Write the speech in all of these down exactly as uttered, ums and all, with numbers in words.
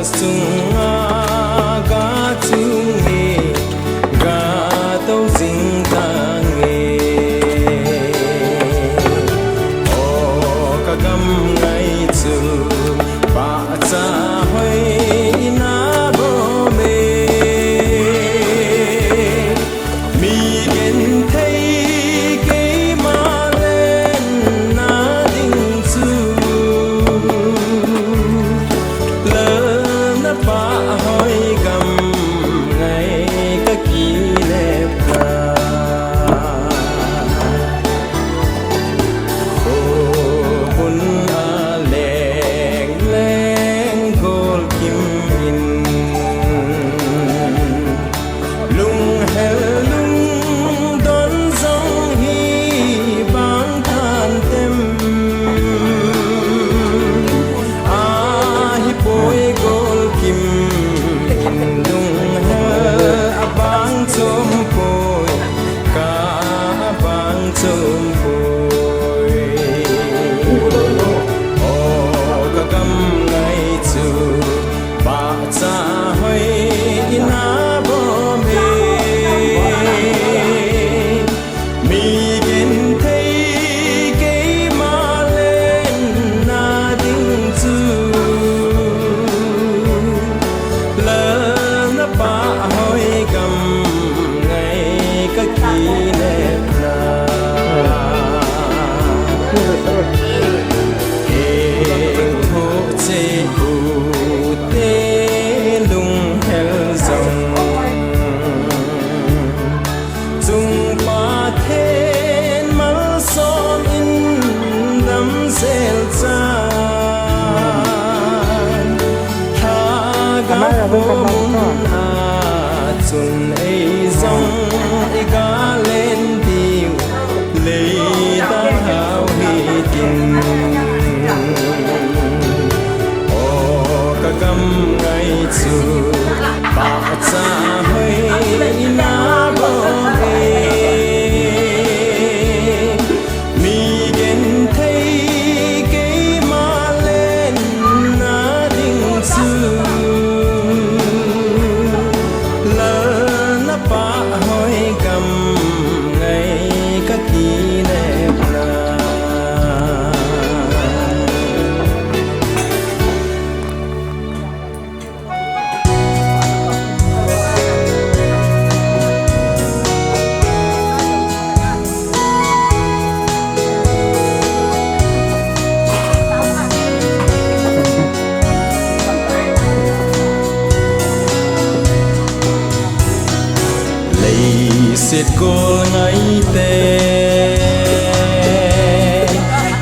Sunga ga chung e, ga tou jing tange. O ka gam ngai chu, pahcha hoi ina bom e. Mi genthei keima lenna ding chu, lalna pahhoi gam ngai ka kinepna. Kho bun a leng leng gol kim in, lunghel lungdon jong hi bang than tem. Ahipoi gol kim in, lunghel abang chom poi, ka abang chom poi. O ka gam ngai chu, pahcha hoi ina bom e. Mi genthei keima lenna ding chu, lalna pahhoi gam ngai ka kinepna. Heng thoh chei hu te lunghel jong, chung Pathen malsom in damsel chan, Lhagao khomun a chun ei jong i ga len diu, leitang hao hitin. O ka gam ngai chu, pahcha hoi ina bom e. Mi genthei keima lenna ding chu, lalna pahhoi gam ngai ka kinepna. Leiset gol ngaite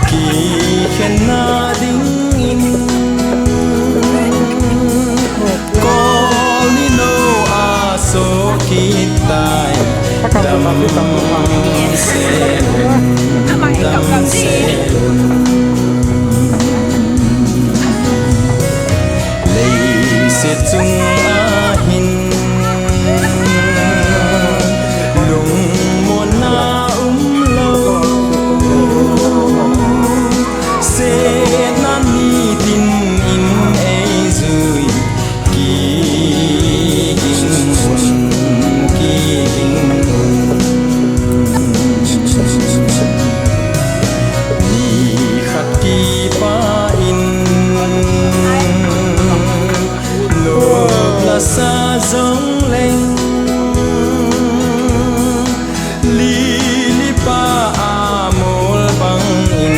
kikhenna dingin, kol ni lou a soh kit tai. Damsel un, damsel un. Leiset chung a hin lungmonna umlou, setna nitin in ei jui. Kiging un, kiging un. Nikhat kipah in lop lasa jongleng, lili pa amol bangin,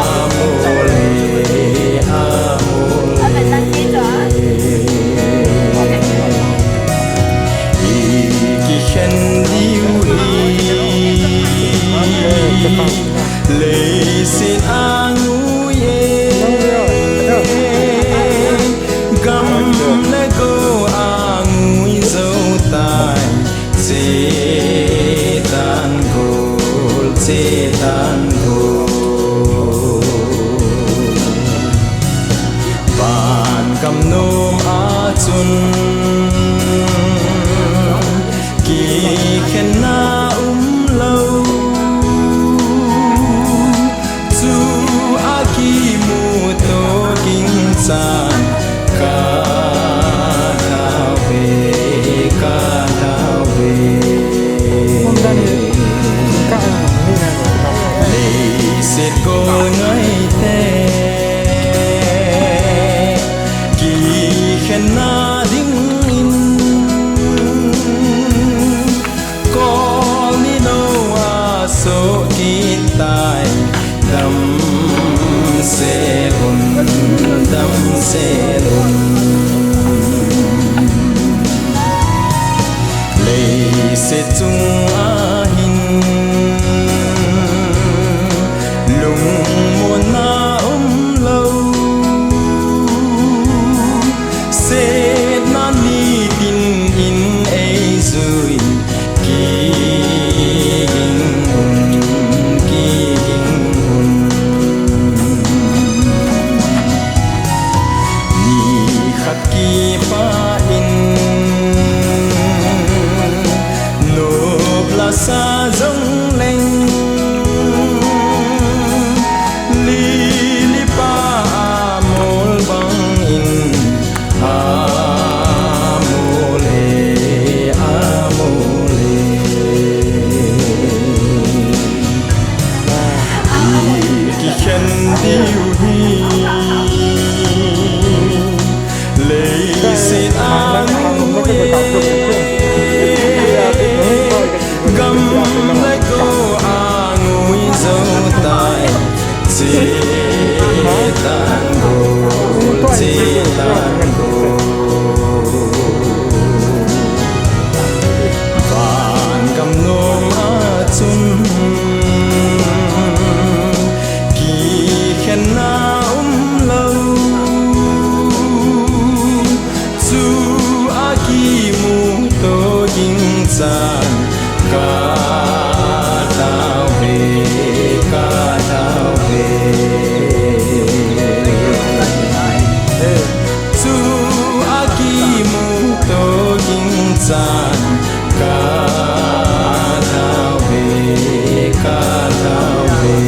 amol e, amol e. I kikhen diu hi leiset a ngui e, gam le go a ngui jou tai. Che tanggol, che tanggol. Vangam nom a chun kikhenna umlou, chu a kimuto ging Ka tao ve, ka tao ve. Leiset kol ngai te kikhen na ding in, kol ni lou a soh kit tai. Damsel un, damsel un. Leiset chung a hin lungmonna um lou, setna nitin in ei jui. Kiging un, kiging un. Ni khat kipah in nop la sa jong leng, lili pa a mol bang in, a mol e, a mol e. I kikhen diu hi leiset a ngui e, gam le go a ngui jou tai. Che tan go, che tan go. Van gam nom a chun kikhenna um lou, chu a kimu to ging chan ka tao ve, ka tao ve. Chu a kimu to ging chan ka tao ve, ka tao ve.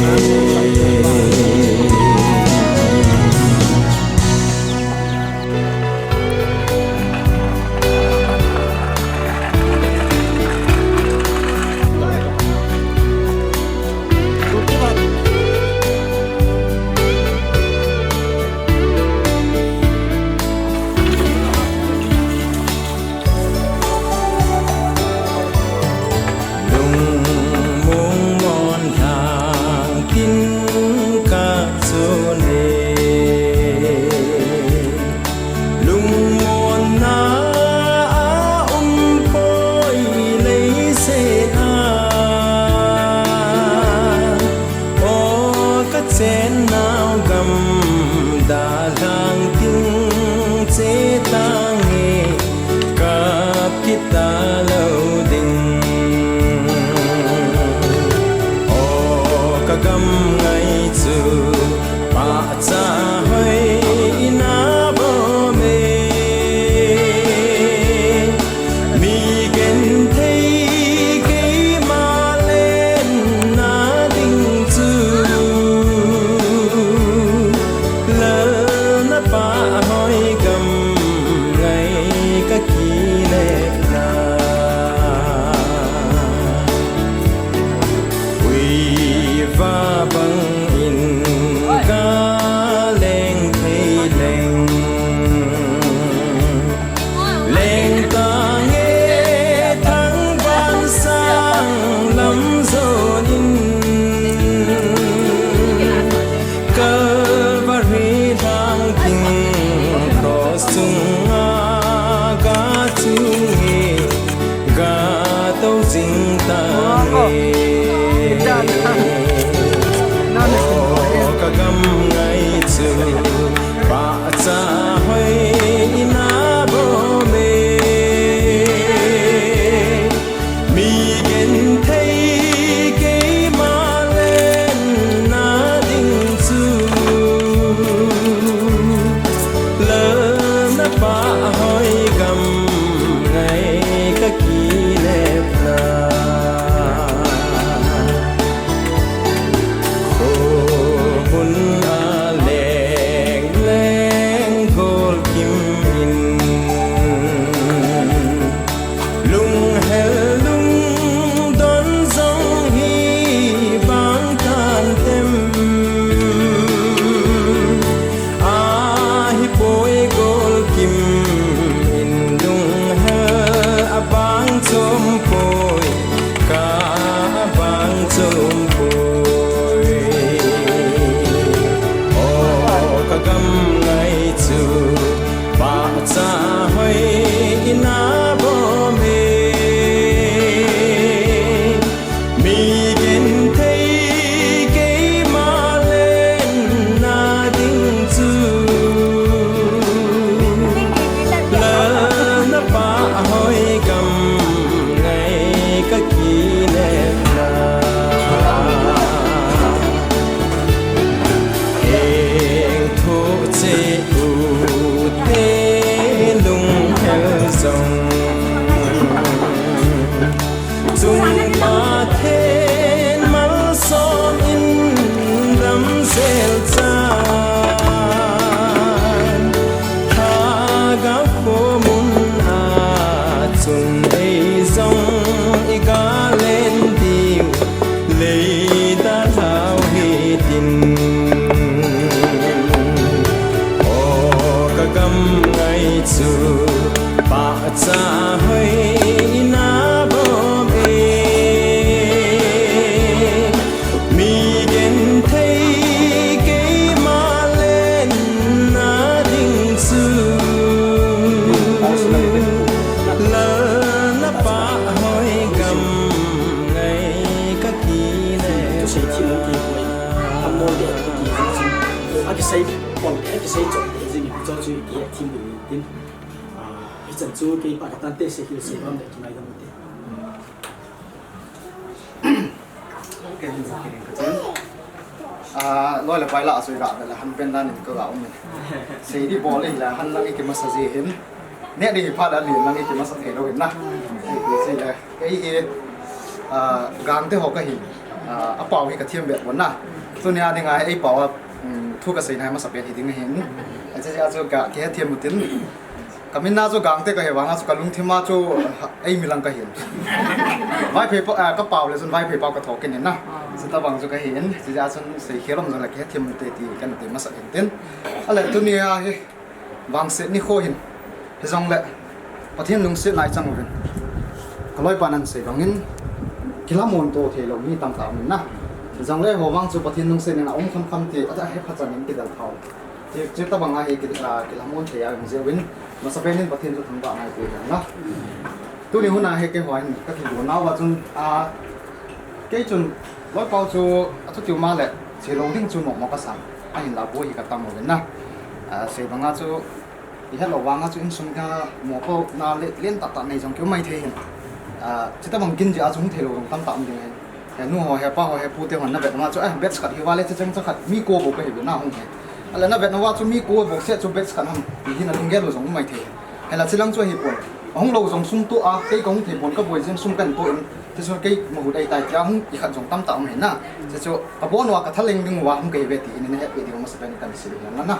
Lungmong mon lhang tin ka chun e, lungmonna a um poi leiset a. O ka chennau gam dalhang ting che tange, kap kit talou ding. O ka gam ngai chu pahcha hoi ina bom e. Mi genthei keima lenna ding chu, lal na pahhoi gam ngai ka kinepna. Uiva bang in ka leng thei leng, leng tange thangvah sang lam jon in, Calvary lhang ting cross chunga ga chung e, ga tou jing tange. O ka gam ngai chu pahcha hoi ina bom e. Mi genthei keima lenna ding chu, lal na pahhoi gam ngai ka kinepna. Ngai chu pahcha hoi na bom e, mi genthei keima lenna ding chu, lal na pah hoi gam ngai ka ki le. Thusei thim hung kihoi, a mol le a kiti jing jing. A kisei pon, a kisei chom jing, chu chu i kihethim ding tin. Ah, hichan chu kei pa ka tan te se hil sei bam le kinai dam te. Kei hin sa kei ka chen. Ah, loi le pai la a sui ga le han pen dan in ka ga um ni. Sei di bol le la han lang i ki masa ji hin. Ne ding hi phat a lian lang i ki masa thei lo hin na. Ei, ei, sei le. Ei, ei, ah, Gangte ho ka hi. Ah, a pau hi ka thiam bet pon na. Tunia ding a ei pau a, um, thu ka sei na masa pen hi ding hin. A che a chu ka ke thiam u tin. Ka min na chu Gangte ka hi vang a chu ka lungthim a chu, ah, ei mi lang ka hin. Vaiphei pau, ah, ka pau le chun Vaiphei pau ka thok in na. Chuta vang chu ka hin. Che a chun sei khel um jong le ke thiam u te ti kan ti masa hin tin. A le tunia hi. Vangset nikho hin, hijongle, Pathen lungsetna i chang uvin. Ka loipan ahin sei bangin, kilhamon to thei lou mi tamtah um in na. Hijongle, ho vang chu Pathen lungsetna a um khamkham ti, a, a hepha chan in kidel thau. Ti, chuti bang a hi ki, a, kilhamon thei a um jeh uvin, masapen in Pathen chu thangvah ngai peh hen lang. Tuni hun a hi keiho hin, ka kigel nau va chun, a, Kei chun, loipau chu, a thutiu ma le, sei lou ding chu mo mo ka san. Ahinla boi hi ka tam uvin na. A, sei banga chu, i het lou vanga chu insung ka mo pau na le, len tah tah nei jong kiu mai thei hin. A, chuti bang kin jeh a chu hung thei lou jong tamtah um ding ahi. He nu ho, he pa ho, he pu te hon na vet vanga chu, eh, batch khat hi va le, che cheng cha khat, mi ko bou ka hi ve na hung he. A le na vet na va chu mi ko bou se chu batch khat ham, ti hi na lunggel lou jong um mai thei. He la chilang chu ahi pon. Ahung lou jong sum tu a, kei ka hung thei pon ka boi jeng sum kan tu in, Ti chu kei mahut ahi tai, tia hung i khat jong tamtah um ahi na. Ti chu, ka bon uva ka thaleng ding uva hung ka hi ve ti hi na het ve ding masa pen kan sei hi na na.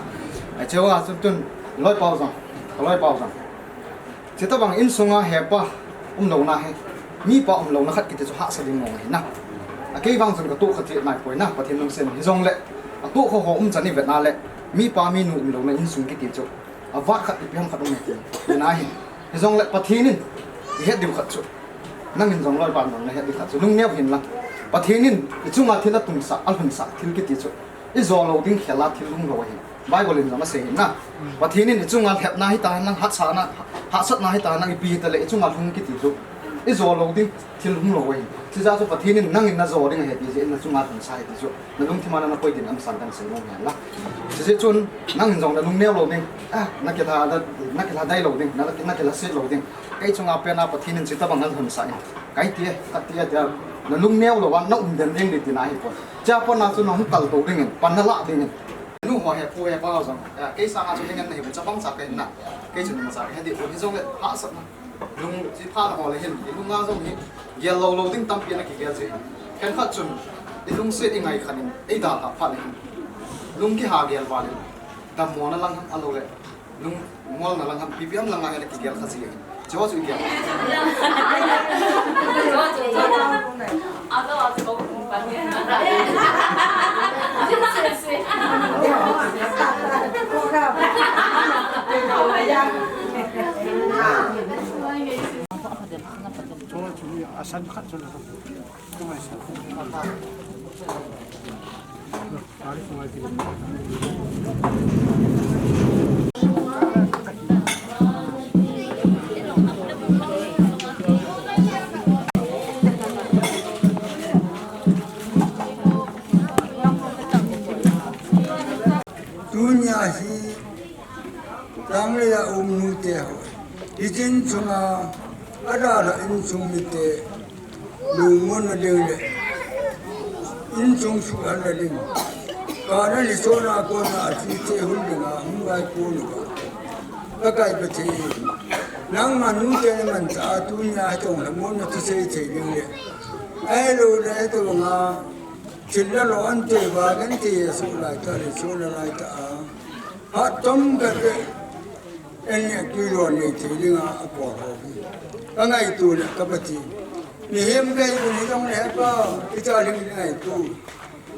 Ai che uva chun tun, loipau jong, ka loipau jong. Chuti bang insunga hepa um louna hi, mipa um louna khat kiti chu hahsa ding mong ahi na. A kei vang chun ka toh kha ti nai poi na, Pathen lungset hijongle, a toh kha ho um chan i vet na le, mipa minu um louna insung kiti chu, a vat khat ipi ham khat um ahi ti, ti na hi. Hijongle Pathen in, i het diu khat chu. Nangin jong loipan jong na het ding khat chu lungneo hin lang. Pathen in i chunga thil a tungsah, a lhunsah thil kiti chu. I jo lou ding khel a thil lhung lou ahi. Bible in jong asei hin na. Pathen in i chunga lhepna hita hen lang, hatsahna, hahsatna hita hen lang, ipi hita le i chunga lhung kiti chu. I jo lou ding thil lhung lou ahi. Chuti jeh chu Pathen in nangin na jo ding ahi ti jeh in na chunga lhunsah ahi ti chu. Na lungthim a na koi din am san kan sei nom hen lang. Chuti jeh chun nangin jong na lungneo lou ding. Ah, na kilha, na, na kilha dai lou ding. Na, na kilha set lou ding. Kei chunga pen a Pathen in chuti bang alhunsah in. Kai ti e, ka ti e, tia. Na lungneo lou a, na um den ding di ti na hi pon. Chia pon na chu na hung kal tou ding in, pan na la ding in. Nu ho he, pu he, pa ho jong. Ya, kei sanga chu hingen na hi pon, chapang cha kei na. Kei chu na ma cha kei di pon, hijongle hahsatna. Lung, chi pha na ho le hin, i lunga jong hi, gel lou lou ding tampi na kigel jin. Khenkhat chun, i lungset i ngai khan in, ei dalha pha le hin. Lung kiha gel val in, dammo na lang ham a lou le. Lungmolna lang ham, ipi ham langa hi le kigel kha ji ahi. Chu chu i gel. Chu chu a san khat chu la. Tunia hi Tanglei a um nute ho. Hiche insunga, adalha insung mite, lungmonna ding le, insung suhhalna ding. Kana ni sona kona athi che hun dinga, hung vai kona. Ka kai pa che. Nangma nute ni man cha tunia tong la monna thusei thei ding le. Ahilou le tonga, thil la lo ante ba kan te su lai ta le, su la lai ta a. Phat chomkhat le, en le tui lo nei thei dinga apot ho hi. Ka ngaito le ka Pathen. Mihem kahi u ni jong le pa, i cha ling ngaito.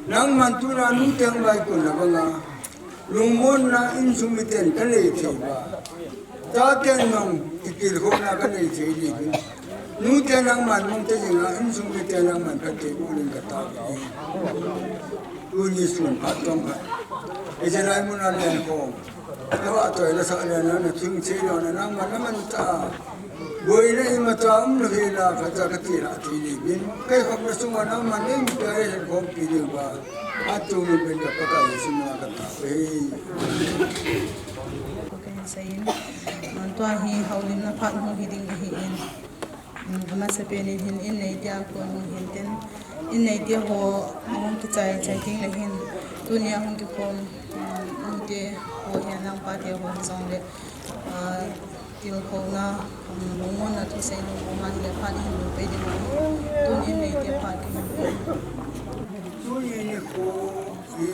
Nangman tuna nu teng vai kona banga. Lungmonna insung miten kanei thei uva, chaten jong kitilkhouna kanei thei diuvin, nute nangman mong tei jinga insung miten nangman phatthei boh in katao uve. Tuni sun phat chomkhat, ijeh lai muna lenkhom, navah toi lasah le nana thing thei lona nangman naman ta. Boina imacha umlou hela, khatcha kati lhah thei diuvin, kei khopna sunga nangman neipeh a eihin khompi diuva, atungin pen ka Pakai Jesu mina katao uve. Kahin seiyin, tua hi houlimna phat hung hiding ahin, amasapen in hin in neitea kon hung hintin, in neite ho ahung kichai chai tengle hin, tunia hung kikhom nute ho hi, anangpate ho hijongle, tilkhouna, lungmonna thusei lungmonna hile phat ihin lhung pei diu ahi. Tuni in neite phat ihin. Tuni nikho hi,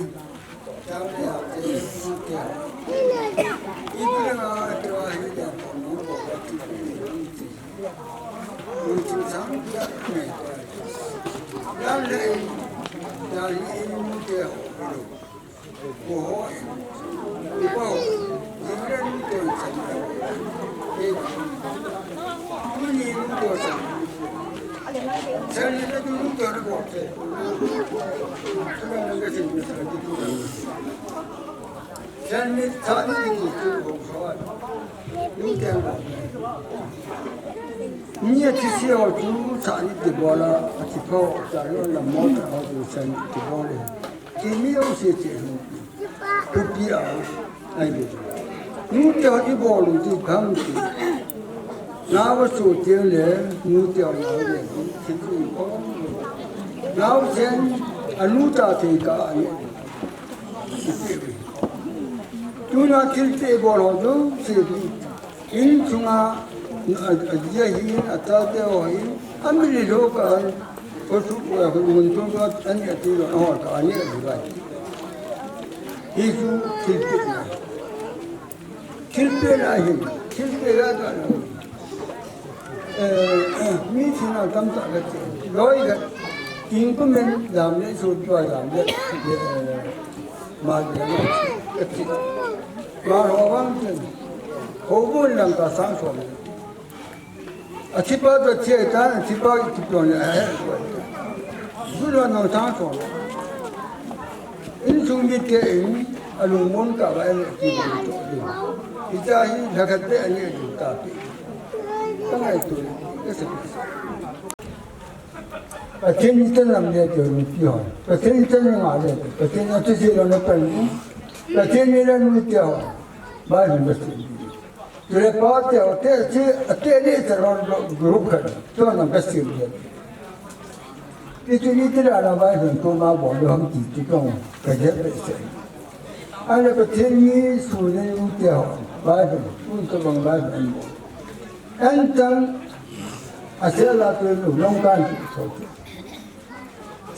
Ni athise ho chu sahni ti bola, athipha ho cha lo la mo ta ho chu sahni ti bol e. Ti mi o se che hu. Thupi a, ai be. Nute ho ibol u ti khang ti. Nao chu ti le, nute ho nao le, ti ti ko. Naosen, anu cha thei ka ani. Tuna thilpeh bol ho chu, se ti. Insunga, a, aji ahin, atate ho ahin, amilou ka, ko su, ko mun tun ka, ani ati lo, ho ka, ani ati lo. Hichu thilpeh na. Thilpeh na hin, thilpeh na ka na. Eh, mi thina tamtah kati. Loi ka, kin kumin dam le, su tua dam le, eh, ma le, kati. Ma ho vang tin. Ho bun lam ka sang som. Athipa to thie ta, athipa ki plon le, eh. Su lo nang sang som. Insung mite in, alungmon kah uva en ki to. Hitia hi, lhakhat te ani ati ta pi. Ka ngaito, ka sa. Pathen ni tan lam le to ni pi ho. Pathen ni tan nga le to. Pathen ni tu si lo na pan ni. Pathen ni la nu te ho. Ba ni ba si. Tule pa te ho, te si, te ni te ro group ka. To na ba si le. Ti tu ni ti la na ba ni to ma bo lo ham ti ti kong. Ka je pe se. Ana Pathen ni su ni nu te ho. Ba ni, un to bang ba ni bo. An tang, a se la tu lu long kan tu so.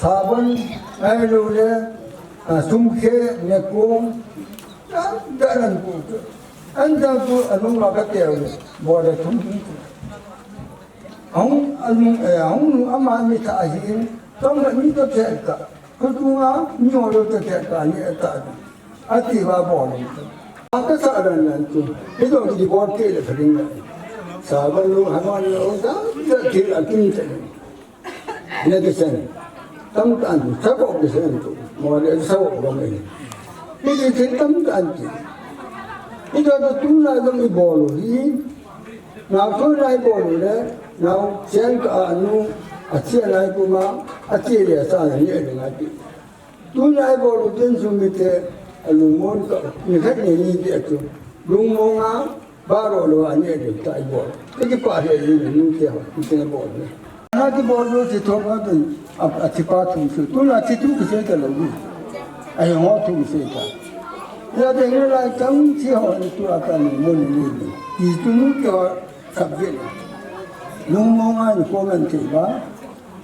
Sabon, ai lu le, a sum khe, ne kong, da, da nan ku tu. An tang tu, a lung ma ka te le, bo le thum tu. Hung, a lung, eh, hung lu ama ni ta hin, tong ni to te ta. Ko tu nga, ni ho lo te te ta ni ta. Ati va bol. Aka sa ran nan tu. Ido ki bol te le kring na. Sa ban lu ha man lo da, da ki a kin te. Ne ke sen. Tam tan sa ko ke sen tu. Mo le sa ko me. Ni ki te tam tan ti. Ido tu na dong i bol hi. Na tu na i bol le. Na sen ka anu. A che na i kuma. A che le sa na ni e na ti. Tuna ibol u tin chu mite alungmon ka, nikhat ni ni ti a chu. Lungmon a, baro lo a ni a ding ta ibol. Ti kipah le ni ni te ho, ti na bol le. Na kibol lo ti thom a tin, a, athipa thum su. Tuna thi thu kisei ta lo ni. Ahi ho thum sei ta. Ya de ni lai tang thi ho ni tu a ta lungmon ni ni. Ti tu nu ke ho subject. Lungmon a ni ko man te ba.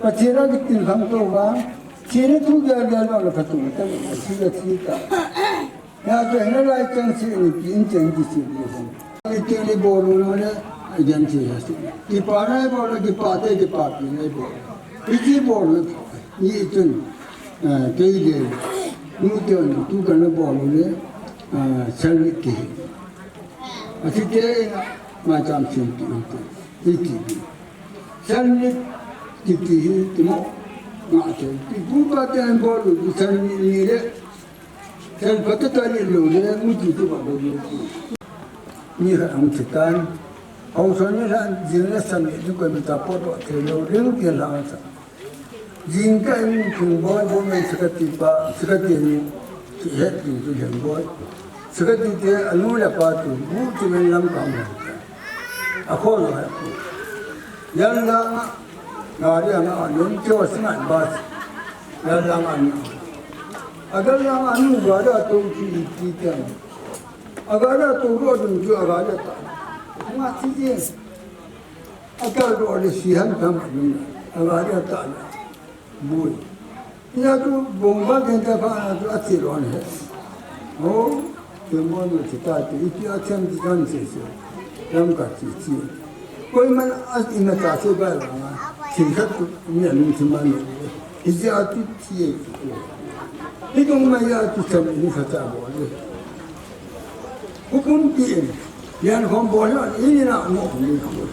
Pathen a kitin kham to ba. Chini thu gel gel lo le phatung ta, si le si ta. Ya to hina lai chang si ni kin chang ki si ni hon. Ni ti ni bol lo le, a gen si ya si. Kipah na bol lo, kipah te, kipah pi na bol. Iti bol lo, ni itun. Eh, kei le. Nu te ni tu ka na bol lo le. Salmit kiti hi. Athi te ina, maicham sim ti inte. Iti bi. Salmit kiti hi timo nga te. Ipu ipa ten bol u salmit ni le. Sal patata ni lo le, mu ti tu ba bol u. Ni ha ang chitan. Hau son ni ha jing le salmit ni ko mi ta po to te lo ring ke la sa. Jingkah in Thingboi government secretary pa, secretary ni kihet ding chu Thingboi. Secretary te anu le apa chu bu chu men lam kam le. Akho lo hai. Yan la nga, gari anga anin, kio singa bus. Yan la nga anu. Agal la nga anu gari ato ki ki tiang. Agari ato ro ding chu agari ta. Nga si jing. Akal ro le si han tam ni. Agari ta. Bui. Ina tu bongba den ta pa na tu ati ro ne. Oh, tu mo no ti ta ti, iti a tem ti kan se se. Lam ka ti ti. Koi man as ina ta se ba la ma. Tin ka tu ni a lung ti man ni. Iti a ti ti e. Ni dong ma ya tu tem ni ka ta bo le. Hukun pi in, yan khom bol in, in ina mo ni ko.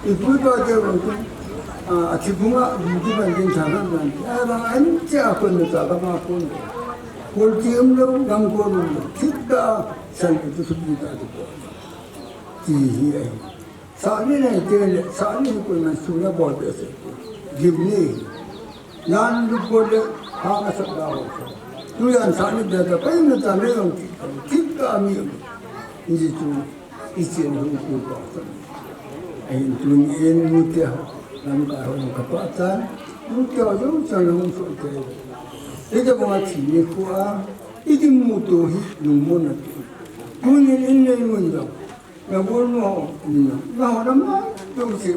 Ipu ipa te ron tu, a, athi bunga, buti ban din thang han nan. A, bang an che a kon ta ka ma kon. Kol ti um lo, gam kon um lo. Thik da, san ki tu su pi ta tu ko. Ti hi ai. Sahni nei te le, sahni ni koi man su na bol be se. Gim ni. Nan lu ko le, ha ka sa da ho. Tu yan sahni be da, kai na ta me yong ki, ki ka mi. Ni ji tu, i chen lu ku ko. Ai tu ni en mu te ho. Nam ka ho ka pa ta. Mu te ho yong sa lu so te. I de mo ti ni ku a. I de mu to hi, lu mo na tu. Tu ni in nei mu yong. Na bol mo, na ho na ma, tu si.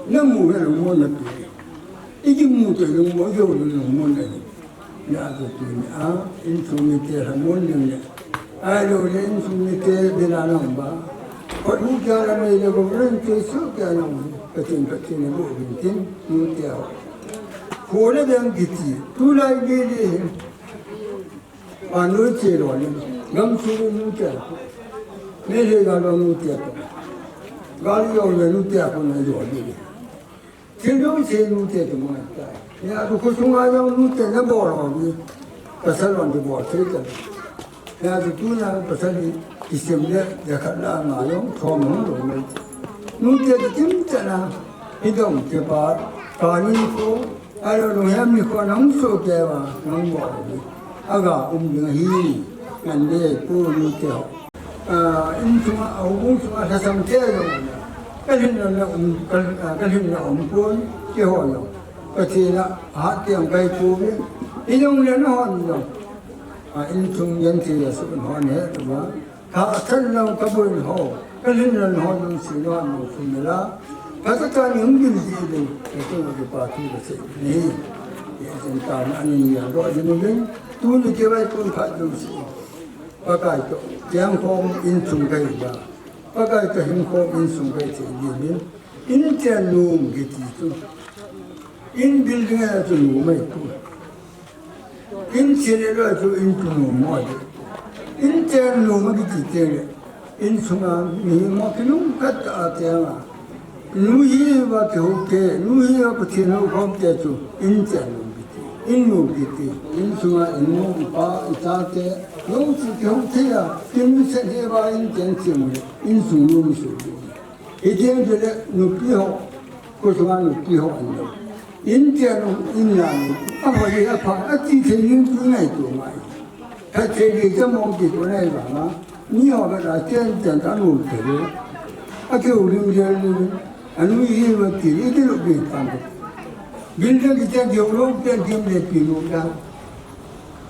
Na mu he mo na tu. I ki mu te mo yo mo na. Na tu tu ni a, in tu mi te ha mo ni ne. Ai lo le in tu mi te de la na ba. Ko ni ka la me le ko ren te so ka na. Ka tin ka tin ko bin tin, mu te ho. Ko le ben ki ti. Tu lai ge de. Anui che lo ni, gam chu nu che. Me le ga lo nu che to. Ga li yo le nu che ko na yo ni. Thil dong che nu che to ma ta. Ya ko ko sunga yo nu che na bo lo ni. Pasal wan de bo che ta. Ya ko tu na pasal ni, i sem le, ya ka la ma yo, ko mo lo ni. Nu che kim che na. Hi dong che pa, ka ni ko, Aro nung hiam ni ko nang so ke wa, nang bo. Aga um ding hi, ngan de pu nu te ho. A, in chunga, a, um chunga sa sam te lo na. Ka hin na um, ka, a, ka hin na um ko, ke ho lo. Ka ti na, ha te ang kai pu bi. I dong le na ho ni lo. A, in chung yan ti ya su ho ne, ma. Ka chan lo ka boi ho, ka lin lo ho lo si lo lo si la. Ka ta ta ni hung din di din, ka tu ki pa tu ka se ni. Ye sen ta na ni ya lo di ni din, tu ni ke bai kun pha lo si. Pakai to, yang khom in chung kai ba. Pakai to hin khom in chung kai se di din. In chen lum ki ti tu. In building a tu lu mai tu. In sile lo chu in tu nu mo de. In chen nu ma ki ti te le. In sunga mi mo ki nung kat a te nga. Nu hi va ki hu te, nu hi va ki ti nu khom te chu. In chen nu ki ti. In nu ki ti. In sunga in nu pa, i ta te. Lu chu ki hu te ya. Ki nu se he va in chen chi mu. In sung nu mi su. Hi tiang te le nu pi ho. Ko sunga nu pi ho an lo. In chen nu, in na nu. A ho ye a pha, a ti te ni tu ngai tu mai. Ka te ni ta mo ki tu nai ba ma. Ni ho ka da chen chen ta nu te le. A ke u lim je ni. A nu yi ma ti, i ti lo bi ta. Bin te ki chen je lo chen chen le pi lo da.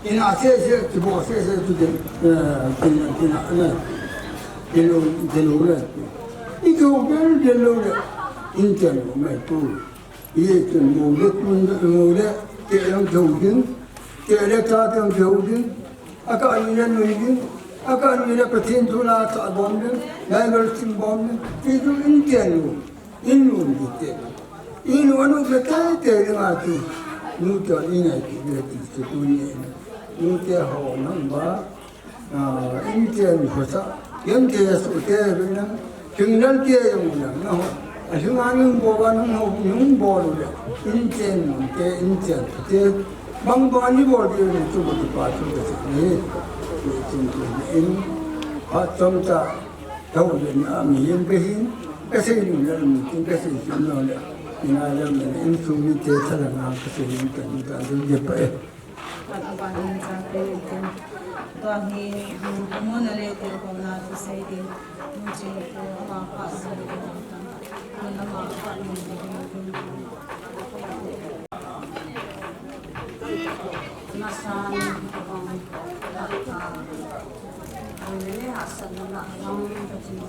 Ina se se, ti bo se se tu de, eh, tina, tina, eh, de lo, de lo le. I tu de, de lo le. In chen lo mai tu. Ye chen mo le, mo le, te lang tu din. Te le ta tang tu din. Aka ni le nu din. Aka ni le Pathen thu la ta bom din. Bible sim bom din. Ti tu in chen lo. In lum kiti. In lum anu kiti te ringa tu. Nu te in ai kiti tu ni. Nu te ho nang ba. Ah, inchen khosa, inchen su te, nang, tingdal te jong nang, na ho. Asunga nung bol a nung ho, nung bol u le. Inchen te, inchen te. Bang bang ni bol te ni tu tu pa tu te ni. Inchen te in. Ha chom cha, tau le na mi yin pe hin. Ka se ni na mi tin ka se ni no le. Ina le mi in su mi te sa la na ka se ni ta ni ta du ye pa e. Tua hi, um, muna le te ko na tu sei ding, mun ching ko ama pa sei ding, mun ama pa ni ding. Masa ni ko ang, ah, ah, ang le le hasan na ang ka ching.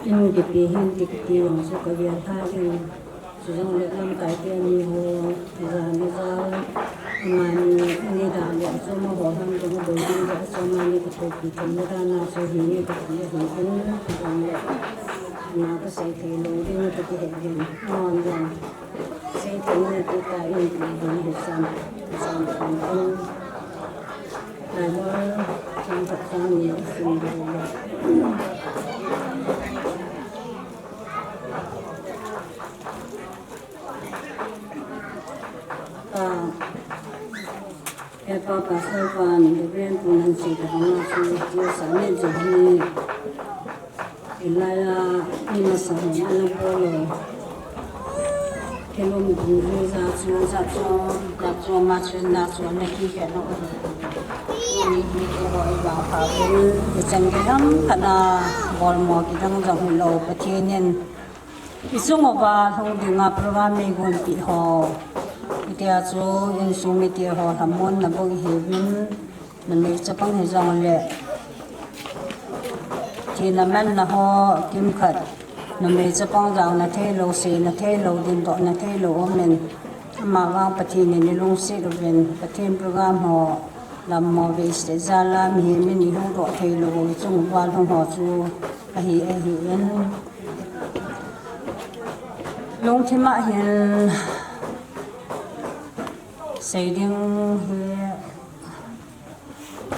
In kipe hin kiti jong chu ka gel tha in. Chujong le lamkai te ni ho, ja ni ja, amani ni da le chu ma ho han jong boi ding ja chu amani ka to ki thum le da na chu hi ni ka ti hi in, jong le. Na ka sei thei lo ding ka ti he hin. Amon jong. Sei thei ni ti ta in ti ding hi sam, sam in. Bible, chang khat chang ni sim ding. Ah, Hepa Pastor pan, Reverend Pu Nancy ka banga chu, chu sa ne chu hi. Ilai a, ni masa ho, ana bol lo. Kelom gu gu ja chu, ja chu, ja chu, ma chu, na chu, na ki ke no. Ni, ni ke ho, i ba pha, i chan ke ham, kana, bol mo ki dang jong hi lo, Pathen in. I chung uva lhung dinga program nei gon pi ho. Hitia chu insung mite ho lhamon na bou ihiuvin, numei chapang hijong le thina manna ho kimkhat, numei chapang jaona theilou, sena theilou, dindohna theilou umin. Amavang Pathen in ilungset uvin, Pathen program ho lam mo ve seh jal a mihem in ihuhdoh theilou, i chung uva lhung ho chu ahi, ahi in. Lungthim a hin sei ding hi,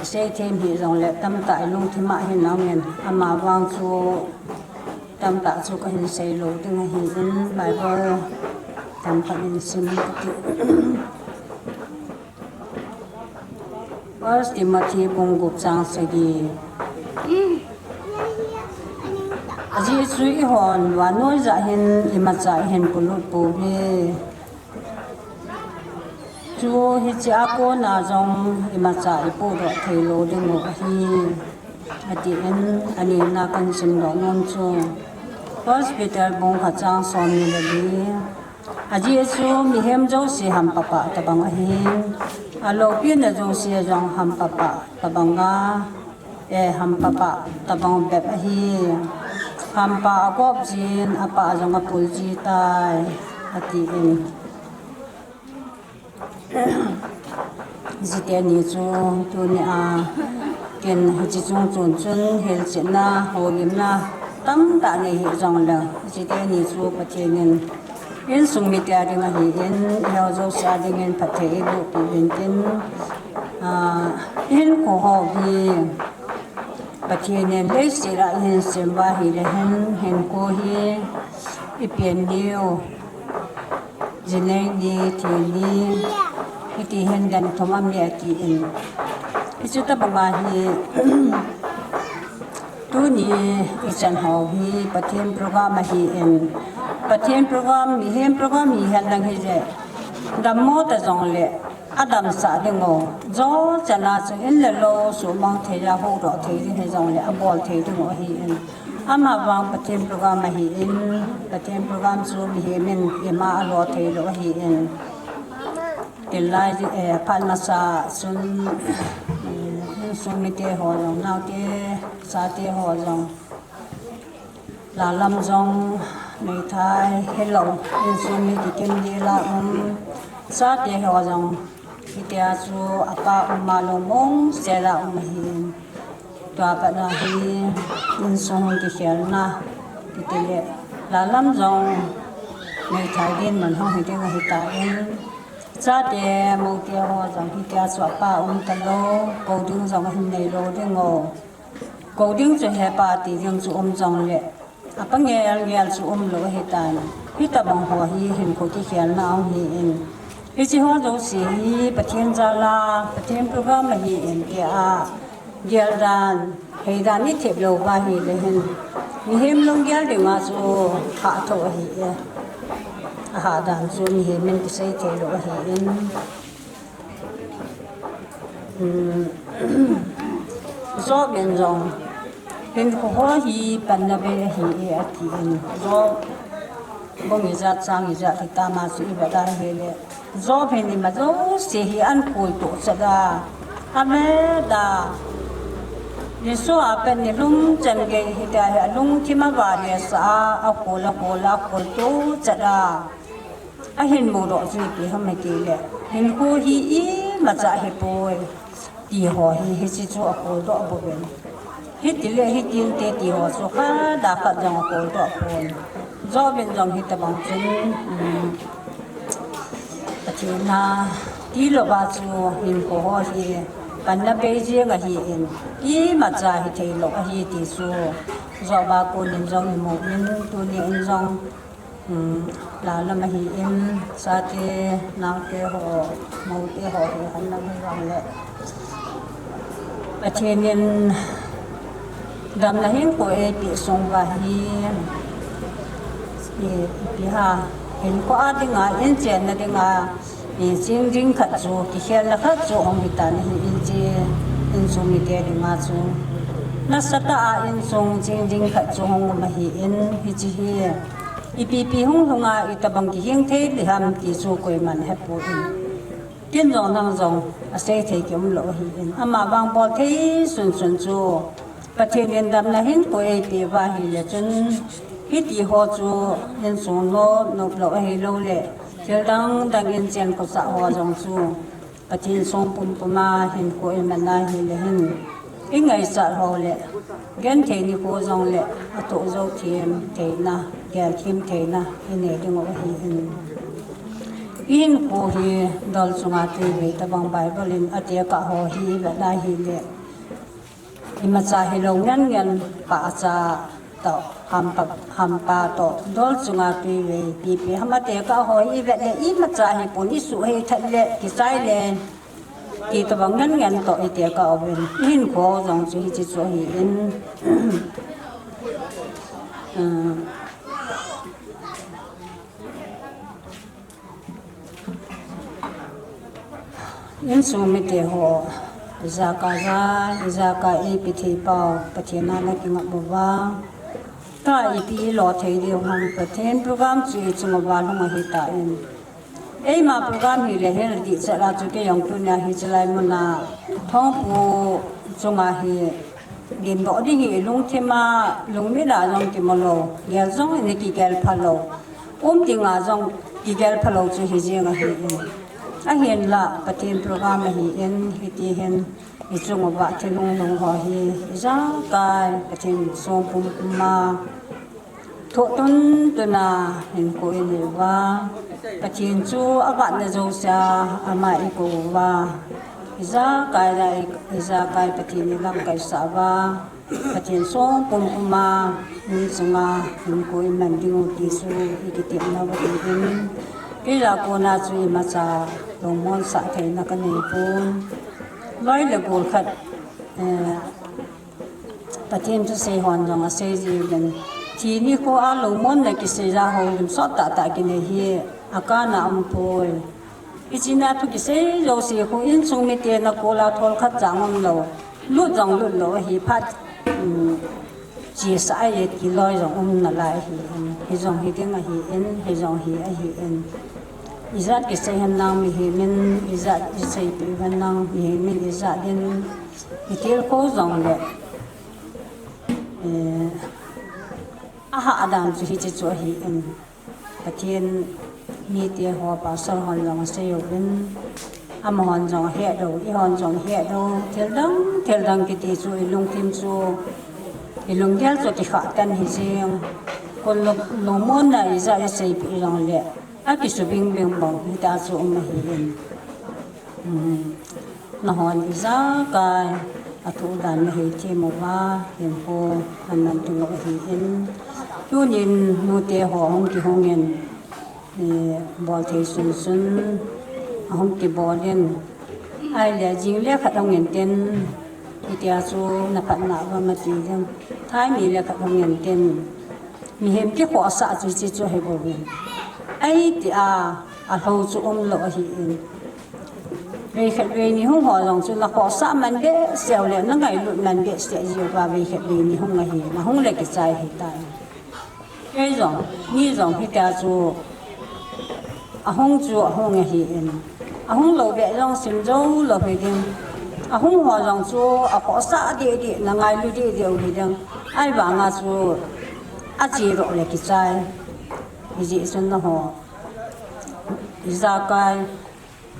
sei them hih jongle tamtah i lungthim a hin aum in, amavang chu tamtah chu kahin sei lou ding ahi in, Bible tamkhat in sim kati. First Timothy bung gup chang sagi. Ajeh chu eihon vannoi jah hin imacha ihin polut pouve. Chu hiche a kona jong imacha ipohdoh theilou dingu ahi, atin, anina kahin simdoh nom chu First Peter bung khat chang somni le li. Ajeh chu mihem jouse hampapah tobang ahin, aloupina jouse jong hampapah tobanga, eh, hampapah tobang bep ahi. Hampa agop jin, apah jong apul jitai, atin. Hiche teni chu tunia ken hiche chung chun chun hilchetna, houlimna tamtah nei hih jongleng, hiche teni chu Pathen in insung mite a ding ahin, ihou jouse a dingin phatthei eiboh peh uvin tin, ah, ihinkho ho hi Pathen in leiset a ihin sem uva ahile hin, hinkho hi ipen diu, jinei ni, thei ni, hiti hin dan thum aum e atin. Hichu tobanga hi, tuni ichan ho hi Pathen program ahin, Pathen program, mihem program hihen lang hijeh, dammo ta jongle, adamsah dingu, jochana chu in le lou, sumang thei a, huhdoh thei ding hijongle, abol thei dingu ahin. Amavang Pathen program ahin, Pathen program chu mihem in ima alo thei lou ahin. Tilai, eh, phat masa sun, mm, insung mite ho jong, naote, chate ho jong, lalam jong, meithai, helou, insung mi kikim dila um, chate ho jong, hitia chu apa um ma lou mong sela um ahin. Tua pat a hi insung kikhelna, kiti le, lalam jong, meithai dinmun hung hi ding ahitan. Chate, moute ho jong hitia chu apa um talou, kou ding jong ahin nei lou ding o. Kou ding chu hepa ti ding chu um jong le, apa ngel ngel chu um lou ahitan. Hitabang ho hi hinkho kikhelna ahin. Hiche ho jouse hi Pathen jal a, Pathen program ahin tia, gel dan, hei dan i thep lou va hile hin, mihem lunggel dinga chu hah tho ahi e. Ahah dan chu mihem in kisei thei lou ahin. Um, Job in jong, hinkho ho hi panna bei ahi e atin. Job bung ijat chang ijat hitam a chu i vet a hile, Job hin ima jouse hi ahin kholtoh chet a, avet a. Nisoh a pat nilhum chan gei hitia hi alungthim a vale sa a, akhol, akhol, akholtoh chet a. Ahin mudoh chu ipi ham itile, hinkho hi imacha hipoi, ti ho hi, hiche chu akholdoh bouvin. Hitile hitinte ti ho chu khat a khat jong akholdoh pon. Job in jong hitabang chun, um, Pathen a tilou va chu hinkho ho hi panna bei jeng ahin, imacha hithei lou ahi ti chu Job a konin jong imu in, tuni in jong, um, lalam ahin, chate, naote ho, moute ho hi hanlang hi jongle, Pathen in damna hinkho eipeh sung uva hi, i, ipi ham, hinkho a dinga, in chenna dinga, i, ching ding khat chu, kikhelna khat chu hung hitan ahi, in che, insung mite dinga chu. Nasatah a insung ching ding khat chu hung um ahin, hiche hi ipi ipi hung lhunga itabang kihing thei ding ham ti chu koiman hepon. Ken jong nang jong asei thei kium lou ahin. Amavang bol thei sunsun chu Pathen in damna hinkho eipeh uva ahile chun, hiti ho chu insung nop nop lou ahiloule, thil dang dang in chen khosah ho jong chu Pathen song pumpum a hinkho iman a ahile hin, ingaichat ho le, genthei nikho jongle, atoh jou them theina, gel them theina inei dingu ahin. Ihinkho hi dol chunga tuivei tabang Bible in atekah ho hi ivet a ahile, imacha hilou ngen ngen, pahcha toh, hampa, hampa toh, dol chunga tuivei, ipi ipi ham atekah ho hi ivet le, imacha hipon, isuh hei that le, kichai le, ti tabang ngen ngen toh itekah uvin, ihinkho jong chu hiche chu ahin. Um, Insung mite ho, ijakai ja, ijakai eipeh thei pau, Pathen a nakingap uva, tua ipi ilo thei diu ham, Pathen program chu ichung uva lhung ahitan. Eima program hile hel dih chet a chu kei jong tunia hiche lai muna Thongpu chunga hi dindoh ding hi ilungthim a, lungmit a jong kimu lou, gel jong ina kigel phalou, um dinga jong kigel phalou chu hijeng ahin. Ahinla Pathen program ahin, hiti hin ichung uva thil hunglhung ho hi ijakai Pathen song pumpum a thoh tun tuna hinkho inei uva, Pathen chu agatna jousea ama ikou uva, ijakai a, ijakai Pathen ilamkaisah uva, Pathen song pumpum a insunga hinkho iman dingu ti chu ikitepnau ahin. Kei a kona chu imacha lungmonsah theina kanei pon. Loi le gol khat, eh, Pathen thusei hon jong asei jiuvin, thi nikho a lungmonna kisei a houlim sot tahtah kinei hi akana aumpoi. Hichea thu kisei jouse khu insung mite nakol a thol khat jong umlou, lut jong lutlou ahi phat, um, Chesa a et kiloi jong um nalai ahi in, hijong hiding ahi in, hijong hi ahi in. Ijat kisei hen nang mihem in, ijat iseipi hen nang mihem in, ijat in itilkhou jongle, eh, ahah dan chu hiche chu ahi in. Pathen mite ho, pastor hon jong asei uvin, amahon jong ahet u, eihon jong ahet u, thil dang, thil dang kiti chu ilungthim chu, ilunggel chu kikhah tan hi jeng. Kon lungmonna ijat iseipi jongle, akisubing bing bang hita chu um ahi in. Um, nahon ijakai athu dan nahei them uva, hinkho naman ding u ahi in. Tunin nute ho hung kihung in, eh, bolthei sunsun ahung kibol in. Ahile jing le khat hung in tin, hitia chu naphatna uva mati jeng. Thai ni le khat hung in tin, mihem kikhohsah chu hiche chu ahi bouvin. Ahi tia, alhou chu umlou ahi in. Veikhat veini hung ho jong chu nakhohsah man behseh u le, nangailut man behseh jiuva veikhat veini hung ahi, nahung le kichai ahitai. Kei jong, mi jong hitia chu ahung chu ahung ahi in. Ahung lou beh jong sim joulou hiding. Ahung ho jong chu akhohsah deh deh, nangailu deh deh u hiding. Ahivanga chu achedoh le kichai. Hijeh chun naho ijakai,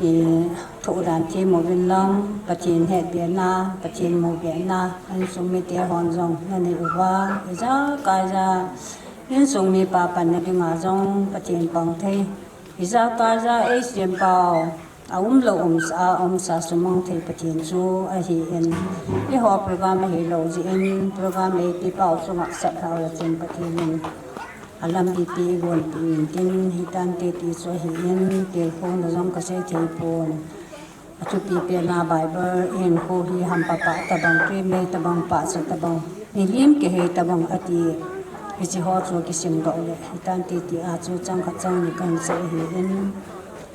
ithuh dan them uvin lang, Pathen hetbena, Pathen mubena, insung mite hon jong nanei uva, ijakai ja, insung mipa panna dinga jong Pathen pang thei, ijakai ja eisempau, aumlou umsa, aumsa sumang thei Pathen chu ahi in. Eiho program ahilou jeh in, program eipipau chu ngahsat lhau le chun Pathen in alampi pi igonpi in tin hitante ti chu ahi in, tilkhouna jong kasei thei pon. Athupi pena Bible in kho hi hampa pah tabang, twi mei tabang, pahcha tabang, nilim kihei tabang ati. Hiche ho chu kisimdoh le hitante tia chu chang khat chang ni kahin sei ahi in,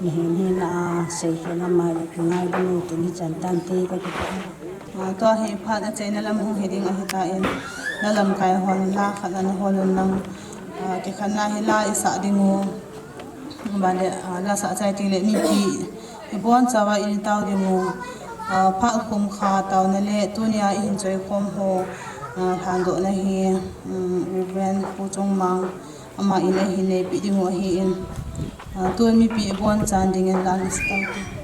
mihem hina a seikhel ama le kingaidam u tin hichan tante kakipah. Ah, tua hi phat achaina lam hung hiding ahitan, nalamkai hon la khat ana hol un lang, ah, kikhatna hi la isah ding u, bale, ah, la sah chai teng le mipi ibonchauva initao ding u, ah, phat khum kha taona le tunia ihin choikhom ho, ah, lhandohna hi, um, Reverend Pu Chungmang ama in ahin neipeh ding u ahi in, ah, tun mipi ibonchan dingin la isah tau.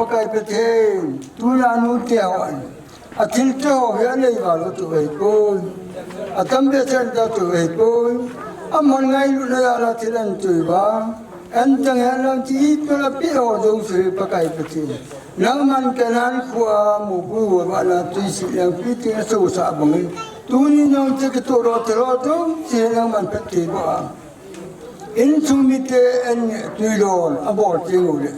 Pakai Pathen, tuna nute ho in athil te ho hi anei val a tu ahipoi. Atam behseh in ta tu ahipoi. Amahon ngailutna jal a thil ahin tui uva, ahin tang hen lang ti ipel a pe ho jouse Pakai Pathen, nangman Canaan khoa mogu uva vana tui sileng pi tin asosah bangin, tuni nang che kitoh lou te lou jouse nangman phatthei boh a, insung mite in tui lon abol teng uleh,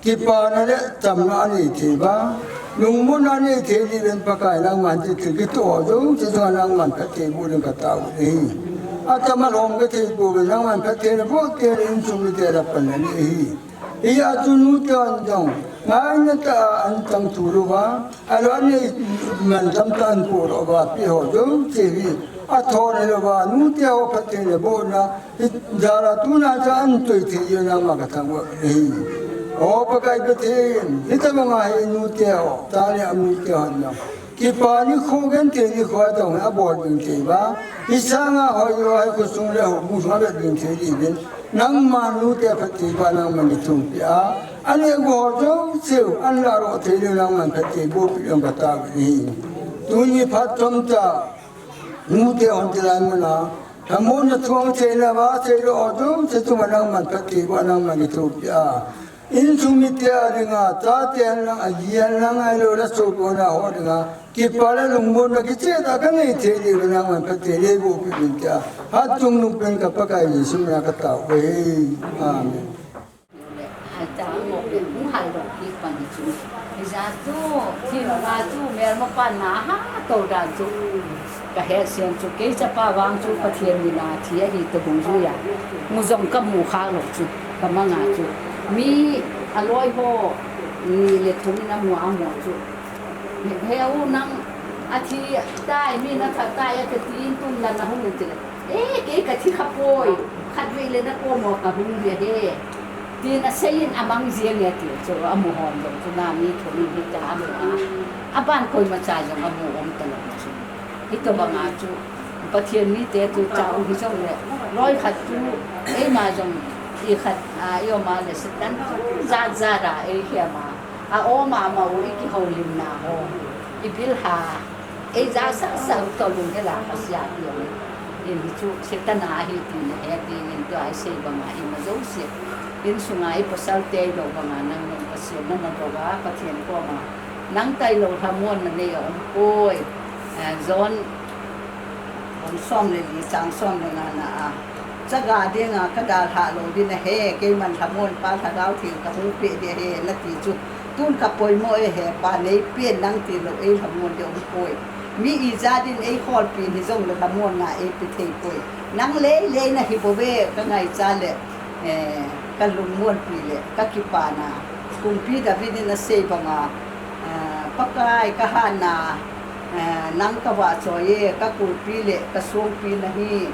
kipana le chamna anei thei uva, lungmonna anei thei diuvin Pakai nangman ti thil kitoh jouse chunga nangman phatthei boh ding katao u ahi. Atam alhom kathei pouve, nangman phatthei naboh teng le insung mite la panna anei ahi. Hijeh chun nute hon jong ngaina tah a ahin tang tou uva, alou anei man tamtah ahin po lou uva, pe ho jouse hi athon hilou uva, nute ho phatthei le bohna hi jal a tuna chan ahin tui thei diu nangma kathangvah u ahi. O Pakai Pathen, hitobang a hi nute ho, tale a nute hon jong kipa nikho genthei nikho a tong abol ding thei uva, hisanga hoi ho hi khosung le houbung sunga vet ding thei diuvin, nangman nute phatthei boh a nangman kithopi a, aneh go ho jouse u ahin lah lou thei diu nangman phatthei boh peh ding katao u ahi. Tuni phat chomcha nute hon tilai muna lhamonna thuang theina va thei lou ho jouse chunga nangman phatthei boh a nangman kithopi a, insung mite a dinga, chate hen lang, aji hen lang, ahilou le sopi ho dinga kipa le lungmonna kicheh tah a kanei thei diu nangman phatthei neiboh peh uvin tia, hatchungnung pen ka Pakai Jesu mina katao uve. Amen. Haicha ngop le hung hal lou kit pan hi chu. Hijeh chun, thi nunga chu melma pan na ha to dan chu. Kahet sen chu, kei chapa vang chu Pathen mina thi ahi toh hung jui a. Mu jong kamu kha lou chu, kamanga chu. Mi aloi ho, ni le thum in amu a amu chu. He u nang athi tai, mi natha tai, ati tin tun la nahung in tile. Eh, kei kathi khapoi, khatvei le nakom ho kahung ding ahi. Tin asei in amang jeng e ti chu, amu hon jong chu na mi thum in hitia amu a. Aban koimacha jong amu um talou chu. Hitobang a chu, Pathen mite chu cha u hijongle, loi khat chu, eima jong, i khat, a, i um a le Satan chu, jat jat a, ei hem a. A-o mama u i kihoulimna ho, i bilha, ei ja sasa u toh lunghel a Pathen a piang in, in hi chu Satan a ahi ti nahe ding in tua i sei banga ima jouse, insunga i pasal te i lou banga nang nung Pathen nana lou a, Pathen koma nang tailou lhamonna nei a um poi. Eh, John bung som le li chang som le nga na a, chaga dinga kadalhah lou ding ahi, keiman lhamon pa Lhagao Theng kahung peh ding ahi, nati chu. Tun kapoimo e he Pa, neipen nang tilou ei lhamon ding um poi. Mi ijat in ei kholpi in hijongle lhamonna ei pe thei poi. Nang lei lei nahi bouve, kangaicha le, eh, kalungmonpi le kakipana. Kumpi David in asei banga, eh, Pakai kahatna, eh, nang kavahchoi e, kakulpi le kasongpi nahi.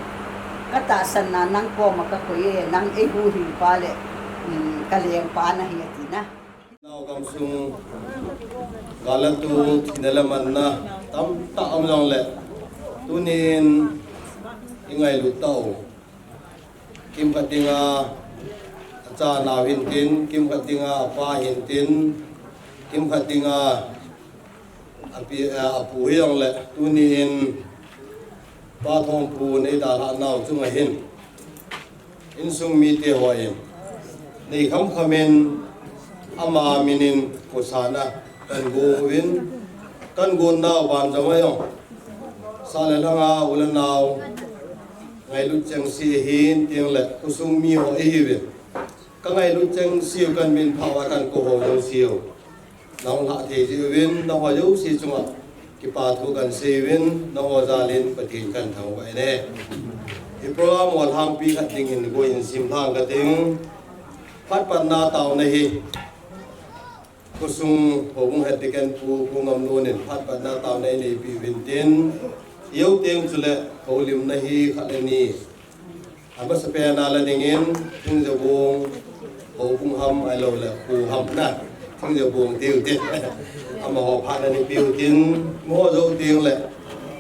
Katahsanna nang koma kakoi e, nang eihuhhingpa le, um, kalengpa nahi, ati na. Nao gamsung, gal le tol, thina le manna tamtah um jongle, tunin i ngailut tau. Kimkhat dinga acha nao hintin, kimkhat dinga apa hintin, kimkhat dinga api, a, apu hijongle, tunin Pa Thongpu neidalhah nau chunga hin, insung mite hon nei khamkham in ama minin kosana kagon uvin, kagon nau ban jong ajong, sah le lhanga u le nao ngailut chengse ahin, tin le khosung mi ho ihiuvin, kangailut chengse u, kaminphah uva kakou ho jouse u nahung lhah thei jeh uvin, nangho jouse chunga kipa thu kahin sei uvin, nangho jal in Pathen kahin thangvah in e. I program ho lhangpi khat dingin koi in simlhang kating. Phat patna taona hi khosung houbung head deacon pu, Pu Ngamlun in phat patna taona eineipi uvin tin, i jou teng chule houlimna hi khat le ni. Amasapen a la dingin, Thingjoubung houbung ham ahilou le kho ham na, Thingjoubung tiu tin, amaho phat ana neipiu tin, amaho jou teng le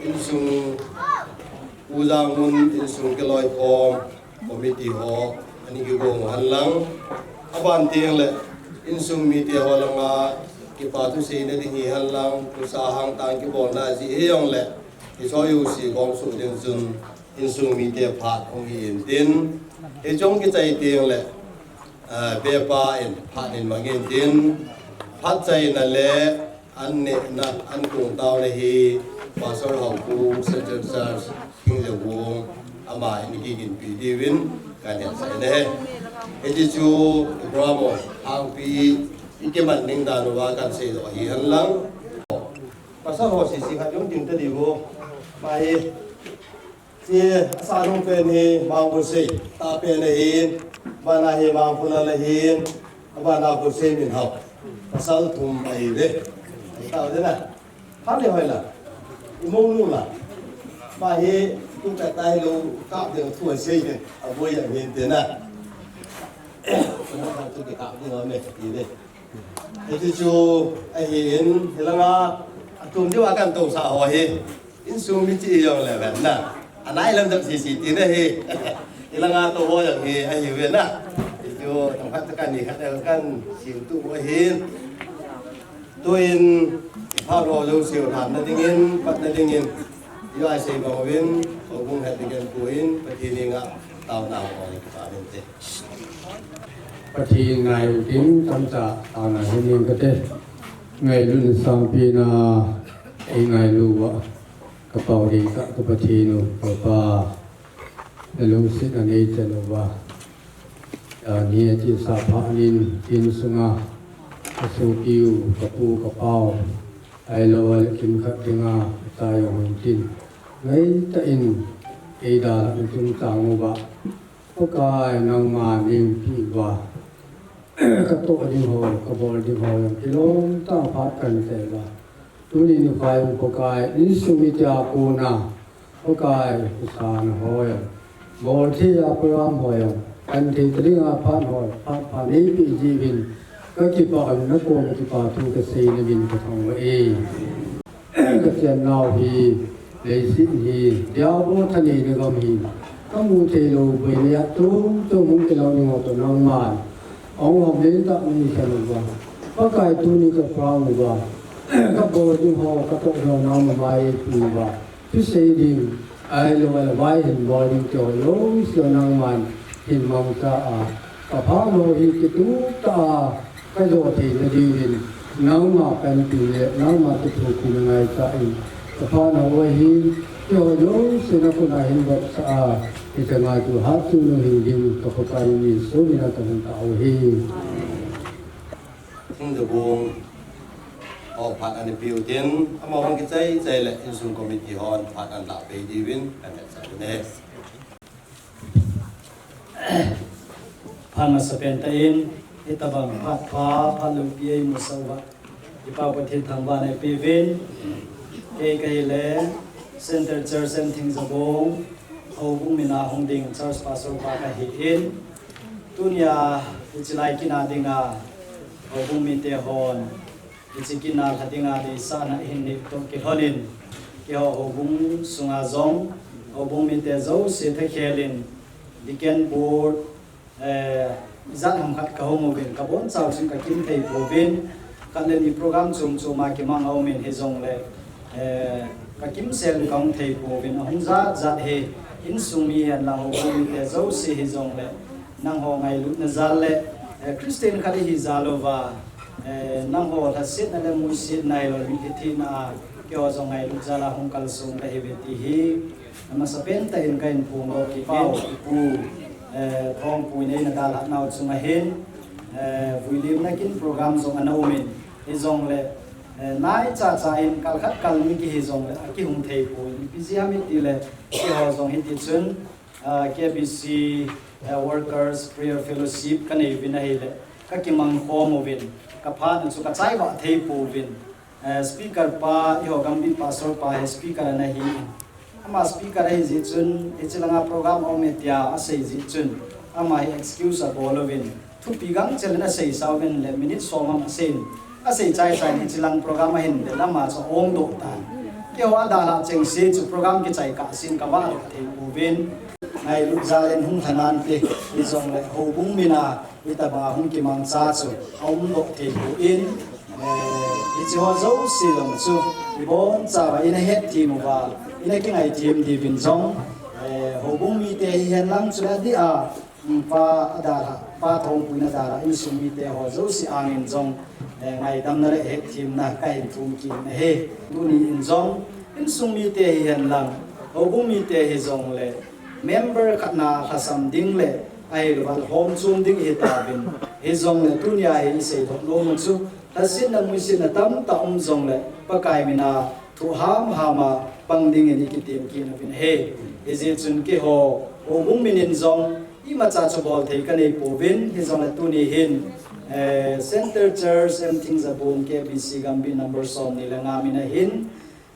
insung, Pu Jangmun insung kiloikhom committee ho ana kigong u hen lang, aban teng le Insung mite ho langa kipa thu seina ding hihen lang, kusa hangtah kibolna ji hijongle, hiche jouse gongsoh ding chun insung mite phat hung hi intin, hiche jong kichai tengle, ah, bepa in phat in mang intin, phat chaina le an nehna, an kongtaona hi Pastor Haokhup Central Church Thingjavung, ama hin kiginpi diuvin kahin hetsah in ahi. Hiche chu Abraham Hangpi, ikiman ding dan uva kahin seidoh hihen lang. Pasal ho sese khat jong ding tadiu. Ama hi, hiche asanung pen hi Mang Bulsei, tah pen ahin, abana hi Mang Pulal ahin, abana Bulsei Minhao. Pasal thum ahiuve. Tao dena. Phat le hoi la. Imong nu la. Ama hi tu ka tai lou kap ding thu asei ding. Aboi a hin te na. Ama tu ka kap ding a me ti le. Hiche chu ahin, hilanga atum diu a kahin tousah ho hi. Insung mi chi jongle ven na. Anai lam dam sese tina hi. Hilanga tou ho jong hi ahiuve na. Hichu tang khat kani khat kahin simtup u ahin. Tuin, phat ho jouse lhanna dingin, patna dingin, ijat sei bang uvin, houbung het dingin puin, Pathen henga taona ho kipa inte. Pathen ngai u tin, tamcha taona hin ning kate. Ngailutna sangpen a, eingailu uva, kapao ding tah ka Pathen u, Papa. Nalungsetna neichan uva. Ani ati sa phat nin, insunga, kasopiu, kapu, kapau, ahilou le kimkhat dinga, acha jong hung tin. Ngaitah in, eidalhah na chungchang uva. Pakai nangma neipi uva. Katoh ding ho, kabol ding ho, kilom tah phat kahin sei uva. Tuni nikho jong Pakai, insung mite a kona, Pakai, kusa na ho jong. Bolthei a program ho jong. Kahin thei ta dinga phat ho, phat pha neipe jiuvin. Kakipah in nakoma kipa thu kasei nauvin kathangvah e. Kachennau hi, leiset hi, Diabol thaneina gam hi. Kamu theilou boina a chom chom hung kilhon ho toh nangman. Ahung hom lentah neikhen uva. Pakai tuni ka program uva. Kabol ding ho, katoh ding ho nangma maipi uva. Thusei ding, ahilou le vai hin bol ding ti ho jouse nangman hin mangcha a. Kaphat ho hi kitup tah a, kajo theina diuvin, nangma panpi le, nangma kithopina ngaichan, kaphat ho hi, keiho jouse nakhut a hin vetsah a, hiche ngaito hatchungnung hing ding, ka Pakai min in sumil a kahung tao u ahi. Thingjavung ho phat ana peutin, amahon kichai chai le insung committee hon phat ana lahpeh diuvin, kahin hetsah uve. Phat masapen tah in, hitobang phat pha, phat loupi eimusah uva, i Pa Pathen thangvahna eipeuvin, kei kahile, Central Church M Thingjavung, houbung min a hung ding Church Pastor pa kahin, tunia, hiche lai kin a dinga, houbung mite hon, hiche kin a lha dinga deisahna ahin nei toh kilhonin, keiho houbung sunga jong, houbung mite jouse thakhelin, Deacon Board, eh, ijat ham khat kahung uvin, kabonchau chun kakim thei pouvin, khat le ni program chom chom a kimang aumin hijongle, eh, kakimsel kahung thei pouvin, ahung jat jat hi, insung mi hen lang houbung mite jouse hijongle, nangho ngailutna jal le, eh, Christian khat ihi jal uva, eh, nangho lhasetna le musetna hilou le mitlhi thina a, keiho jong ngailut jal a hung kalsong kahiuve ti hi, amasapen tah in kahin phongdoh kit uvin, ipu, eh, Thongpu in eina dalhah nau chunga hin, eh, vuilimna kin program jong ana umin, hijongle, eh, naicha cha in kal khat kal ni kihi jongle, akihung thei poi, ipi jeh ham itile, keiho jong hiti chun, ah, K B C, eh, Workers Prayer Fellowship kanei uvin ahile, kakimang khom uvin, kaphat u chu kachai vah thei pouvin, eh, speaker pa, eiho gambih pastor pa hi speaker ana hi in. Ama speaker ahi jeh chun, hiche langa program aum e tia asei jeh chun, ama hi excuse abol uvin. Thupi gangchel in asei sa uvin le minute som ham asei in. Asei chai chai in hiche lang program ahin vet le ama chu ahong doh tan. Keiho adalhah chengse chu program kichai kah sen kavah doh thei pouvin. ngailut jal in hung lha nante, hijongle houbung mina hitobang hung kimangcha chu aumdoh thei poi. Eh, hiche ho jouse jong chu ibonchauva ina hetthem uva, ina kingaithem diuvin jong, eh, houbung mite hihen lang chule adeh a, um, pa adalha, pa Thongpuin adalha insung mite ho jouse angin jong, eh, ngaidamna le hetthemna kahin thum kit in ahi. Tuni in jong insung mite hihen lang, houbung mite hijongle, member khat na lhasam ding le ahilouva lhom chom ding hitauvin, hijongle tunia hi iseidoh nom u chu, lhasetna muisetna tamtah um jongle Pakai mina thoh hamham a pang dingin ikitem kit uvin ahi. Hijeh chun keiho houbung min in jong imacha chu bol thei kanei pouvin, hijongle tuni hin, eh, Center Church M Thingjabung K B C Gambih number somni le nga mina hin,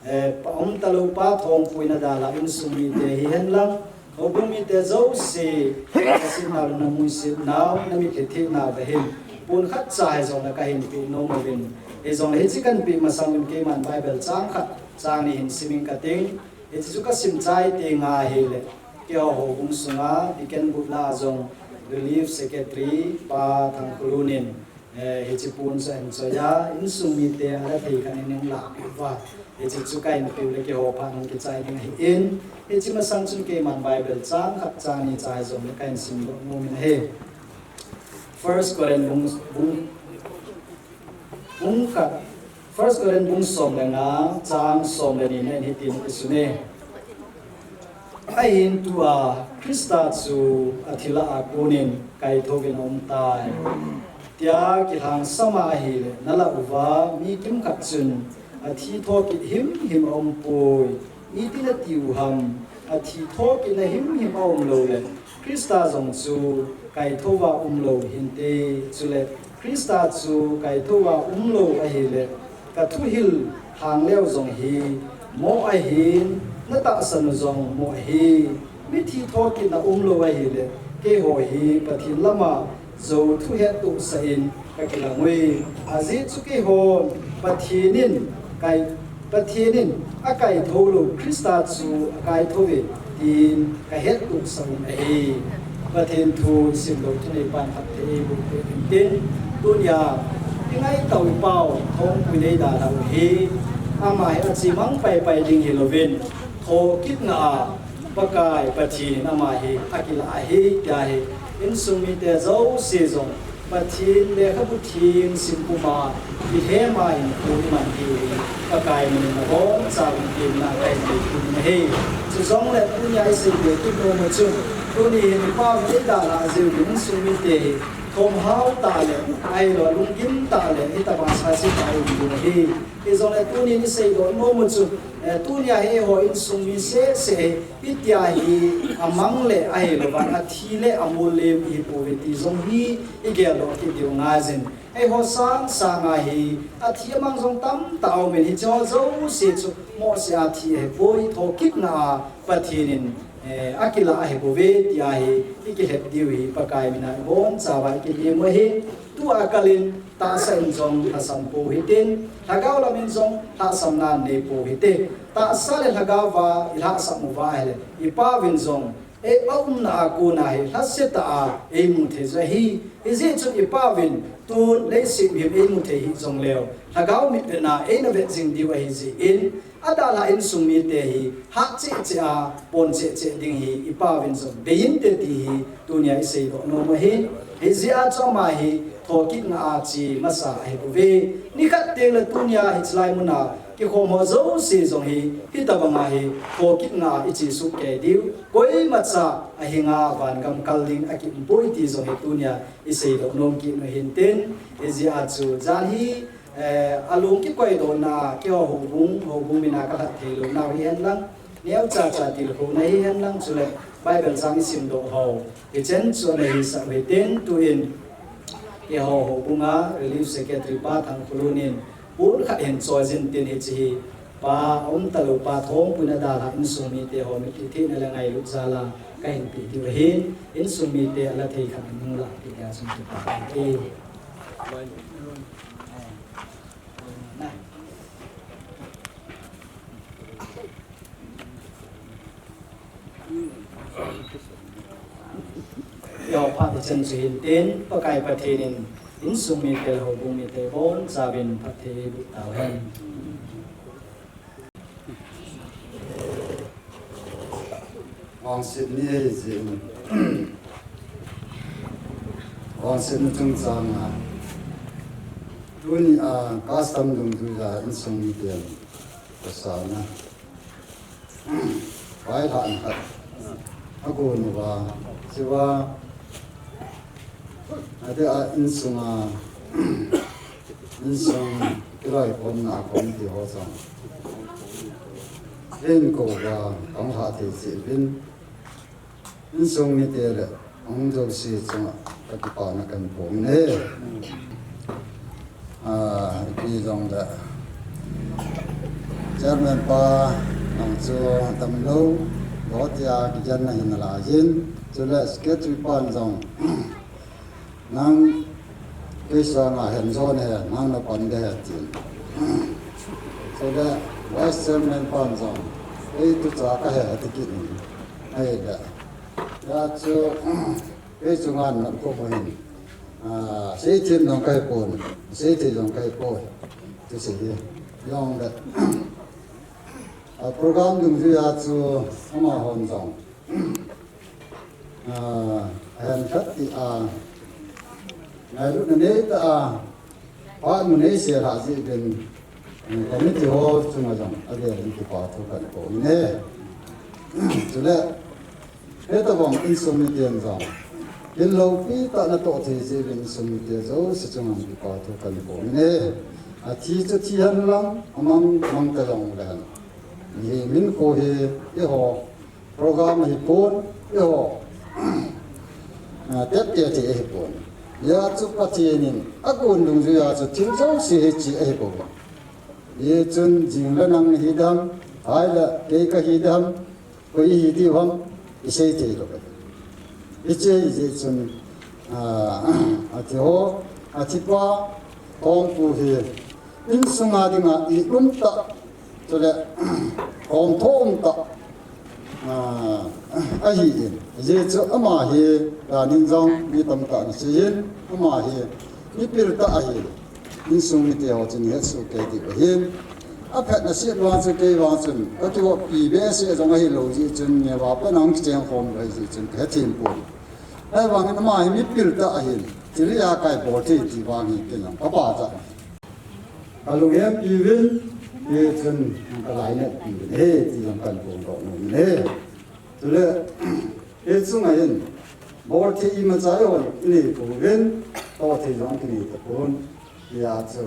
eh, pa umtalou pa Thongpuin adalha insung mite hihen lang, houbung mite jouse, lhasetnau le namuisetnau, namitlhi thehnau le hin, pon khatcha hijongle kahin peh nom uvin. Hijongle hiche kahin peh masang un keiman Bible chang khat, chang ni hin sim inge kating. Hiche chu kasim chai teng ahile, keiho houbung sunga Deacon Butla jong Relief Secretary pa Thangkholun in, eh, hiche pon chu ahin choi a, insung mite ala thei khat in eihung lahpeh uva, hiche chu kahin peh u le keiho phat hung kichai ding ahin, hiche masang chun keiman Bible chang khat chang ni cha hijongle kahin simdoh nom in ahi. First Corinth bung, bung, bung khat, First Corinth bung som le nga, chang som le ni na in hitin asun e. Ahin tua Christa chu athi lah a konin kaithouvin aumtai, tia kilhangsam a ahile nalah uva, mi kimkhat chun athi thokit himhim aumpoi. Iti natiu ham? Athi thokitna himhim aum loule Christa jong chu kaithouva umlou hinte. Chule Christa chu kaithouva umlou ahile, kathuhil lhang leu jong hi moh ahin, natahsan u jong moh ahi. Mithi thokitna umlou ahile, keiho hi Pathen lama jou thu hettohsah in kakilang uve. Ajeh chu keihon Pathen in kai, Pathen in akaithou lou Christa chu akaithouve tin kahettohsah un ahi. Pathen thu isimlou thuneipan phatthei eiboh peh intin, tunia ingaitau ipau Thongpuin eidalhau hi, ama hi achemang paipai ding hilouvin, thokit ngah a Pakai Pathen in ama hi akilah ahi, tia hi insung mite jouse jong Pathen lekhabu theng sim puma ilhem a hinkho iman diu hi Pakai min in nabonchauvin temna kahin nei kit in ahi. Chujongle tunia isei be kit nom u chu, tuni hin ipauvin eidalhah jeh uvin insung mite hi thomhao tah le, ahilou lunggim tah le, hitobang sase tah a um ding ahi. Hijongle tunin iseidoh nom u chu, eh, tunia hi eiho insung mi sese hi, hitia hi amang le ahilouva athi le amol le ihipouve ti jong hi igeldoh kit diu ngaijin. Eiho sangsang a hi athi amang jong tamtah aumin, hicheho jouse chu mohseh a thi ahipoi, thokit ngah a Pathen in, eh, akilah ahibouve tia hi ikilhep diu hi Pakai mina ibonchauva ikitem u ahi. Tua kalin tahsa in jong lhasam pou hitin, lhagao lam in jong lhahsamna nei pou hite. Tahsa le lhagao va ilhahsam uva ahile, ipauvin jong ei aumna a kona hi lhasetah a eimu thei u ahi. Hijeh chun ipauvin tun leiset mihem eimu thei hih jongleu, lhagao mitvetna eina vet jing diu ahijeh in, adalhah insung mite hi hat cheh cheh a pon cheh cheh ding hi ipauvin jong bei inte ti hi tunia iseidoh nom u ahi. Hijeh a chu ama hi thokit ngah a che masa ahibouve. Nikhat tengle tunia hichelai muna kikhom ho jouse jong hi hitobanga hi thokit ngah a ichesuh kei diu, koimacha ahinga vangam kal ding akiumpoi ti jong hi tunia iseidoh nom kit u hintin. Hijeh a chu jan hi, eh, alung kikoidohna a keiho houbung, houbung mina kalhat theilounau hihen lang, neocha cha tilkhouna hihen lang, chule Bible chang isimdoh ho, hichen chu ana hisah u hitin, tuin keiho houbunga Relief Secretary pa Thangkholun in pon khat hin choijin tin, hiche hi pa aumtalou pa Thongpuin adalhah insung mite ho mitlhi thehna le ngailut jal a kahin peh diu ahin, insung mite ala thei khat in hung lahpeh dia chun kipah e. Phat chen chu hin tin, Pakai Pathen in insung mite le houbung mite bonchauvin phatthei boh tauhen. Vangset ni ahi jeh in, vangset ni chungchang a, tuni a custom dungjuiya insung miten pasal na, vailhahna khat agon uva, chua adeh a insunga, insung kiloikhomna a committee ho chun eihin kou uva, kahung lhah thei jeh uvin, insung mite le hung jouse chunga kakipana kahin phong e. Ah, ipi jongle Chairman pa, nang chu damlou, lou tia kigenna hin nalai in, chule Secretary pan jong, nang kei sanga hin jon e, nang napan de e tin. Chule Vice Chairman pan jong, kei tucha kahi e ati kit in. Ahile, hia chu, kei chunga nang ko hin, ah, seithem jong kahipon, seithei jong kahipoi, ti sei hi. Jongle, ah, program dungjuiya chu amahon jong, ah, ahin khat tia, ngailutna neitah a, phat mu neisel hah jeh uvin, eh, committee ho chunga jong avel in kipa thu kahin phong e. Chule, hitobang insung miten jong, kin loupi tah natoh thei jeh uvin insung mite jouse chunga kipa thu kahin phong e. Athi chu thi hen lang, amang mang ta jongle hen, mihem hinkho hi eiho program ahipon, eiho, ah, tep te thei ahipon. Hia chu Pathen in agon dungjuiya chu thil jouse hi che ahipoi. Hichun jing le nang nahi dem, phai le kei kahi dem, koi ihi diu ham, isei thei lou. Hiche hi jeh chun, ah, athi ho, athipa tongpu hi insunga dinga it umtah, chule, khomtho umtah, ah, ahin. Hijeh chun ama hi, danin jong mi tamtah in asei in, ama hi mipil tah ahi. Insung mite ho chun ihet soh kei diu ahin. Aphatna set vang chu kei vang chun, kakivoppi behseh jong ahilou jeh chun, neva pat nang kicheng khom lou ahi jeh chun, kahethem pon. Ahivangin ama hi mipil tah ahin, thil hi akai bol thei ti vang hi kei jong kapachat. Kalunghempi uvin, hichun kalainatpi uvin ahi, ti jong kahin phongdoh nom in ahi. Chule, hichunga hin, bol thei imacha eihon inei pouvin, toh thei jong kinei tapon, hia chu,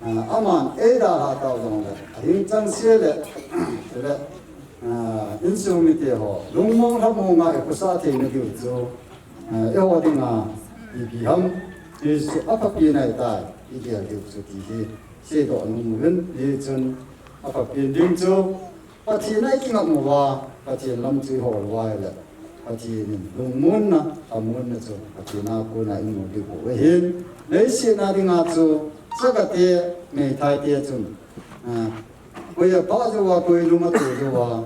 ah, aman eidalhah tau jongle, ahing chengse le, chule, ah, insung mite ho lungmong lhamong a ikhosah theina diu chu, ah, eiho dinga ipi ham, hichu aphapen ahitai, igel diu chu ti hi seidoh nom uvin, hichun aphapen ding chu, Pathen a ikingap uva, Pathen lam chu ihol uva ahile, Pathen in lungmonna, lhamonna chu Pathen a kona imu diu bou ahin. Leiset a dinga chu, chagate, meithaite chun, ah, koi apha jouva, koi lung ato jouva,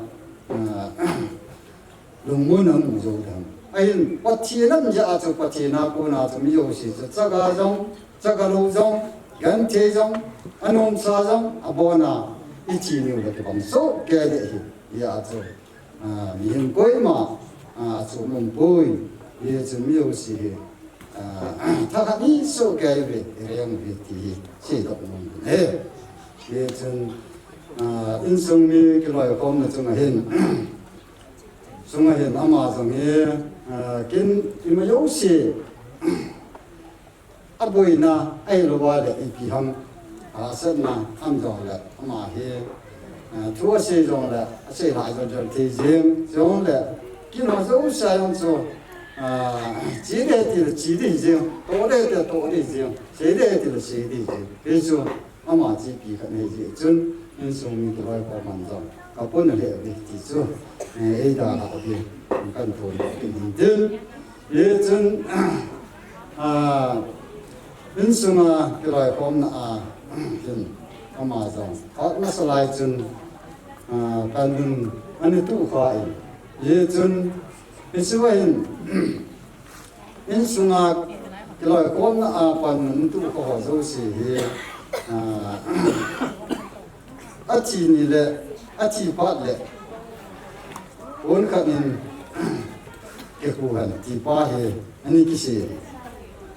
ah, lungmonna amu jou dem. Ahin, Pathen lam jeh a chu, Pathen a kona chu mi jouse chu, chaga jong, chaga lou jong, genthei jong, anomsa jong, abona ithi niu le kibang soh kei ding ahi. Hia chu, ah, mihem koima, ah, achom umpoi. Hichun mi jouse hi, ah, thakhat ni soh kei uve, ireng uve ti hi seidoh nom in ahi. Hichun, ah, insung mi kiloikhomna chunga hin, chunga hin ama jong hi, ah, kin ima jouse aboina ahilouva le ipi ham, ah, hahsatna aum jongle ama hi, ah, thu asei jongle, asei lhah jol jol thei jeng, jongle kin ho jouse a jong chu, ah, che ding ti le che ding jeng, toh ding ti toh ding jeng, sei ding ti le sei ding jeng. Hichu ama chepi khat ahi jeh chun, insung mi kiloikhom man jong kapona lheh uve ti chu, eh, eidalhah uve, kahin phongdoh kit in tin. Hichun, ah, insunga kiloikhomna a hin ama jong phat masa lai chun, ah, kalung ana tuh khan, hichun, hichea hin, Insunga kiloikhomna a panmun tu kho ho jouse hi, ah, athi ni le, athi phat le, pon khat in kikhu hen ti pa hi ani kisei.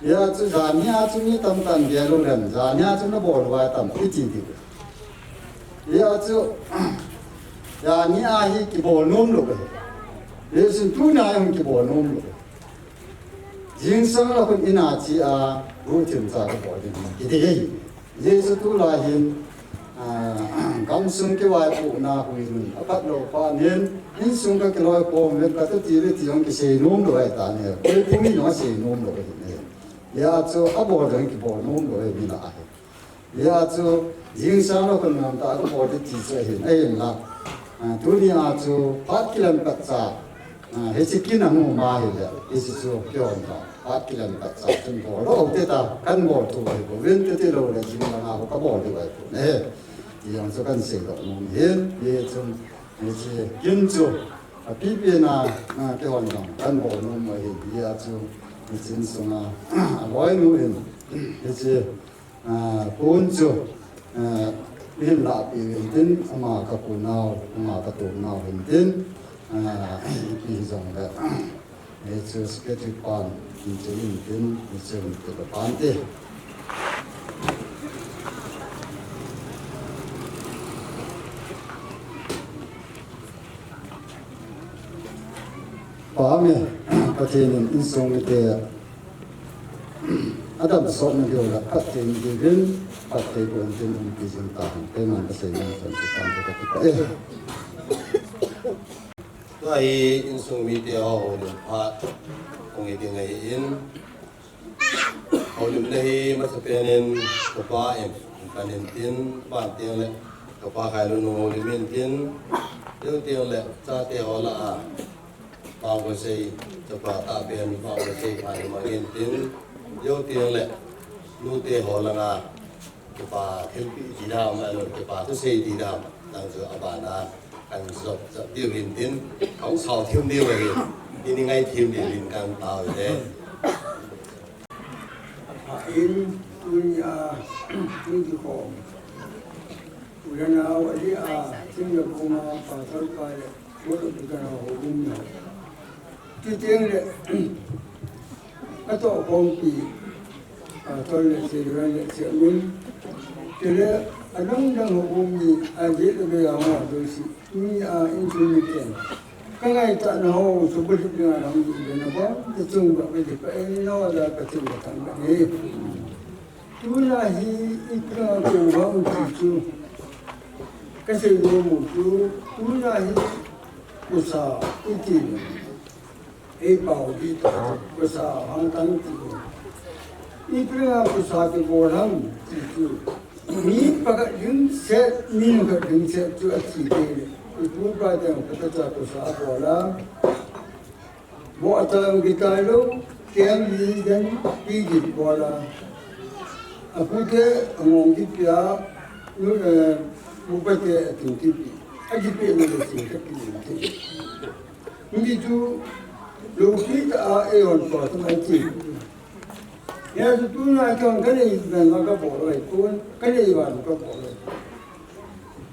Hijeh chun janhi a chu mi tamtah in gel u hen, janhi a chu nabol uva tam iti diu. Hijeh chun janhi a hi kibol nom lou. Hijeh chun tuni a jong kibol nom lou. Jingsang la khun in a che a, bu thim cha kabol ding kiti ahi. Hijeh chun tulai hin, ah, gamsung kivaipohna hui nun aphat lou phat in, insung kakiloikhom uvin kati le ti jong kisei nom lou ahi tan ahi. Koi pum in jong sei nom lou ahi. Hijeh chun abol ding kibol nom lou ahi, mi lah ahi. Hijeh chun, jingsang la khun namtah kabol ding ti chu ahin, ahinla. Ah, tuni a chu, phat kilem petcha, ah, hiche kin a hung um ahile, hiche chu kihon ta. Phat kilem petcha chun bol lou te ta, kan bol thu ahi bouvin, titi lou le jing langa ho kabol diu ahi pon ahi. Ti jong chu kan seidoh nom ahin, hichun, hiche kin chu, apipi na, ah, kihon jong kan bol nom ahin, hijeh chun, hiche insunga, aloinu in, hiche Ah, pon chu, ah, hin lahpeh uvin tin, ama kapu nau, ama katu nau hin tin, ah, ipi hijongle, hichu secretary pan, hichu hin tin, hichu hin tin pan te. Pa me, Pathen in insung mite, Adam sotna diu la phatthei in diuvin, phatthei boh in tin umpi jing tahen, keiman kasei nom chan chu tan ka kipah e. Tua hi insung mite ho houlim phat hung hi ding ahin, houlimna hi masapen in kapa in, kapan in tin, ban teng le kapa Khailun houlim in tin, teng le chate ho lah a Pangkosei, chapa tahbeh in Pangkosei phat mang in tin, jou teng le, nute ho langa, kipa thilpeh ti dam, ahilou le kipa thusei ti dam, nang chu abana, kan jop jop diu hin tin, kong sao thim diu ahi, ini ngai thim diu hin kan tao le. Ahin, tunia, tun kikhom. Pu le nao ahi a, thim le puma, pastor pa le, board of deacon ho houlim na. Ti teng le, atoh khompi, pastor le, chairman le, chairman. Chule, adang dang houlim ni, a je le be a ma do si. Tunia insung miten. Kangaitah nau, subulhit na nang di na ba, ta chung ba, ba di pa, eh, nau da ka chung ba tang ba ni. Tuna hi, ipi a kou ham ti chu. Kasei nom u chu, tuna hi, kosa, iti. Ei pao di ta, kosa, hangtang ti. Ipi a kosa kibol ham ti chu. Mi pakhat ding set, mi khat ding set chu athi tei le. Ipu ipa teng khat cha kosa abol a. Bo atan kitai lou, kem li den pi git bol a. Apute angong kipia, nu, eh, upate atin kipi. Akipe le le sin kapi le te. Ngi chu, lou pi ta a e on ko ta mai ti. Hijeh chun tuna chun kanei ban ma kabol lou, tun kanei ban kabol lou.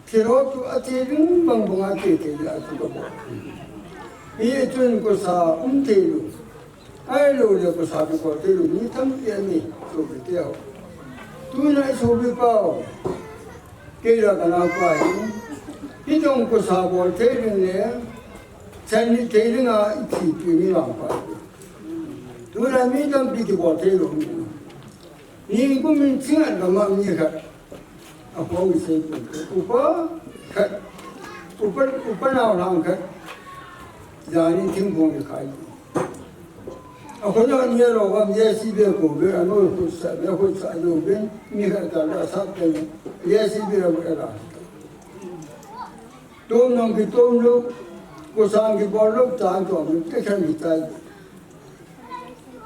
Thilho chu athi ding bang bang athi thei a chu kabol. Hichun kosa um thei lou. Ahilou le kosa kibol thei lou, mi tampi aum e, sopite ho. Tuna isopi pau. Kei la kana pa hi. Hichun kosa bol thei ding le. Chan ni thei ding a ithi pi ni vang pa. Tuna mi tampi kibol thei lou. Nikum in chinga gam a mi khat. Akhong sei pon. Upa khat. Upa, upa nao lang khat. Jani thingphung i khai. Akhona ni lo gam J C B ko be ano ko sa be ko sa lo be mi khat ka la sa ke J C B la ko la. Tom nang kitom lou, kosa kibol lou, chan tom lou, te chan kitai.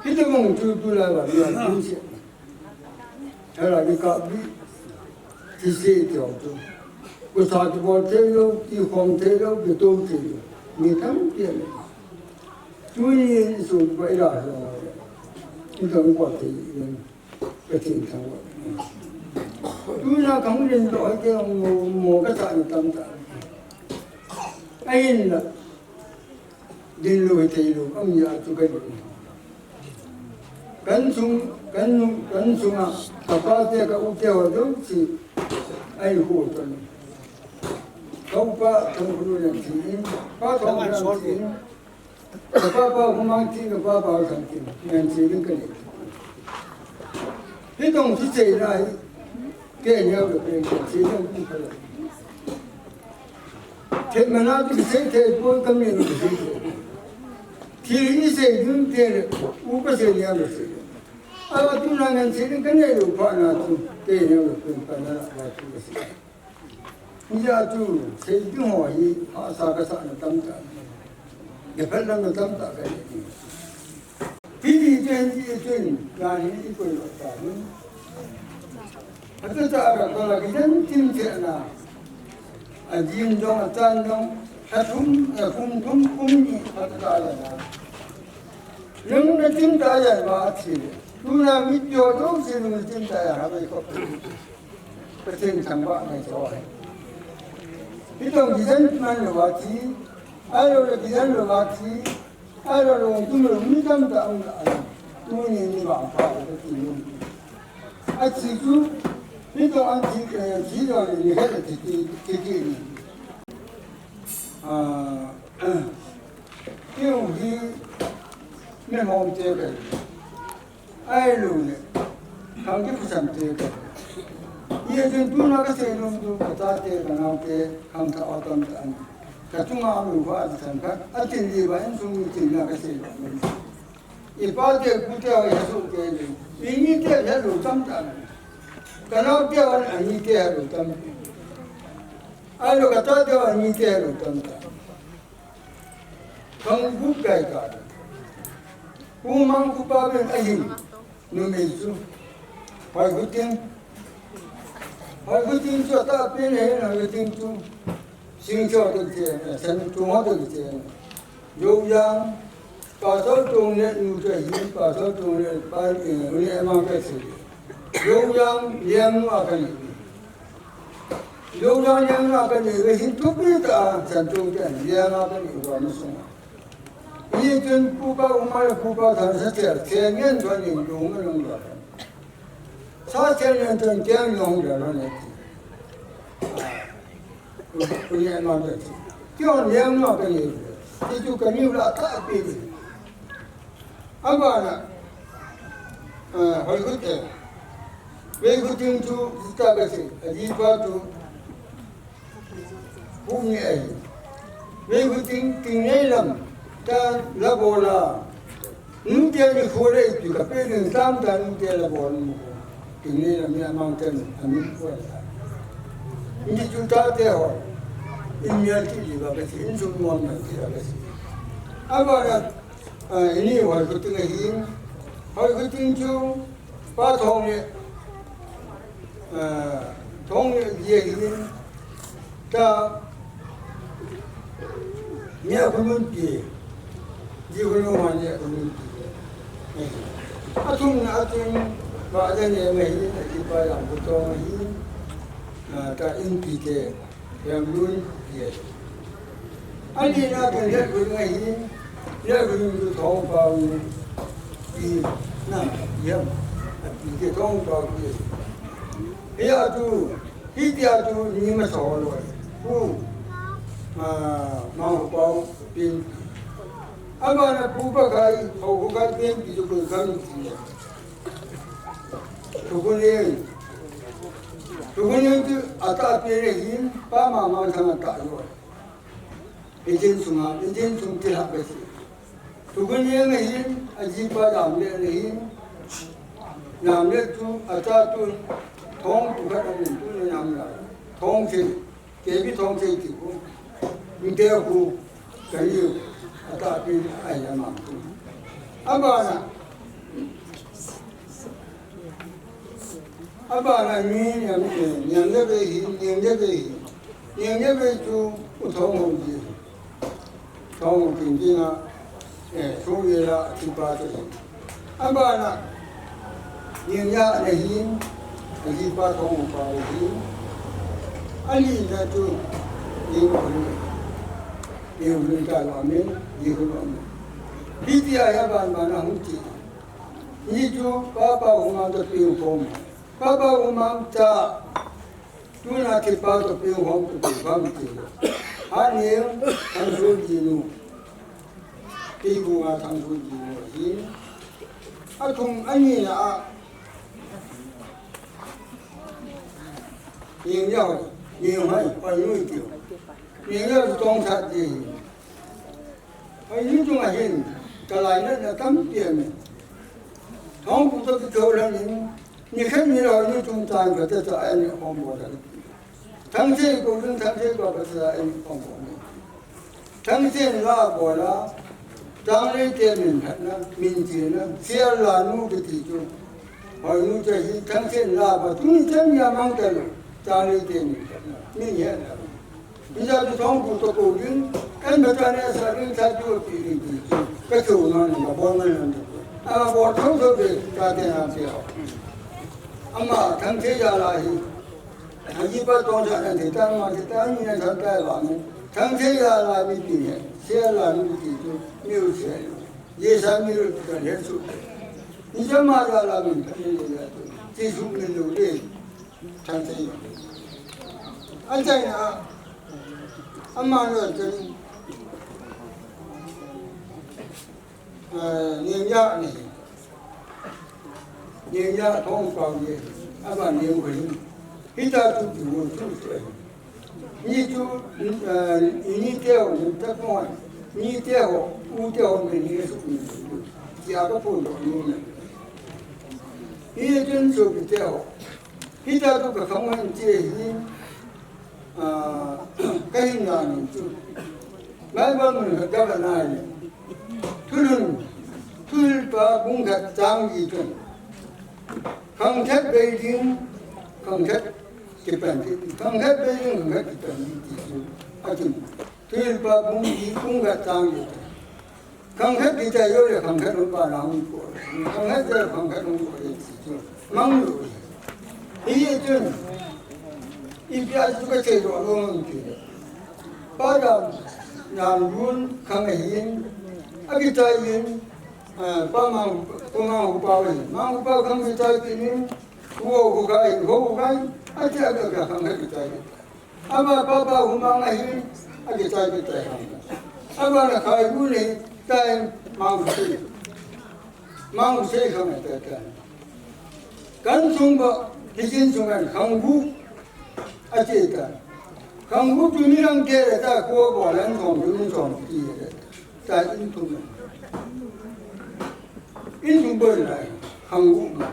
Hiti mong chu tulai va ni a tin se. Hela ni ka bi, ti se ti ong tu. Kosa kibol thei lou, kikhom thei lou, kitom thei lou. Mi tampi aum e. Tuni in isopi pa ila so. Ito ko te yin ka tin thang wa. Tuna kang rin to ke mo mo ka sa ni tam ta. Ayin la. Din lo te lo ang ya tu ka ni. Kan sung kan kan sunga ka pa te ka u te wa do si ai ho to. Ka u pa ka u lo na ti. Pa to na ti. Ka pa pa hu mang ti ka pa pa sang ti. Yan ti din ka ni. Hi tong ti sei na hi. Ke nya ka pe ti dong ti ka. Themna tu kisei thei pon ka mi kisei thei. Thil isei dun te le, u kasei nia kasei. Awa tuna ngan sei dun ka nei lou pha na tu, te nia lo pen pa na wa tu kasei. Nia tu, sei dun ho hi, hasa kasa na tam ta. Ke phat na na tam ta ka ni. Hiti chun, hiti chun, dan hi i koi lo ta hi. Atu ta ra ko la kijan tin che na. A jin dong, a chan dong, a thum, a kum thum, kum ni, atu ta la na. Lung na tin ta ya ba a thi. Tu na mi pyo dong si lung na tin ta ya ha bai ko. Pathen thangvah ngai tho ahi. Hitobang kijen man louva thi, ahilou le kijen louva thi, ahilou le hung tum lou mi tamtah um lou ahi. Tuni ni vangpha le Pathen um. Athi chu, hitobang an thi, eh, thi lou le ni khat le thi, thi, thi, thi ni. Ah, keu hi, mi hom te ve. Ahilou le, khang kiphucham te ka. Hijeh chun tuna kasei nom chu, ka chate, ka naote, khangthah ho tamtah ahi. Ka chunga um uva, a chan khat, a tin li uva, insung mi tin na kasei nom. I pate, pute ho, i hesoh te le. I nite, helou tamtah. Ka naote ho, a nite, helou tamtah. Ahilou, ka chate ho, a nite, helou tamtah. Thang gup kai ta. Pu Mang Khupa pen ahin. Numei chu. Hoikhuting. Hoikhuting chu atahpen ahin, Hoikhuting chu. Singcho te che, Sanchong ho te che. Joujang. Pastor Chongneo nu chu ahin, Pastor Chongneo pa, eh, uni ama ka che. Joujang, Liangnu a ka nei. Joujang Liangnu a ka nei, ve hin thupi tah a, Sanchong te, Liang a ka nei, va ma sung. Hijeh chun Pupa Uma le Pupa Thansa te, te ngen chun ning dong ma nong va. Sa te ngen chun te nong va lo ne. Uni ama ka che. Kio Liangnu a ka nei. Ti chu ka ni la ta pi. Abana, ah, Hoikhuting. Veikhuting chu, ta ka che, ajipa chu, Pu Nge ahi. Veikhuting, Tingneilam, ta la bol a. Nute ni khole ipi ka pe ding tam ta nute la bol mu. Tingneilam ni amang ten, amin ko ta. Ni chu ta te ho. In mial ti li ba ka che, in chu mo na ti ba ka che. Abana, Ah, ini Hoikhuting ahin. Hoikhuting chu Pa Thongneo, ah, Thongneo ji ahin. Ta, Neo Khonunpi. Ji Khonung ma Neo Khonunpi. Eh. Athumna a chun, Pa Janeo ahin, akipa Jangkhotong ahin. Ah, ta Inpi te. Hemlun, yes. Ani na kan Neo Khonung ahin, Neo Khonung chu Thongpao pi na, yam, api te Thongpao pi. Hia chu, hitia chu ni masa ho lou. Pu, ah, Mangpao pi. Abana Pu Pakai, Hou Pakai pi chu koi kan ti. Thukhoneng. Thukhoneng chu atahpen ahin, Pa Mangmangthang atah lou. Ejen sunga, ejen sung tilhah besi. Thukhoneng ahin, ajipa Jamlel ahin. Jamlel chu acha tun, Thong chu khat amin tun ahin la. Thongchai. Kebi Thongchai ti khu. Nte khu. Kani atahpen ahi amang khu. Abana. Abana ni Niam, eh, Niamneo Vei hi, Niamneo Vei hi. Niamneo Vei chu U Thonghou ji. Thonghou King ji na, eh, Songlela akipa chu hi. Abana, Niangya nahin, ajipa Thongpa nahin, alina chu, Niangya nahin, Niangya nahin ka lo amen, Niangya nahin. Hitia hi aban bana hung ti. Ni chu, Papa Umang ta piu pom. Papa Umang ta, tuna ti pa to piu hom to piu bam ti. Ha ni, ang chu di nu. Ti bu nga thang bu di nu hi. Athum ani na a. Niangya, Niangya hai, pa nu ti. Niangya tong sa di. Hoinu chunga hin, kalainatna tampi aum e. Thongpu toh kitholan in, nikhat nilou hoinu chung tang kate cha ani hom bol a. Thangse kou ding, Thangse kou kate cha ani hom bol a. Thangse in la bol a, Changlei te min phatna, min chena, Sial la nu kiti chu. Hoinu cha hi, Thangse in la bol, tuni chan ya mang ta lou, Changlei te min phatna, min hetna. Hijeh chun Thongpu toh kou ding, kan bata ne sa ding sa ju pi ding ti. Ka chu na ni ka bol ngan ngan. A bol thou thou de ka te na ti ho. Ama Thangse jala hi. Ajipa tong sa na ti ta ma ti ta ni na sa ta la ni. Thangse jala mi ti ne. Sial la mi ti chu. Mi u se. Ye sa mi ru ka le su. Ni sa ma jala mi ka ni le ya tu. Ti su mi lu le. Thangse. Achaina, amanu chun, eh, Niangya ni. Niangya Thongpa ye. Aba Niangya ni. Hita tu tu tu tu. Ni tu, eh, ni te ho, ni ta ko. Ni te ho, u te ho ni ni su ni. Ti a ko pu lo ni. Ni tun su te ho. Hita tu ka kham ngan che hi, ah, ka hin na nun chu. Bible mun ka ka na ni. Thulhun, Thuhilpa bung khat chang li chun. Khangthah bei ding, khangthah kipan ding, khangthah bei ding, khangthah kipan ding ti chu. Achun, Thuhilpa bung li, bung khat chang li chun. Khangthah kichai lou le khangthah lou pa na hung ko. Khangthah le khangthah lou ko le ti chu. Mang lou. Hichun. Ipi a chu ka chei lou lou mang ti. Pa da na lun khang hin. Akichai yin. Ah, pa mang, pa mang pa yin. Mang pa khang kichai ti nin. Ko ko kai, ko ko kai. Acha ka khangthah kichai. Ama papa humang ahi, akichai kichai ham. Ama na khai bu ni, tai mang sei. Mang sei khang tai tai. Kan sung ba, kijin sung kan khang bu. Achi ta. Khang bu tu ni rang ke ta ko bo lan song tu ni song ti. Ta in tu. In tu bo lai, khang bu ma.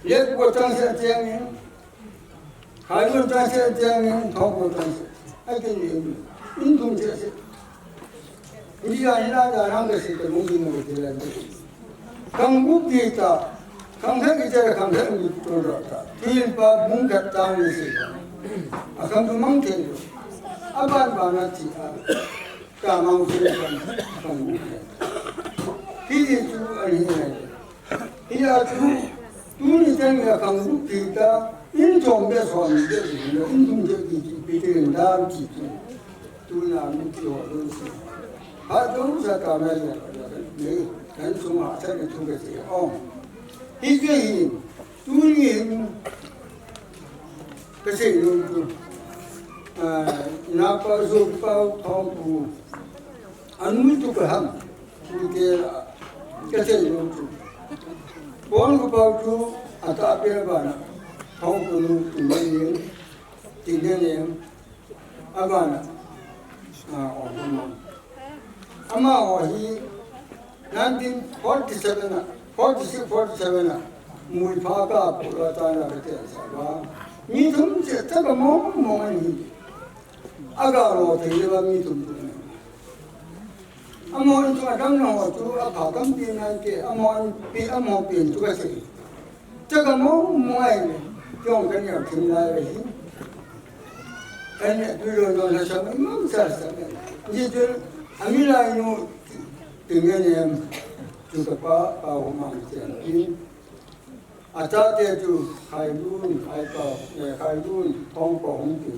Ye ko tang sa tiang ni. Khai mun tang se, tang ni, thong ko tang se. Ai ke ni, in thum se se. Ni ya ni la da rang ke se ke mung di mo ke la ni. Khang bu ki ta, khang he ki te khang he ni to ra ta. Tin pa mung ka tang ni se. A khang tu mang ke ni. A ban ba na ti a. Ka mang se khang, khang bu ki. Ki ni tu a ni ni. Hia chu, tuni chan a khang bu ki ta, in chom de son de, in dum de ki ki pi te in dam ki ki. Tuna mi ki ho lo si. Ha dong sa ka na ya, ya, ni, kan sung ha sa ni thu ke se ong. Hi ke hi, tuni hin, ka se lo tu. Ah, na pa zo pa thong pu. Anu tu ka ham. Tute la, ka sei lou chu. Pon ko pau chu, ata pe bana. Thong ko nu tu mai ni, ti ne ne, abana. A, o ko ma. Ama ho hi, nineteen forty-seven a, forty-six, forty-seven a, mui pha ka pu la ta na ka te sa ba. Mi thum che ta ka mo, mo ni. Aga lo te le ba mi thum tu. Amo in chu adang na ho chu apha tampi nai te, amo in pi, amo pi in chu ka sei. Cha ka mo mo ai le, jong ka nia thim lai le hi. Ka nia tu lo lo na sa mai mang sa sa le. Ji tu, ami lai nu, ti nge ne am. Chu kapa, pa hung mang chen in. Achate chu Khailun, Khaipao, eh, Khailun, Khongpao hung ti.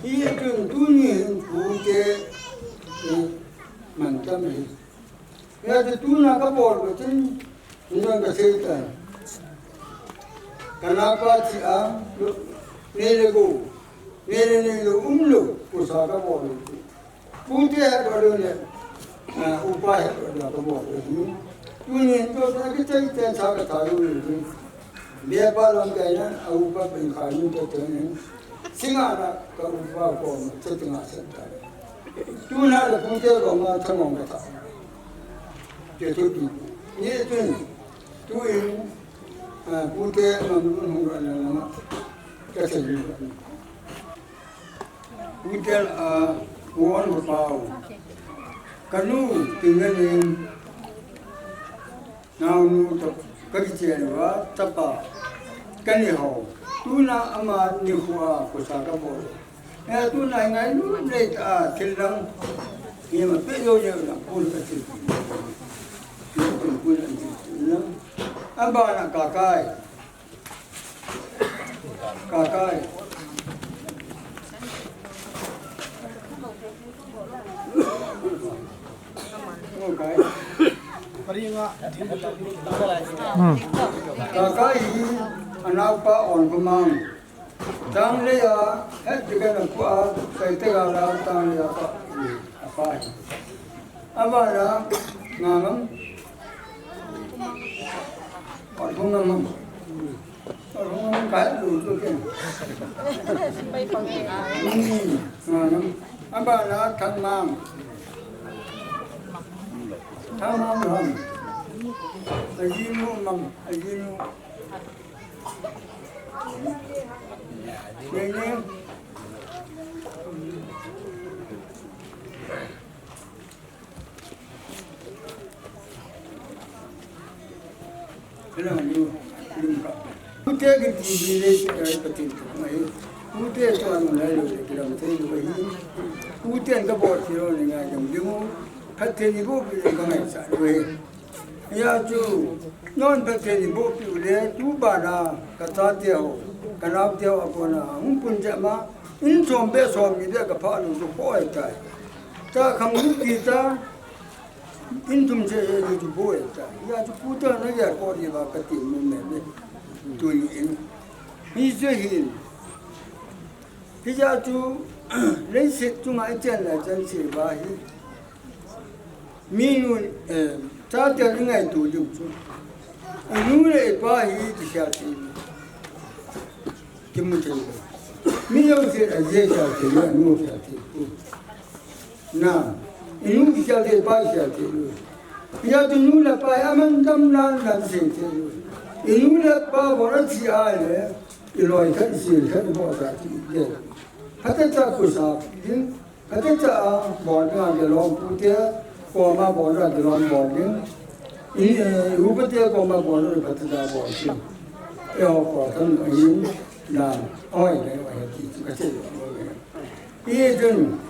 Hi chun tuni hin tute, eh, mantam hi. Hia chu tuna kabol u chun, hinan kasei tan. Kanapa thi a, nei le gou, nei le nei lou, umlou, kosa kabol u chu. Pute hetdoh lou le, ah, upa hetdoh lou kabol u hi. Tunin toh sa kichai chen sa katha lou hi. Bia pa lamkai nan, a upa pen Khailun toh chen in. Singa na ka upa kom, sa tinga sa ta. Tuna le pute kom ma thangong katha. Ke tu tu. Ni tun, tuin, ah, pute mam lun hung ra na na. Ka sa ni. Ute, ah, u on u pau. Kanu, tingnan in. Naonu toh, kakichen uva, chapa. Kani ho. Tuna ama nikho a, kosa kabol. Eh, tuna ngailu nei ta, thil dang. Ima pe yo yo dang, pul kathil. Pul kathil. Abana Kakai. Kakai. Kakai. Hmm. Kakai hi anaopa Onkhomang. Tanglei a, het tikan a kua, Saite gala, Tanglei a pa, apa hi. Abana, Ngangam. Onkhomang. Abana Thangmang. Thangmang Mang. Ajinu Mang. Ajinu. Nene. Pute kiti bile, eh, Pathen thu ngai. Pute chu anung lai lou le kilam thei lou hi. Pute kabol thei lou ni ngai jong ding u. Pathen ni bu bile kangai sa lou hi. Hia chu, non Pathen ni bu pi u le, tu bana, kachate ho, kanaote ho, akona, hung pun jeh ma, in som be som ni be kapha lou chu khoi tai. Ta khang lu pi ta, in thum che he ni chu boi ta. Hia chu pute na ya ko ni ba Pathen mu me me. Tuni in. Hi chu hin. Hia chu, leiset chunga ichen la chen se ba hi. Minu, eh, chate ingaito diu chu. Inu le ipa hi kikhel thei. Kimu thei. Mi jouse a je khel thei, anu khel thei. Na, inu kikhel thei, pa kikhel thei. Hia chu nu le pa hi aman dam nan dan sei thei. Inu le pa bou athi a le, iloi khat, isil khat, ibol khat ti de. Khat cha kusa, din, Kati cha a, bol ding a kilom pute, koma bol ding a kilom bol ding. I, eh, upate koma bol ding a kati cha bol ding. E ho ko tham a in, na, oi, le, oi, ti, ti, kati. I chun,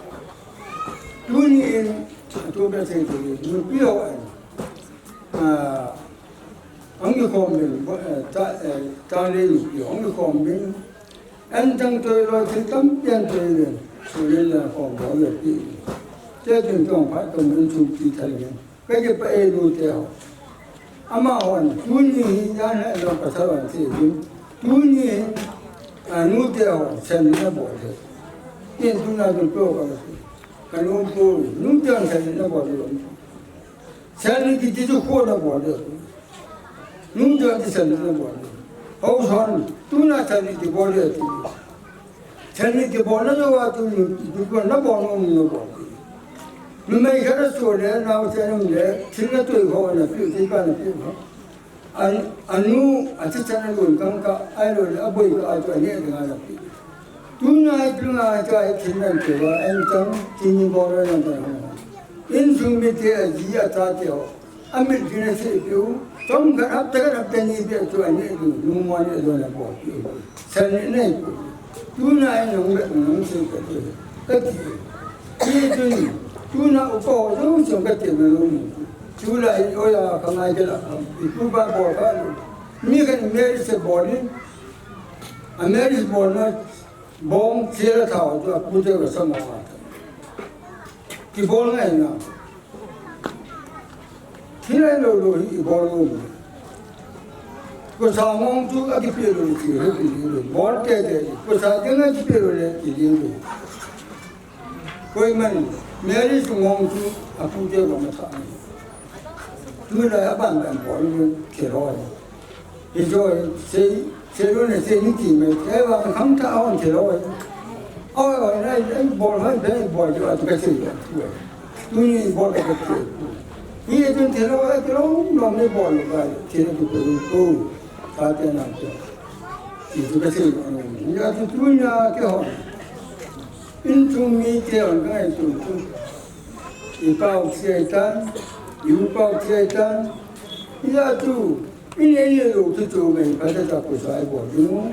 tuni in, tu kati, tu, tu, pi ho an. Ah, ang ki khom ding, bo, eh, ta, eh, ta le, ang ki khom ding. An tang toi loi thil tampi an toi le, su le la khom bol le pi. Te tin tong phat tong in chu pi thal le. Ka ke pa e nu te ho. Ama hon, tuni hi yan ha lo ka sa wan ti din. Tuni hi, a nu te ho, sen na bol le. Tin tu na tu to ka. Ka nu pu, nu te ho sen na bol le. Salary kiti chu kho na bol le. Nungchang ti salary na bol le. Household, tuna salary ti bol le ti. Salary ti bol na jo wa tu ni, tu ko na bol no ni na bol. Numei khat a so le, nao cha nung le, thil na tui ho na pi, thil pa na pi ho. An, anu, a cha cha na lun kang ka, ai lo le, a boi ka, a tu a ne de nga na pi. Tuna hi, tuna hi, ka hi thin nan te wa, en tang, tini bol le nan ta ho. Insung mite a ji a chate ho. A mit jin a se piu. Chomkhat hapta khat hapta ni beh chu a neh diu. Nungmo neh diu na bol piu. San neh neh piu. Tuna in nung beh nung se ka ti. Ka ti. Ti tuni. Tuna upa ho jong jong ka ti na nung. Tulai oya kangai kela, ipu ba bol ka lu. Mi kan marriage se bol ni. A marriage bol na bong sela thao tu apu te ka sama. Kibol ngai na. Thilai lou lou hi ibol lou. Kosa ngong chu akipe lou ti hi kiling lou. Bol tete. Kosa dinga kipe lou le kiling lou. Koiman marriage ngong chu apu te ba matha. Tulai aban ban bol lou thilou. Hijo sei, sei lou ne sei ni ti me, eh, vang kham tha hon thilou. Oi, oi, nai, nai, bol hai, be, bol jo, atu ka sei jo. Tuni bol ka sei. Hi tun thilou, eh, thilou, nom ni bol ka, thilou tu tu tu. Ka te na tu. Hi tu ka sei jo. Ya tu tu ya ke hon. Insung mi te hon ka tu tu. I pau sei tan, i u pau sei tan. Ya tu. Ine ine lou tu tu ngai, phatah tah kosa ibol ding u.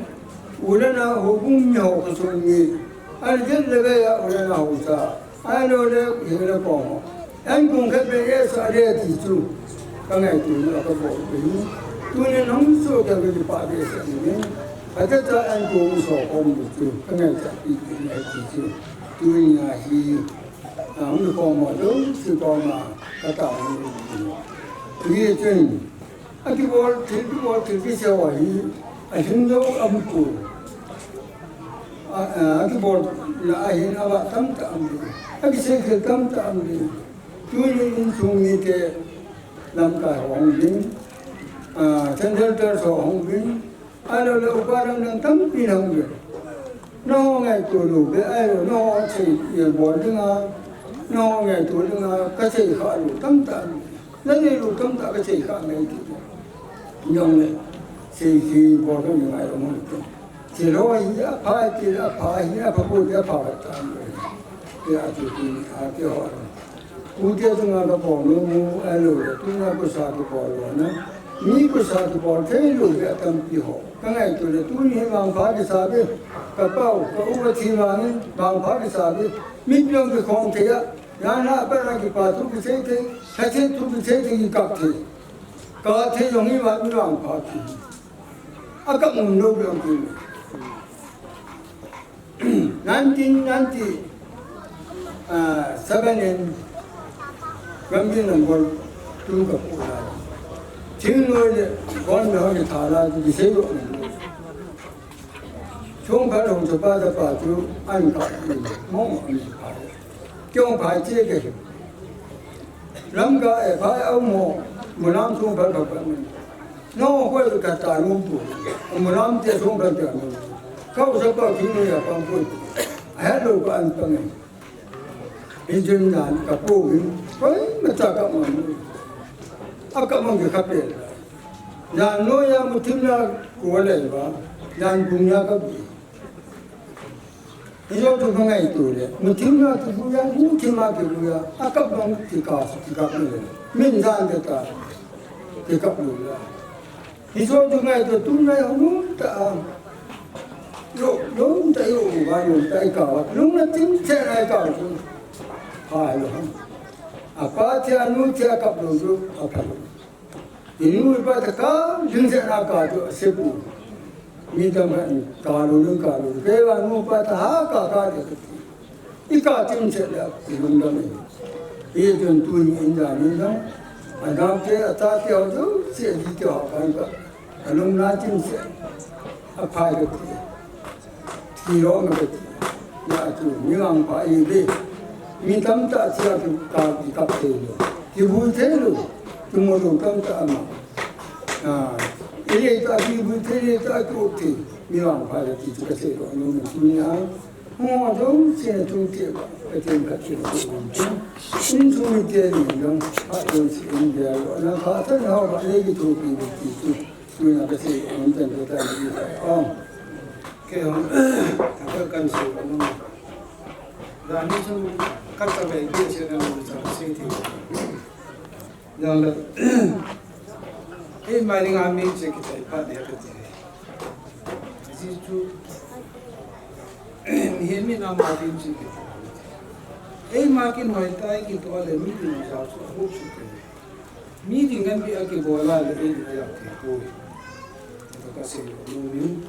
U le nao houbung mi ho kasung mi. Ani jet le ve ya u le nao ho sa. Ai lo le, hi le ko mo. An kong khat be ye sa le ti chu. Ka ngai tu ni ka bol ding u. Tuni nang so ka ve pa be sa ni. Phatah tah an kong so ko mo tu. Ka ngai ta pi pi ngai ti chu. Tuni a hi. A, hung ko mo tu, si ko ma. Ka ta ni. Ye chen. Akibol thil, kibol thil kisei ho hi, ahing lou aum poi. A, a, akibol na ahin ava tamtah aum poi. Akisei thil tamtah aum poi. Tuni insung mite lamkai ho hung ding. A, Central Church ho hung ding. Ahilou le upa dang dang tampi hung ding. Nangho ngaito lou be, ahilou, nangho sei, ye bol dinga, nangho ngaito dinga, kasei kha lou tamtah. Nanei lou tamtah kasei kha ngai ti. Jong le, sei sei bol ka ngai lou mo ti. Thilou hi apha, thil apha hi apha ko ti apha ta. Ti a tu ti ni a ti ho. Ute chunga kabol nom u ahilou le, tuna kosa kibol lou na. Mi kosa kibol thei lou le atampi ho. Ka ngaito le, tuni hi vangpha kisa ve, ka pau, ka u athi vangin, vangpha kisa ve. Mi jong kikhom thei a, jan a pat a kipa thu kisei thei, lhaset thu kisei thei, kikap thei. Kap thei jong hi vang, mi vangpha ki. Akap nom lou jong ki. Nineteen ninety, ah, seven in Gambih Nangbol tu ka pu la. Thingnoi le Gambih ho le tha la tu kisei lou. Chung pha long chu pa da pa tu an ka mo mo an ka. Kyong pha che ke. Lamka e pha au mo, mo lam chung pha pha pha. No, ko ka ta nom pu. Mo lam te chung pha ta nom. Ka u sa pa ki no ya pang pu. A het lou ka an pang. Injin dan ka pu hin. Koi ma ta ka mo. A ka mo ka pe. Dan no ya mo tim na ko le ba. Dan kung ya ka bi. Hijo tu ka ngaito le, muthim na kibu ya, muthim na kibu ya, akap bang kikap, kikap le. Min jan de ta, kikap le. Hijo tu ngaito tu na ya, lum ta a. Yo, lum ta yo, ba lum ta i ka wa, lum na tim che na i ka wa tu. Hai lo. Apa che anu che akap lo tu, akap lo. Inu ipa ta ka, jing se na ka tu, sepu. Mi tam ka, ka lu lu, ka lu lu. Kei vang nu pa ta ha ka ka de. I ka tin se la, i lung dam e. I tun tuni in da ni dam. A dam te, a ta te, a du, se di te, ha ka ka. A lung na tin se. A phai de. Ti lo ma ka ti. Ya tu, mi vangpha i ve. Mi tamtah sia tu ka, ki kap thei lo. Ki vui thei lo. Tu mo lo tamtah ma. Ah, i le ta ki vui thei le ta ki ok thei. Mi vangpha le ti tu ka thei lo. No, no, tu ni a. Mo do si na tu ke ba. Ka thei ka thei lo. In tu mi te ni dong. Ha do si in de lo. Na ka ta na ho ba le ki tu ki ti tu. Tuna ka sei, amun tan ko ta ni ka. Oh. Ke hon, ka kan sei ko no. Da ni sun ka ta bai ke se na mo sa sei ti. Da la. E mai ni nga mi che ki tai pa de ka ti. Ji chu. Ni he mi na ma din che ki. E ma ki noi tai ki to le mi ni sa su ko su ke. Mi ding ngen bia kibol a le ei ding a yak thei poi. Ka ka sei lo min.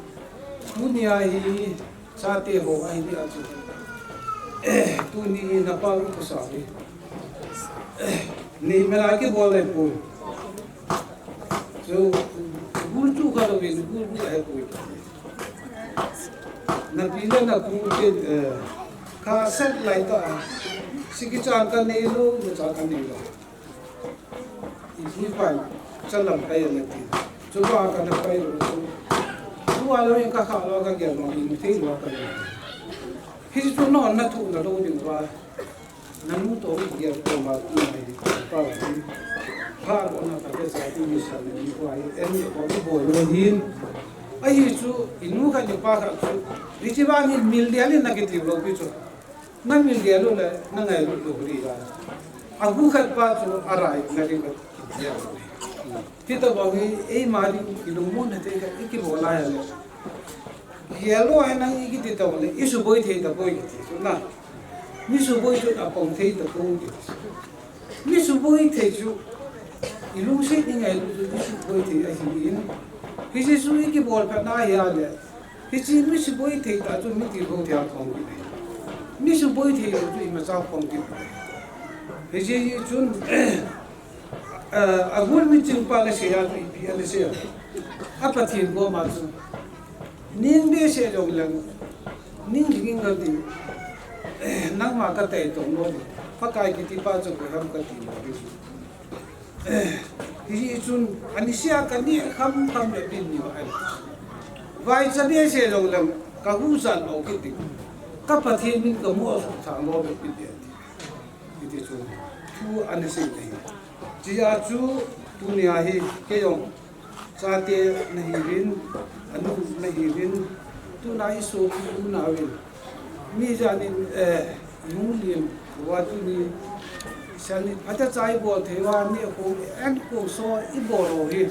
Tunia hi chate ho ahi dia chu. Tuni na pa u ko sa hi. Ni me la kibol le poi. So, gul chu ka lo vin, gul chu ahi poi. Na pi le na pu te, eh, ka set lai ta. Siki chan ka nei lo, na cha ka nei lo. I pu i pa, cha lam kai na ti. Chu ba ka na kai lo chu. Chu a lo in ka kha lo ka gel lo, in thei lo ka lo. Hi chu no na thu na lo ding ba. Nanu toh i gel ko ma tu mai di pa wa di. Pa ko na pa ke sa tu ni sa ni ko ai en ni ko i bol lo hin. Ahi chu i nu khat ni pa khat chu. Ri chi ba ni mil dia li na ke ti lo pi chu. Na mil dia lo le na ngai lo lo ri ga. A gu khat pa chu a rai na ri ga. Ti to ba hi ei ma di i lo mo na te ka i ki bol la ya le. Gel lo hai nang i kiti tong le, i suboi thei tapoi kiti chu na. Mi suboi chu apong thei tapoi kiti. Mi suboi thei chu, i lungset i ngailut chu mi suboi thei ahi in. Hiche chu i kibol phat na hi a le. Hiche mi suboi thei ta chu mi ti ho thei a phong kiti. Mi suboi thei chu i ma cha phong kiti. Hiche chun, Eh, a gul mi ching pa le se a, ipi a le se a. A Pathen ko ma chu. Ning be se jong leng. Ning ding in ka ti. Eh, nangma ka tei tong lo ni. Pakai kiti pa chu ko ham ka ti lo ni. Eh, hi chun ani sia ka ni kham kham le bin ni ba ai. Vai cha be se jong leng. Ka hu san lo kiti. Ka Pathen min ka mu a sa lo be kiti. Hiti chu thu ana sei ahi. Chia chu tunia hi kei jong chate na hiuvin, anu na hiuvin, tuna i sopi u nauvin. Mi janin, eh, nung lim, wa tuni, sani, ata chai bol thei wa ni ko, en ko so i bol ho hi.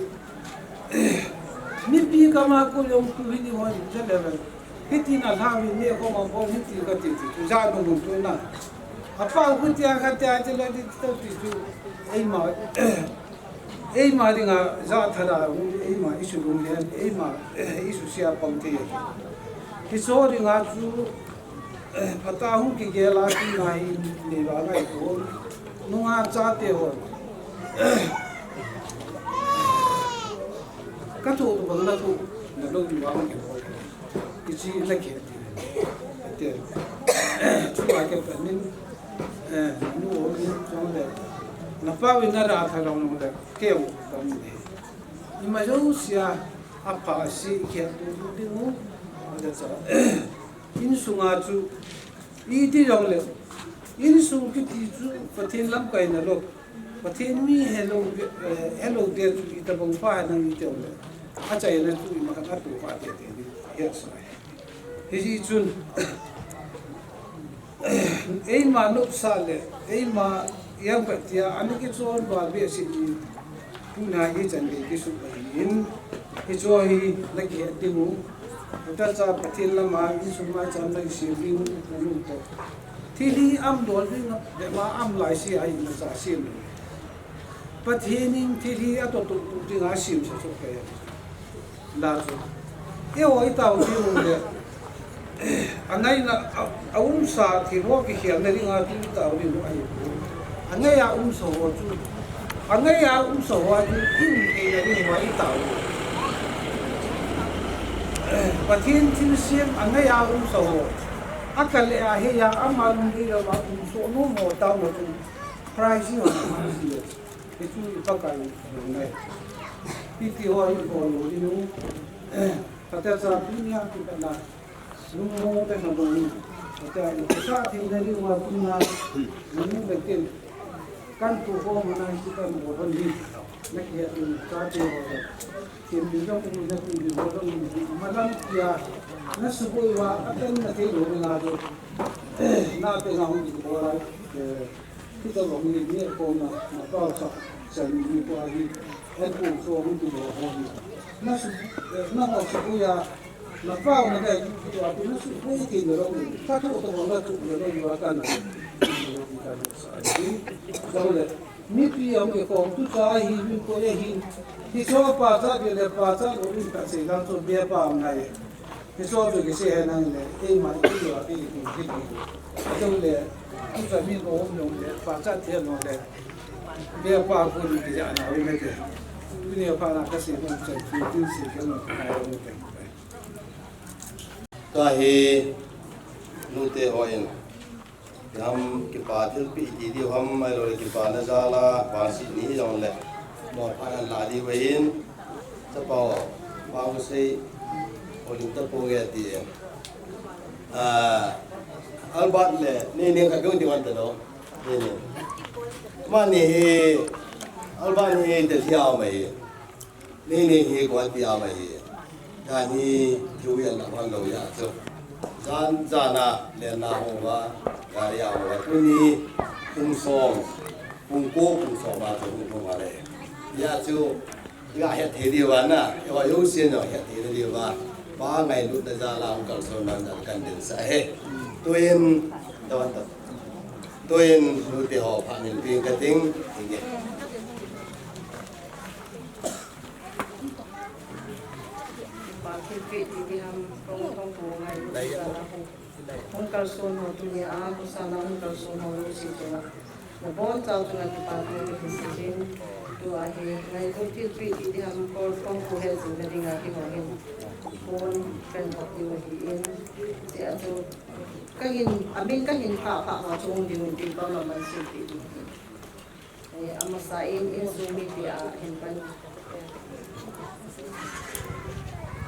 Mipi kama ko jong tu hi ni hon, ja le le. Hiti na lha mi ne ko ma bol hiti ka ti ti tu ja no mun tu na. Apa ku tia ka tia ti la ti to ti tu. Eima, eima dinga ja tha da, eima isu lung le, eima isu sia pang ti. Hi so dinga chu, eh, pata hung kigel a ti ngai ni ba ngai ko. Nunga chate ho. Ka thu tu bang na thu, na lo ni ba ngai ko. Kichi la ke ti. Ate. Chu a ke pa nin, eh, nu o ni chong le. Na pa wi na ra tha long long le. Ke u ka mu ni. Ima jo sia a pa si ke tu tu ti mu. Ada cha. Insunga chu, iti jong le, insung kiti chu Pathen lamkai na lo, Pathen mi hello, eh, hello de chu itabang pa na iti jong le, achaina chu ima khat atu pa te te ni, ya sa. Hiji chun, eima nopsa le, eima Yang Pathen, ani kichon ba behseh in, tuna hi chan gei kisuh ahin, hicho hi na kihet ding u. Utacha Pathen lama insung ma chan na kisem ding u, pu nu to. Thil hi am dol ding, bema am lai si a in na cha sem ding. Pathen in thil hi ato tuk tuk ding a sem sa chu kei. La chu. Eiho i tao ding u le. Angai na, a, a umsa thil ho kikhel na ding a tu i tao ding u ahi. Angai a umsa ho chu. Angai a umsa ho chu i um thei na ding u a i tao. Pathen thilsem angai a umsa ho. A kal le a he a ama lung dei lo a umsa nom ho tao lo chu. Price ho na ma si le. Hichu i Pakai lung ngai. Hiti ho i ko lo ding u. Pathen cha tunia kipana. Lungmong te na bang. Pathen i sa thei na ding u a tuna. Lungmong te ken. Kan tu ho mana hi kan ho hon hi. Na kihe tu chate ho. Ken ding jong u na tu ding ho jong u. Malam kia. Na suboi uva, atan na thei lo na do. Na te na hung ding ho lai. Eh, Kita lo mi ni ko na, na pa sa, sa ni ni ko ahi, et ko so mi tu lo ho ni. Na su, eh, na ho su ko ya, na pa na ka tu a tu na su ko i ke lo ni. Ka tu to na tu lo ni wa ka na. Chule, mipi a um e kong tu cha hi, min ko e hi. Hicho pachat le pachat lo in kasei lang chu be pa um nai. Hicho chu kisei he nang le, eima i ti a i ti ti ti. Chule, tu cha min ko um lo le, pachat the lo le. Be pa ko ni ti ana u me te. Tuni a pa na kasei ko cha ti ti sei ke lo ka u me te. Tua hi nute hon ipi ham kipa thilpeh iti diu ham, ahilou le kipana jal a vangset ni jong le mo pha an la diu ahin, chapa ho, vang sei, holim ta ponge ti. Ah, Albert le, ni ni ka kong ti wan ta lo. Ni ni. Mani hi, Albert ni te thia mai. Ni ni hi ko ti a mai hi. Ka ni thu yan na hon lo ya chu. Jan, jan a, le na ho wa, ga ya ho wa. Tu ni, kum som, kum ko, kum som a chu, kum ko ma le. Ya chu, ya het he di wa na, ya wa yo sien yo het he di wa. Pa ngai lut na ja la, kum kal som na ja kan din sa he. Tu in, tu in, tu in, lu te ho pha min ping ka ting, ting ke. Kipa thilpeh ti diham, kong thong ko ngai, hung kalson ho tunia, kusana hung kalson ho lungset chunga. Nabonchau chunga kipa thu kahin seijin, tua hi, ngailut thilpeh ti diham, kong thong ko he jing nadinga kihou hin. Pon kan thok diu ahin, tia chu, kahin, amin kahin pha pha ho chu hung ding un tin, bang ma man sin ti ding. Eh, amasa in, insung mite a hin pan.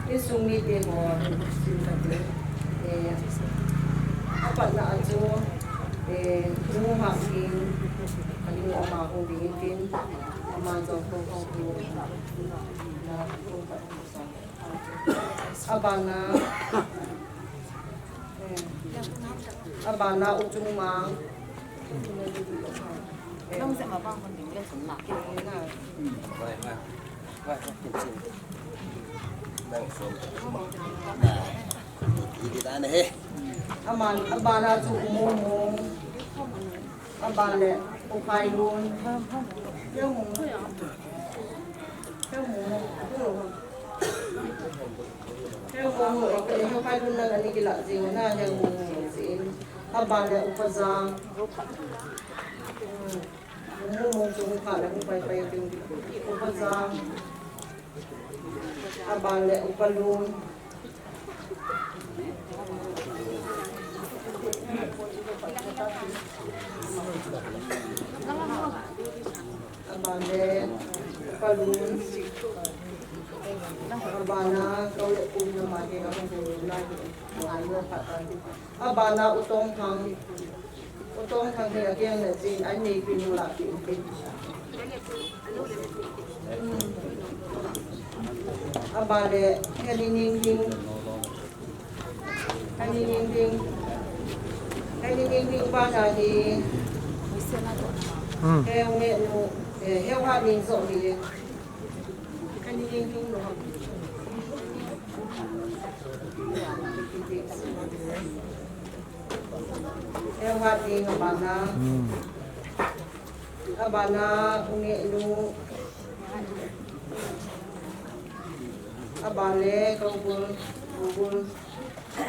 Insung mite ho hin sin kati. Eh, apatna a chu, eh, nu ha in, kani ama hung ding tin, ama jong ko ko ko na ko ko sa. Abana, eh, abana u Chungmang. Nang se ma bang kon ding le sun la. Aman, abana chu u Mongmong. Aban le u Phailun. Heo Mong. Heo Mong. Heo Mong, eh, Heo Phailun na ani kila jing na, Heo Mong jing. Aban le u Pajang. Hmm. Mong mong chung pha le hung pai pai ting. U Pajang. Aban le u Palun. Aban le u Palun. Abana kau le kum na ma ke ka hung ko na ke. Abana u Tongthang. U Tongthang hi akeng le chin, an nei pin u la pin pin. Aba le, Heni Ningding. Heni Ningding. Heni Ningding pa na hi. Hmm. He u nge nu, eh, he wa ning zo hi. Heni Ningding nu. He wa ning abana. Hmm. Abana u nge nu. Abale, Kaubul, Kaubul.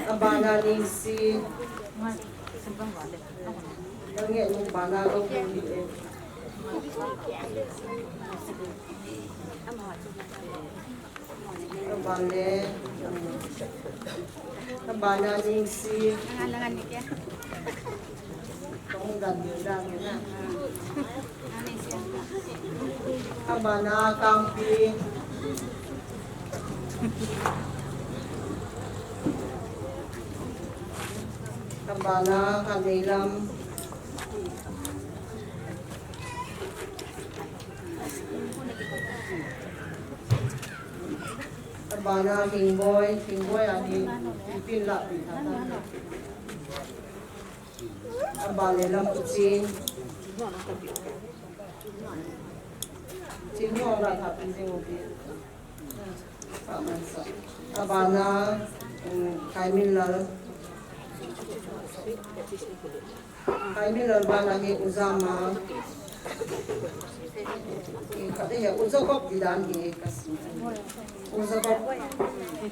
Abana Ningsi. Kange nu bana Kaubul. Abale. Abana Ningsi. Nangan, nangan ni kya? Kong dan ni dan ni na. Abana Kampi. Abana Kaneilam. Abana Hingboi, Hingboi ahi, pin la pin ta ta. Abale Lampuchin. Chin mo la ta pin jing o pi. Abana, um, Kaiminlal. Hai mi lol ba la hi uza ma. Ka te he uza kop di dan hi ka si. Uza kop.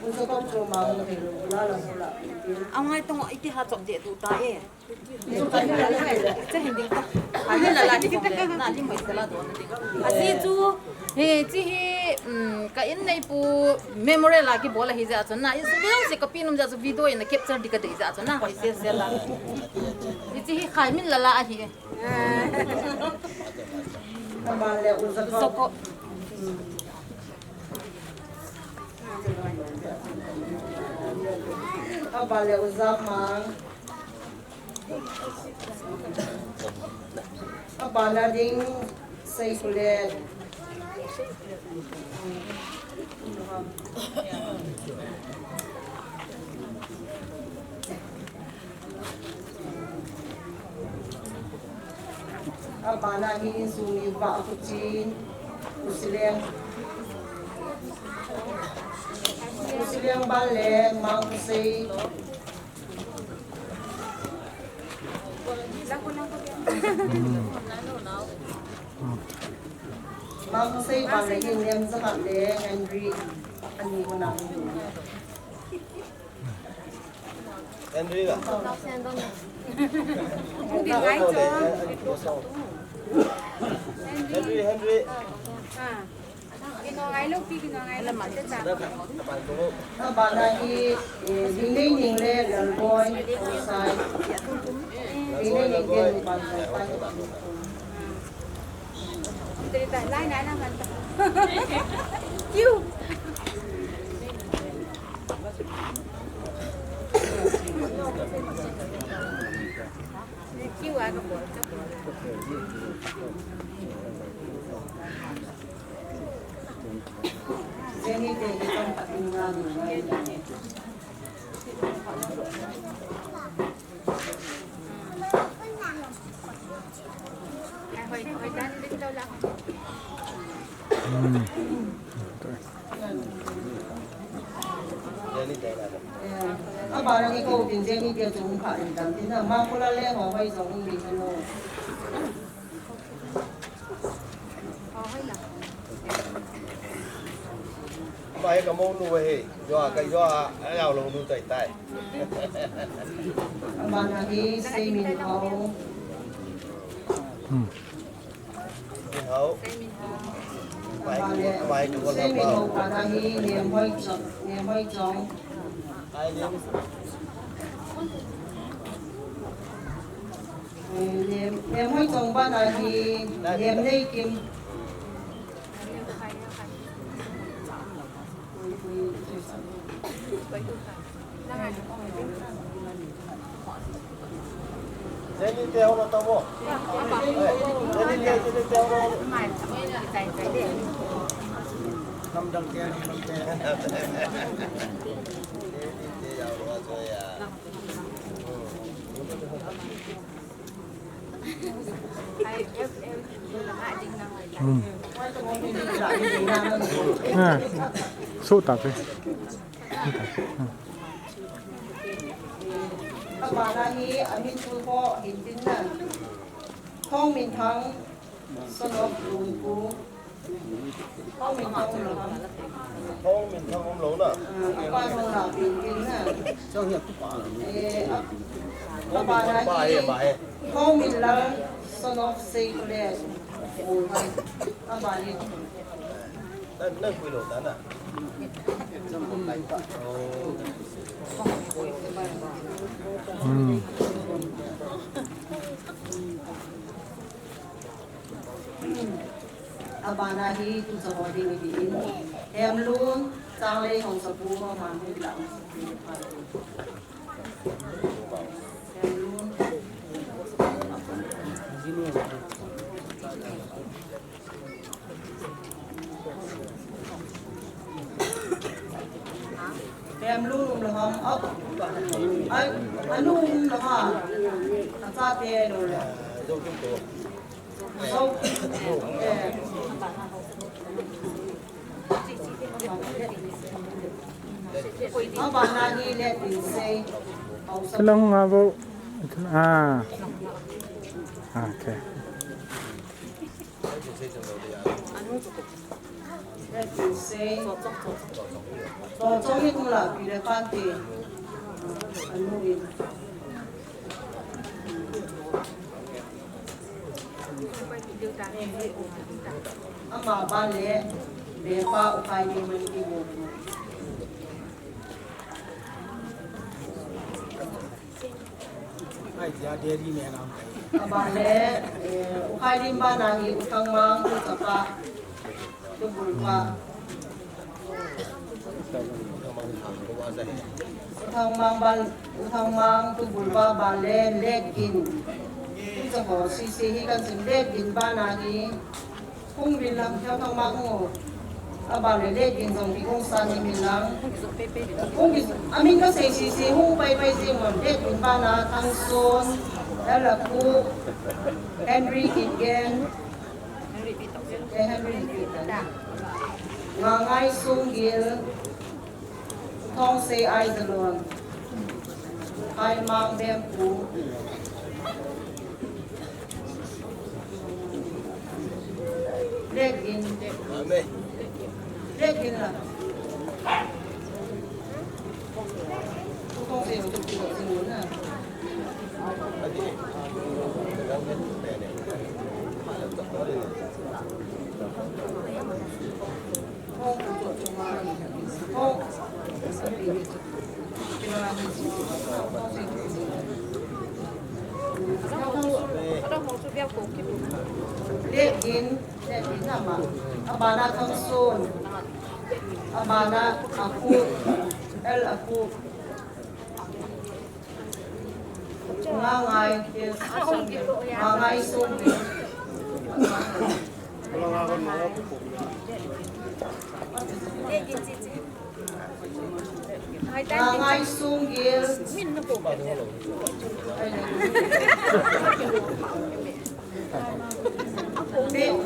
Uza kop cho ma mo he lo la la la. Ang ngai tong iti ha chop je tu ta e. Che hin ding ta. Ani la la ni ko le, na ni mai ta la do na ding. Asi chu, he, chi hi, um, ka in nei pu memorial a kibol ahi jeh chun na, in video se ka pi nom jeh chun video in capture di ka dei jeh chun na, hoi se se la. Chi hi khai min la la ahi. Ka ba le u za ko. Za ko. Ka ba le u za ma. Abana ding sei kule. Abana hi insung i va kuchin. Usileng. Usileng bale mang kusei. Mang sei bang le hin nem zahat le Henry ani ko na. Henry la. Henry, Henry. Abana hi, eh, Dinglei Ning le Lalboi Sai. Dinglei Ning le Lalboi Sai. Kiu. Kiu aga bol. Abana ni ko bin Jenny dia jong pha in dam tin na ma ko la le ho hoi jong in bi no. Mai ka mo nu he, jo ka jo a yau lo nu tai tai. Abana hi sei min ho. Min ho. Abana hi sei min ho, abana hi nem hoi chong, nem hoi chong. Nem, nem hoi chong bana hi, nem nei kim. Jenny te ho na ta mo. Jenny te, Jenny te ho na. Nam dang te, nam te. Jenny te ya ho na ya. Hmm. Ah, so ta pe. Abana hi amin tu ho hin tin na. Thong Min Thang, son of Lun Pu. Thong Min Thang um lo ham? Thong Min Thang um lo na. Ah, apa thong la pin pin na. Chang hi tu pa. Eh, ap-, apa na hi. Thong Min Lal, son of Sei Kule. Apa ni. Nan, nan pui lo ta na. Hmm. Abana hi tu sa ho ding hi in. Hemlun, Changlei Hongsapu, Manhu Lam. Hemlun. Hemlun um lo ham, ap, ai, anu um lo ha. Achate lo le. So, eh. Abana hi le tin sei. Kilong nga bo. Ah. Okay. Ama ban le, le pa upai ni man ki bo. Ai, dia dia ni me nam kai. Aba le, eh, ukai lim ba na ni utang mang tu kapa. Tu bul pa. Utang mang ba, utang mang tu bul pa ba le, lekin. Tu sa ko, si si hi kan sim lekin ba na ni. Hung min lang, Thangmang u. Aba le le din jong ki hung sa ni min lang. Hung min, amin ka sei sisi, hung pai pai jing mon, le din bana, Thangsun, L Apu, Henry Kipgen. Eh, Henry Kipgen. Ngangai Sunggil. Thong sei ai zalon. Ai mang bem pu. Lek in. Amen. Lek in la. Thong sei zalon na. Lekin, lekin ama. Abana Thangsun. Abana Apu. El Apu. Ngangai, yes. Ngangai Sunggil. Ngangai Sunggil.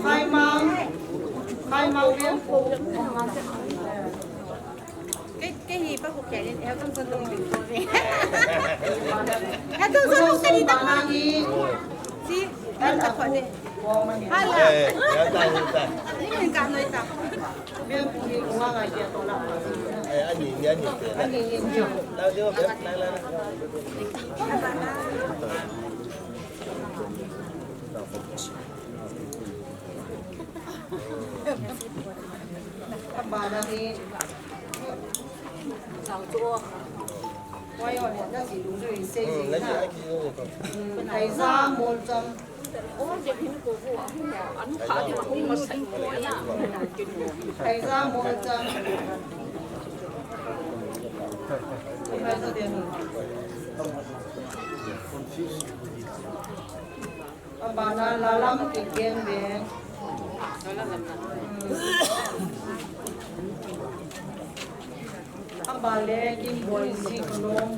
Khaimang. Khaimang Lianpu. Kei, kei hi pa Hokkien in, eh, tong tong tong tong. Eh, tong tong tong tong tong. Si, eh, ta ko ne. Hala. Eh, ya ta, ya ta. Ni min ka noi ta. Eh, ani, ni ani. Ani, ni. La, la, la, la. Abana hi. Sang chu. Wai on na si lung ri sei sei na. Thaiza Molcham. Thaiza Molcham. Thaiza de. Abana Lalam Kipgen ve. Aba le Kimboi Jikhonom.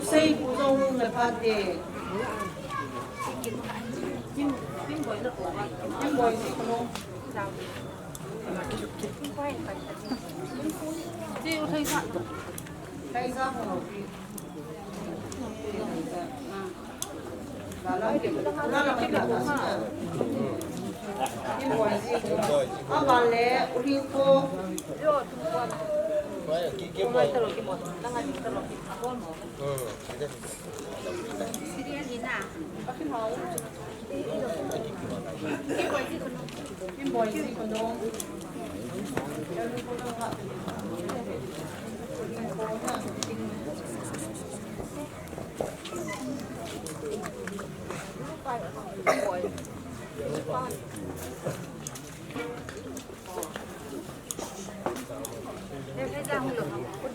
Sei pu jong le pha te. Kimboi Jikhonom.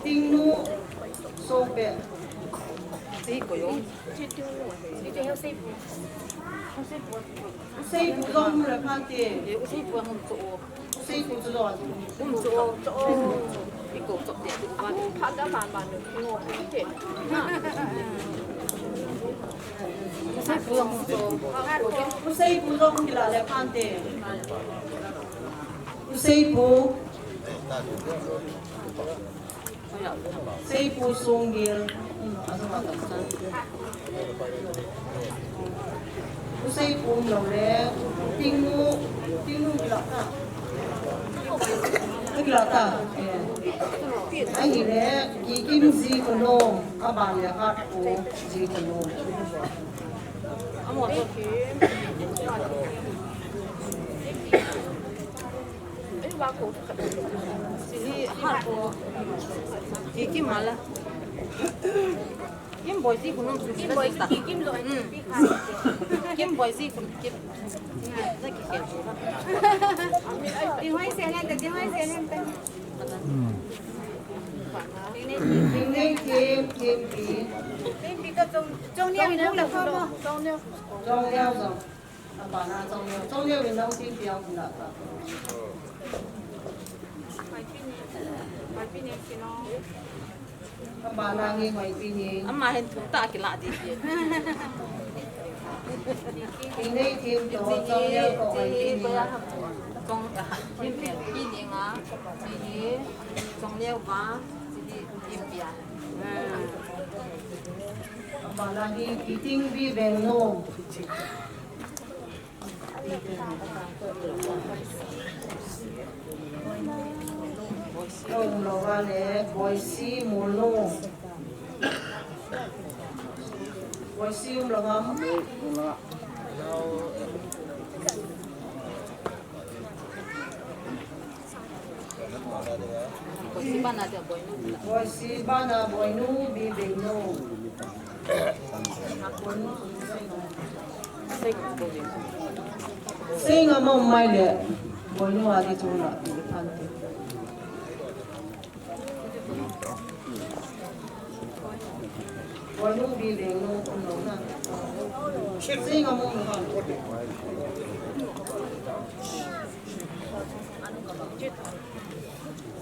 Tingnu Songpe. Usei pu jong le pha te. Usei pu chu lo. Iko chop te tu ba. Pha da man man no. Iko te. Usei pu jong kila le phante. Usei pu. Seipu Sunggil. Seipu umlou le. Tingnu, Tingnu kila ta. Kila ta. Eh. Ahile, Kikim ji Khunom, aban le Hatpu ji Khunom. Kim Boy ji Khunom. Kim Boy ji Khunom. Kim Boy ji Khunom. Kim. Kim Boy ji Khunom. Kim. Kim Pi. Kim Pi ka Chong, Chongneo in hung la kho mo. Chongneo. Chongneo jong. Abana Chongneo, Chongneo in nang tin piang hung la ta. Abana hi Hoipini. Ama hin thum ta kila di di. Pinei Thim to Chongneo to Hoipini. Chong, ah, Thim Pini nga, Pini, Chongneo ba, Pini Thim pia. Abana hi Kiting Bi Vengnom. Umlou vale, Boisi Monu. Boisi umlou ham. Boisi bana Boinu Bibengnom. Sei nga mong mai le Boinu adi chula di phante. Boinu Bibengnom umlou na. Sei nga mong mai.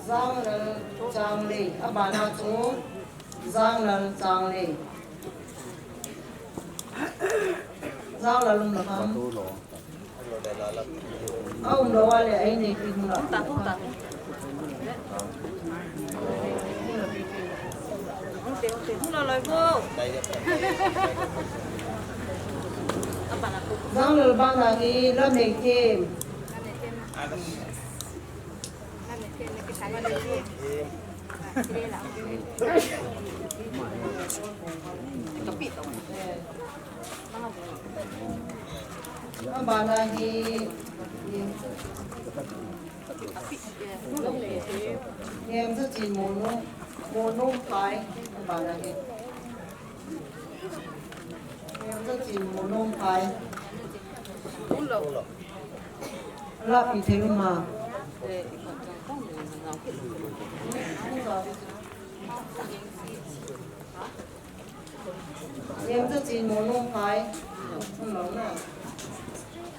Janglal Changlei, abana chu Janglal Changlei. Janglal umlou ham. A umlou vale, ei nei pi hung la. Hung ta, hung ta. Hung te, hung te, hung loi loi ko. Janglal bana hi Lamheikim. Abana hi Niamsachin Monu, Monu Phai, abana hi. Niamsachin Monu Phai. Lapi thei uma. Niamsachin Monu Phai. Umlou na.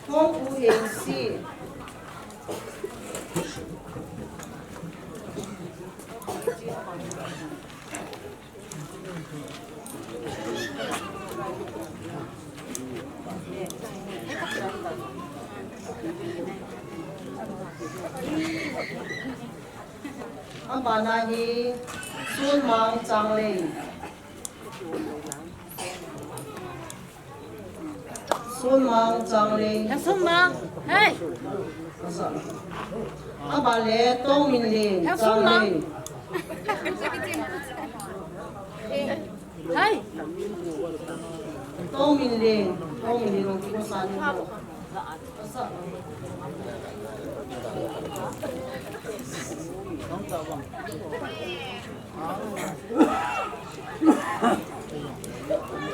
Thongpu Hengsi. Abana hi Sunmang Changlei. Sunmang Changlei. He Sunmang. Hey. Abale Tongminlen Changlei. Hey. Tongminlen, Tongminlen.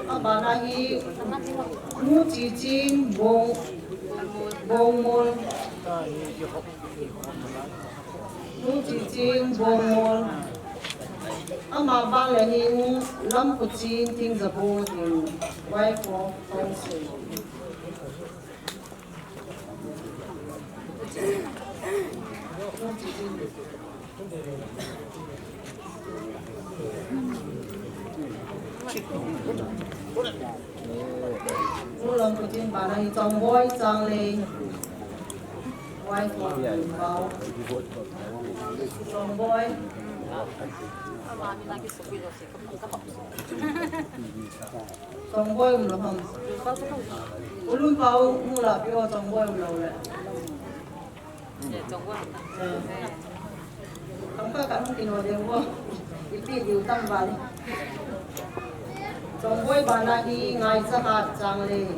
Abana hi Nu Chiching Bong, Bongmol. Nu Chiching Bongmol. Ama bang le hin Lamkhuching Thingjabu tin wife of Thongse. Mulam kutin bana hi Chongboi Changlei. Wai ko pau. Chongboi. Chongboi um lo ham. Ulun pau mula pio Chongboi um lo le. Tangka ka hung kino ding vo. Ipi diu tam val. Chongboi bana hi Ngaichahat Changlei.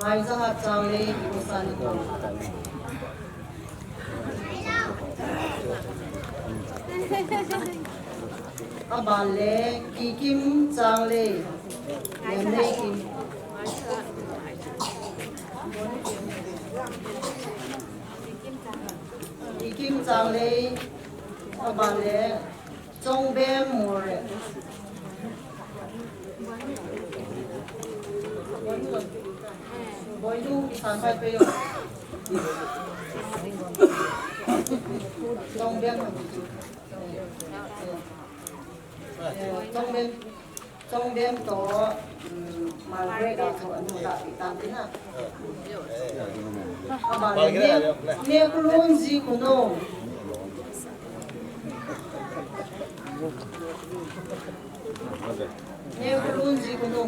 Ngaichahat Changlei, Ibosan. Aban le Kikim Changlei. Nemlei Kim. Kikim Changlei. Aban le Chongbem More. Boinu kisan pai pe yo. Chongbem. Chongbem. Chongbem to, um, Margaret a to anu ta pi tan tin na. Aban le Nekulun Jikuno. Nekulun Jikuno.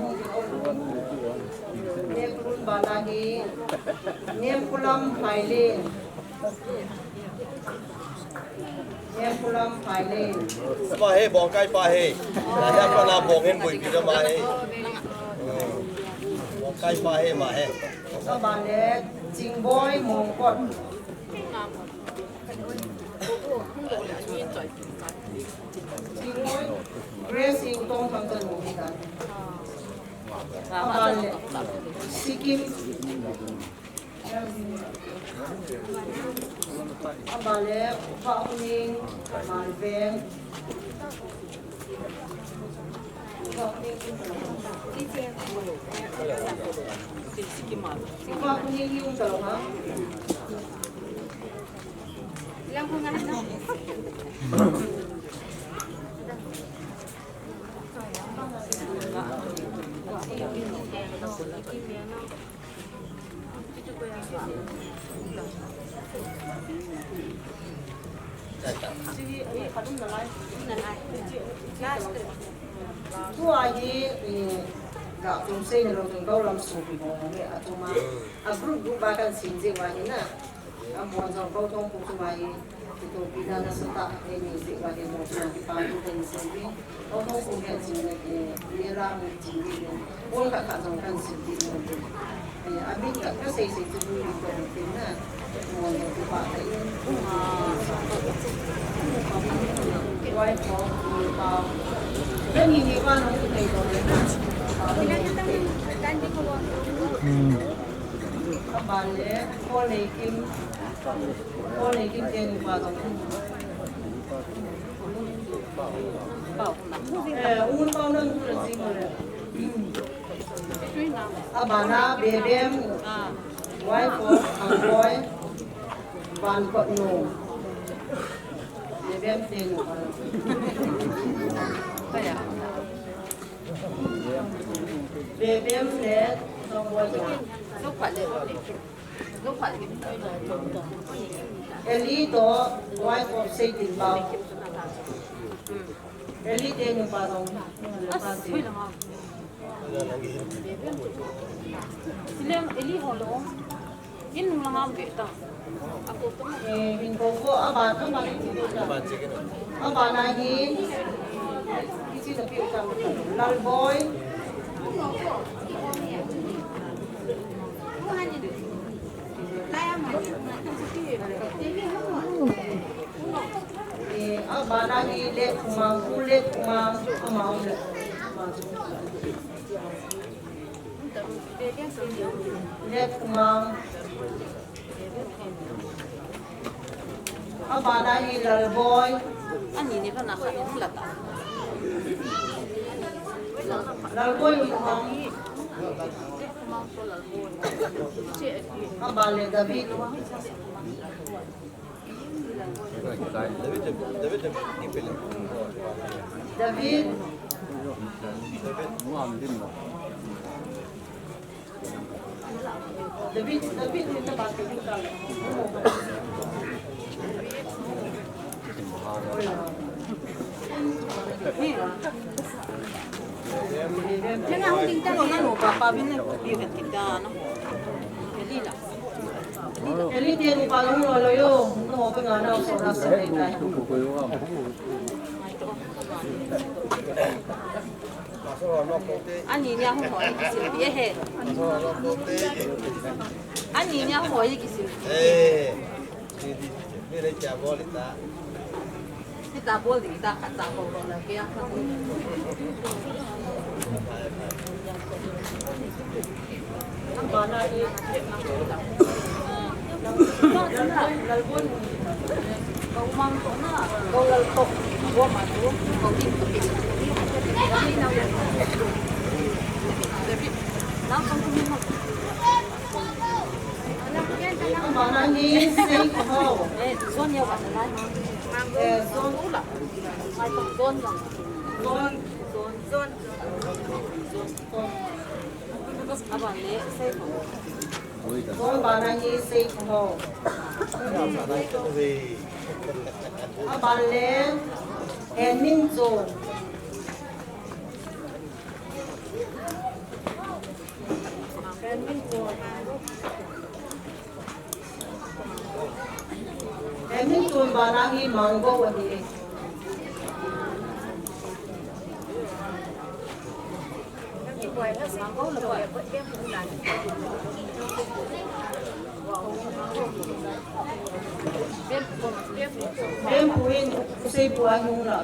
Nekulun bana hi Nemkulam Phailin. Nemkulam Phailin. Ama he, bongkai pa he. Naya pa na bong hen bui pi ma he. Bongkai pa he ma he. Aban le Chingboi Mongkot. Chingboi Grace Ingtong Thangchan Mongkot. Aban le Sikkim. Aban le Upa Huning Malveng. Upa Huning, Upa Huning yung talo ha. Tua hi, eh, ga tum sei ni lo tum kau lam su pi ho ni a tuma. A group group ba kan sin je wa hi na. A mo jong kau thong pu tuma hi. Ito pina na sa ta, eh, music wa hi mo tuma ki pa tu kan sin ni. Kau thong pu ni a sin ni, eh, ni la mi sin ni. Bol ka ka jong kan sin ni. Eh, a min ka, ka sei sei tu ni ko ni na. Mo ni tu pa ka in. Wai ko ni pa. Ka ni ni wa no tu kai ko ni na. Hmm. Aban le, Paul Neikim, Paul Neikim te nupa jong. Eh, un pau nan tu le jing le. Abana Bebem, wife of Angboi, Van Kot No. Bebem te nupa. Bebem le Nongwai. Eli to wife of Seitin Pau. Eli te nupa jong. Silem Eli ho lo. In nung langa be ta. Eh, min ko ko aban, aban. Aban na hi. Isi na piu ta. Lalboi. Eh, aban na hi Let Kumang, Let Kumang, ama Let. Let Kumang. Abana hi Lalboi. Ani ni kana kha ni la ta. Lalboi Kumang. Abale David. David, David, David, David. David, Ani nia hung hoi kisil pi e he. Ani nia hung hoi kisil. Eh. Ni, ni, ni le kya bol ta. Ni ta bol di ta ka ta ko ko la kya. Zon bana hi sei kho. Aban le, Henmin Zon. Henmin Zon. Henmin Zon bana hi Manggo ahi. Bempu in, kusei pu a hung la.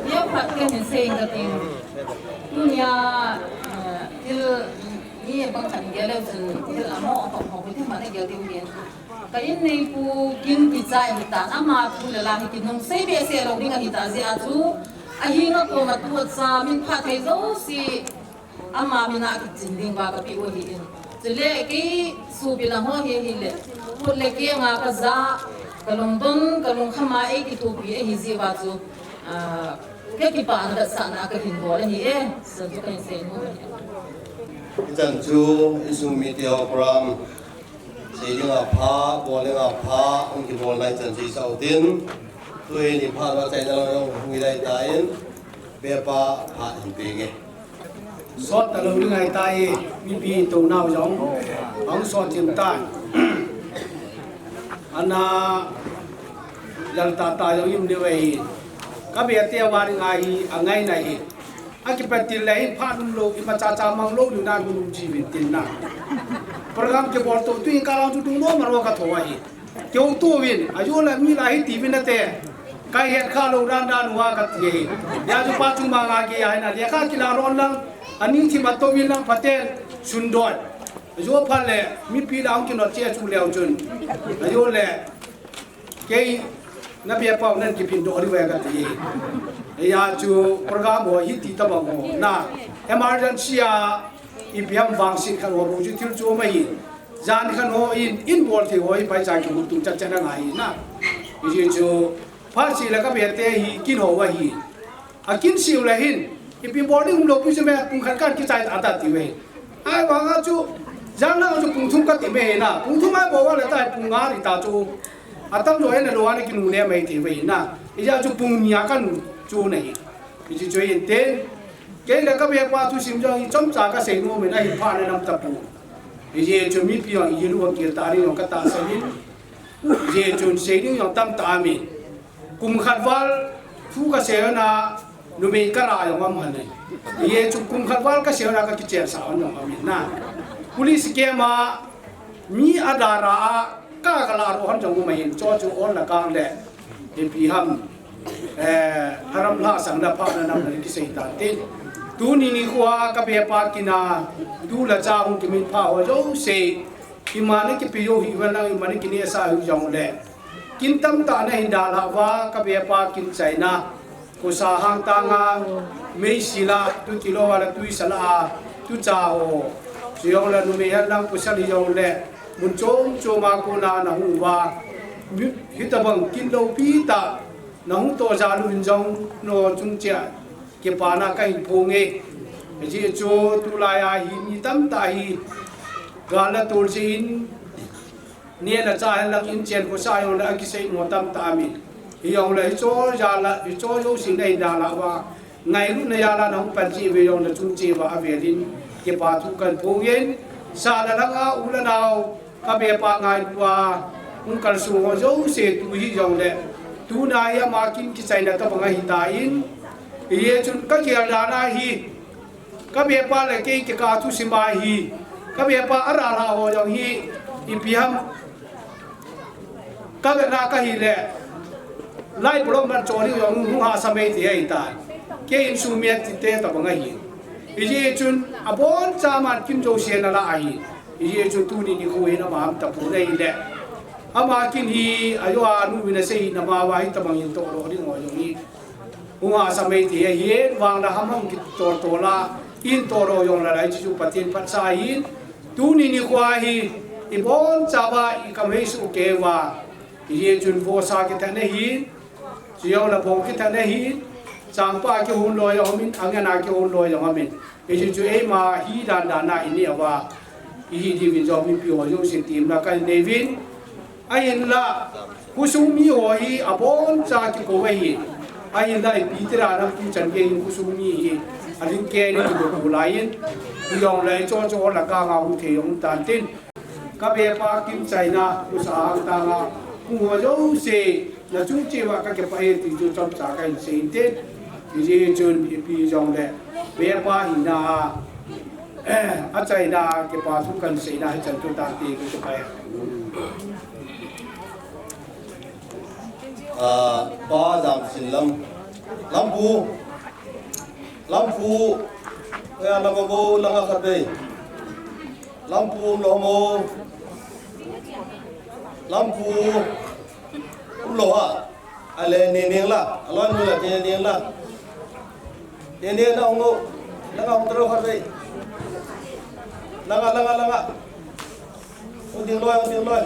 Nia phat kahin sei inge kating. Tunia, eh, thil ni bang khat gel leu chun thil amo atom ho thil ma na gel diu hin. Ka in neipu Kin Kichai ahitan, ama thu le la hi kinung sei behseh lou ding ahi ta jeh a chu, ahinga koma tu acha min phat thei jouse ama mina kichin ding uva kapeh u ahi in. Chule kei sopi lang ho hi ahile, khut le keng a kaja, kalungdon, kalungkham a eikithopi ahi jeh uva chu, ah, kakipana vetsahna kahin bol ahi e, chan chu kahin sei nom ahi. Hichan chu insung mite ho program sei ding apha, bol ding apha, hung kibol nai chan chu isah utin. Tuhin iphat uva chaina lang jong hung hi lai tan, bepa phat hin pe inge. Sot talou ding ahitai, mipi tounau jong ahung sot chim tai. Ana jal tata jong im diu ahi. Ka bete uva ding ahi, angai nai hi. Akipat til le hin phat umlou, imacha cha manglou diu nan hung um jiuvin tin na. Program kibol toh tuin kalang chu tung lou maro katho ahi. Keu tu vin, ajo la mi la hi ti vin ate. Kai het kha lou dan dan uva kati e. Hijeh chun pa chunga nga kei a hin a lekha kila ron lang, aning thim ato vin lang phaten sundoi. Ajo phat le, mipi la hung kinot cheh chu leu chun. Ajo le, kei na bia pau nan kiphin doh diu ve kati e. Hijeh chun program ho hiti tabang ho. Na, emergency a, ipi ham vangset khat ho bou chu thil chu mai. Jan khat ho in, in bol thei ho hi paicha kimu tung chat chat angai na. Hijeh chun, phat seh le ka bete hi kin ho ahi. Akin seh u le hin, ipi bol ding umlou pi chu me pung khat kan kichai ta ta ti ve. Ahivang a chu, jan lang chu pung thum kati me na. Pung thum a bol le ta pung nga ri ta chu. Atam jo en lo ana kinu le mai ti ve na. Hijeh chun pung ni a kanu chu na hi. Hichu chu hin ten. Kei le ka bepa thusim jong hi chomcha kasei nom in ahi phat le nam tapu. Hijeh chun mipi jong ilu a kil ta ding jong katahsan in. Hijeh chun sei ding jong tamtah aum in. Kum khat val thu kasei na numei kala jong aum hon in. Hijeh chun kum khat val kasei na kakichensah jong aum in na. Police camp a mi adara a Ka, kala ro hon jong um ahin, chu chu ol na kang le, ipi ham, eh, haram la sang na pha na nam na kisei ta tin. Tuni nikho a ka bepa kin a, tu le cha hung kimin pha ho jouse, ima na kipe u hi uvin lang, ima na kinehsah u jong le. Kin tamtah na hin dalha uva, ka bepa kin chaina. Khosa hangtang a, meisel a, tu tilou a le tuisa la a, tucha ho. Chujongle numei henlang pasal hijongle, mun chom chom a kona nahung uva, mi, hitobang kin loupi tah nahung toh jal uvin jong nachung cheh a kipana kahin phong e. Hijeh chun tulai a hi mi tamtah hi gal le tol jeh in, neh le chah henlang inchen khosa jongle akisei mo tamtah aumin. Hijongle hicho jal a, hicho jouse nahin dalhah uva, ngailutna jal a nahung pan cheh uve jong nachung cheh uva avel in kipa thu kahin phong in, sahna lang a u le nao, kabepa ngailu a hung kalsong ho jouse tu hijongle, tuna hi ama kin kichaina tobang ahitan, hijeh chun kagel dan a hi, kabepa le kei kikah a thusim ahi, kabepa adalhah ho jong hi, ipi ham, kavetna kahile, lai block man chon hi jong hung hahsa mai thei ahitan. Kei insung mi atite tobang ahi. Hijeh chun aboncha aman kin jouse nalah ahi. Hijeh chun tuni nikho hin ama ham tapon ahile, ama kin hi ajo a anu in asei hi nama uva hitobang hin tohdoh ding ho jong hi, hung hahsa mai thei ahin, vang le ham ham kitol tol a, in tohdoh jongle lai chu Pathen phatsah ahin, tuni nikho hi, ibonchauva ikam heisoh kei uva, hijeh chun vohsa kithat nahin, chujongle bong kithat nahin, changpah a kihon loi jong aumin, angen a kihon loi jong aumin. Hijeh chun eima hi dan dan a ineh uva, ihi diuvin jong mipi ho jouse temna kahin nei uvin. Ahinla, khosung mi ho hi aboncha kikou ahi. Ahinla ipi ti dan ham tuchan gei hin khosung mi hi aling kei in kikou lai in. Hijongle icho cho ho la kanga hung thei jong um tan tin, kabepa kin chaina, khosung a hung tang a hung ho jouse nachung cheh uva kakipah e ti chu chomcha kahin sei inte. Hijeh chun ipi jongle, bepa hina a, achaina a kipa thu kahin seina hichan chu tante, kakipah e. Ah, Pa Jamsinlam, Lampu, Lampu, ya na bo bo langa khat vei. Lampu um lou mo. Lampu um lou ha. Ale ni ning la. Alon ni la ni ning la. Ni ning la ngo. Langa hung taro khat vei. Langa, langa, langa. Hung ding loi, hung ding loi.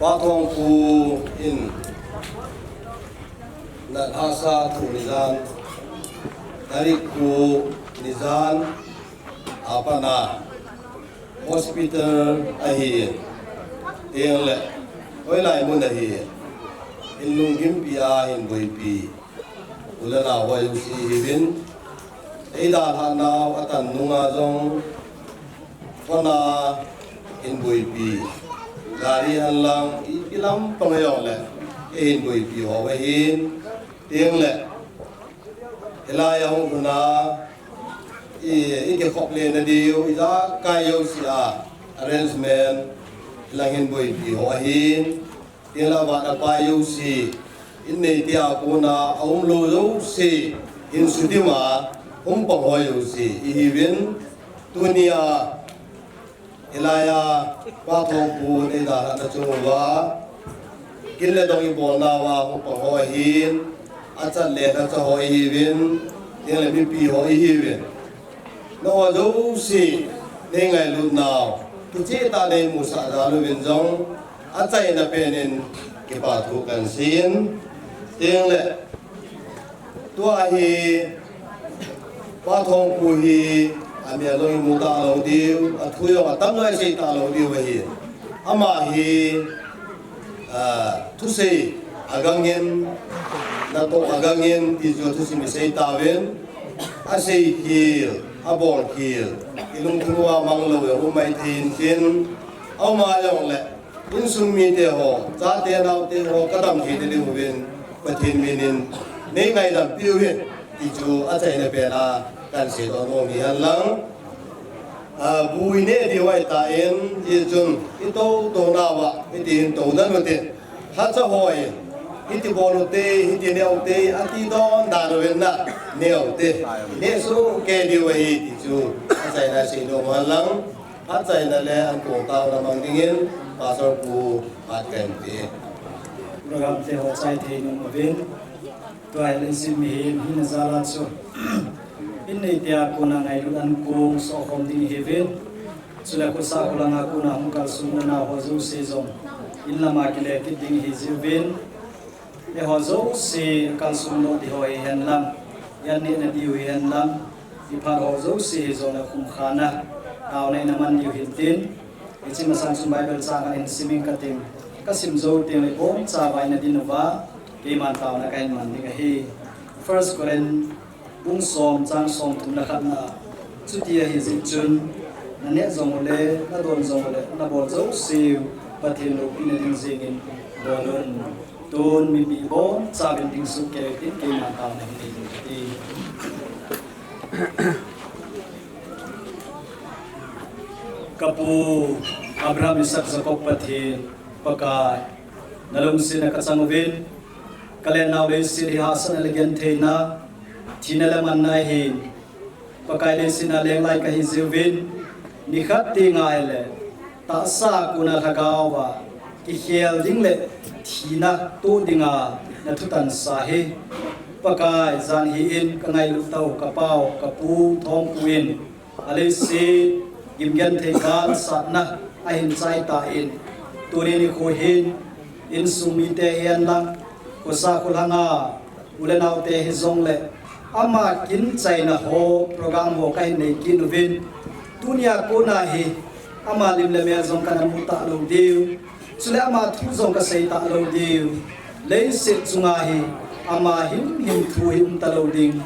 Pa Thongpu in na hasa thu nijan, tarik ko nijan, apana hospital ahi, tengle hoilai mun ahi, in lunggimpi a hin boipi u le nao ho jouse ihiuvin, eidalhah nau atan nunga jong phone a hin boipi, gari henlang ipi lampang jongle eihin boipi ho ahin, tengle hilai a hung lhun a i, ikikhop lena diu ijakai jouse a arrangement lang hin boipi ho ahin, tengle vat apai jouse, in neite a kona aum lou jouse, hin sudim a hung pang ho jouse ihiuvin, tunia hilai a Pa Thongpu in eidalhah na chung uva, kin le dong ibolnauva hung pang ho ahin, achat le lhacha ho ihiuvin, tengle mipi ho ihiuvin, nangho jouse nei ngailut nau kicheh tah a nei musah jal uvin jong, achaina pen in kipa thu kahin seiyin, tengle tua hi Pa Thongpu hi amel jong imu talou diu, athu jong atam lou isei talou diu ahi. Ama hi, ah, thusei agangin, natoh agangin ti chu thusim isei tauvin, aseikhel, abolkhel, ilungthim uva manglou jong um maithei intin, ama jongle insung mite ho, chate naote ho kadam thei na diuvin Pathen min in nei ngaidampi uvin ti chu achaina pen a kahin seidoh nom hi henlang. Ah, bu ineh diu ahitan, hijeh chun itoh toh nauva iti hin tou dan utin, lhacha ho in Hiti bol u te, hiti neh u te, ati don dan uvin na, neh u te. Neh soh kei diu ahi ti chu, achaina sei nom hen lang, achaina le ankong taona mang dingin, Pastor pu phat kahin pe. Program te ho chai thei nom uvin, tua hi leiset mihem hina jal a chu, in neite a kona ngailut ankong sohkhom ding ihiuvin, chule khosa kholanga kona hung kalsong u le nao ho jouse jong, in lama kile kit ding ihi jiuvin, eiho jouse kalsong doh diu hihen lang, i an nehna diu hihen lang, i phat ho jouse hijongle khumkhana, taona in aman diu hintin, hiche masang chun Bible chang khat hin sim inge kating, kasim jou tengle ibonchauva ina din uva, keiman taona kahin man ding ahi. First Corinth bung som chang somthum le khatna, chuti ahijeh chun, naneh jong ule, nadon jong ule, nabol jouseu, Pathen loupina ding jengin bol un. Tun mipi ibonchauvin ding soh kei utin, keiman taona hin nei ding kati. Kapu Abraham, Isaac, Jacob Pathen, Pakai, nalungsetna kachang uvin, kale nao leiset hi hahsatna le gentheina, thina le manna ahin, Pakai, leiset a lenglai kahi jiuvin, nikhat tengle tahsa a kona lhagaova kikhel ding le thina toh dinga nathutansa hi, Pakai, jan hi in kangailut tau kapau kapu Thongpu in, aleiset gimgenthei galsatna ahin chaitan, tuni nikho hin insung mite hihen lang, khosa kholanga u le naote hijongle, ama kinchaina ho program ho kahin nei kit uvin, tunia kona hi ama lim le mel jong kana mu talou diu, chule ama thu jong kasei talou diu, leiset chunga hi ama himhim thu hi um talou ding,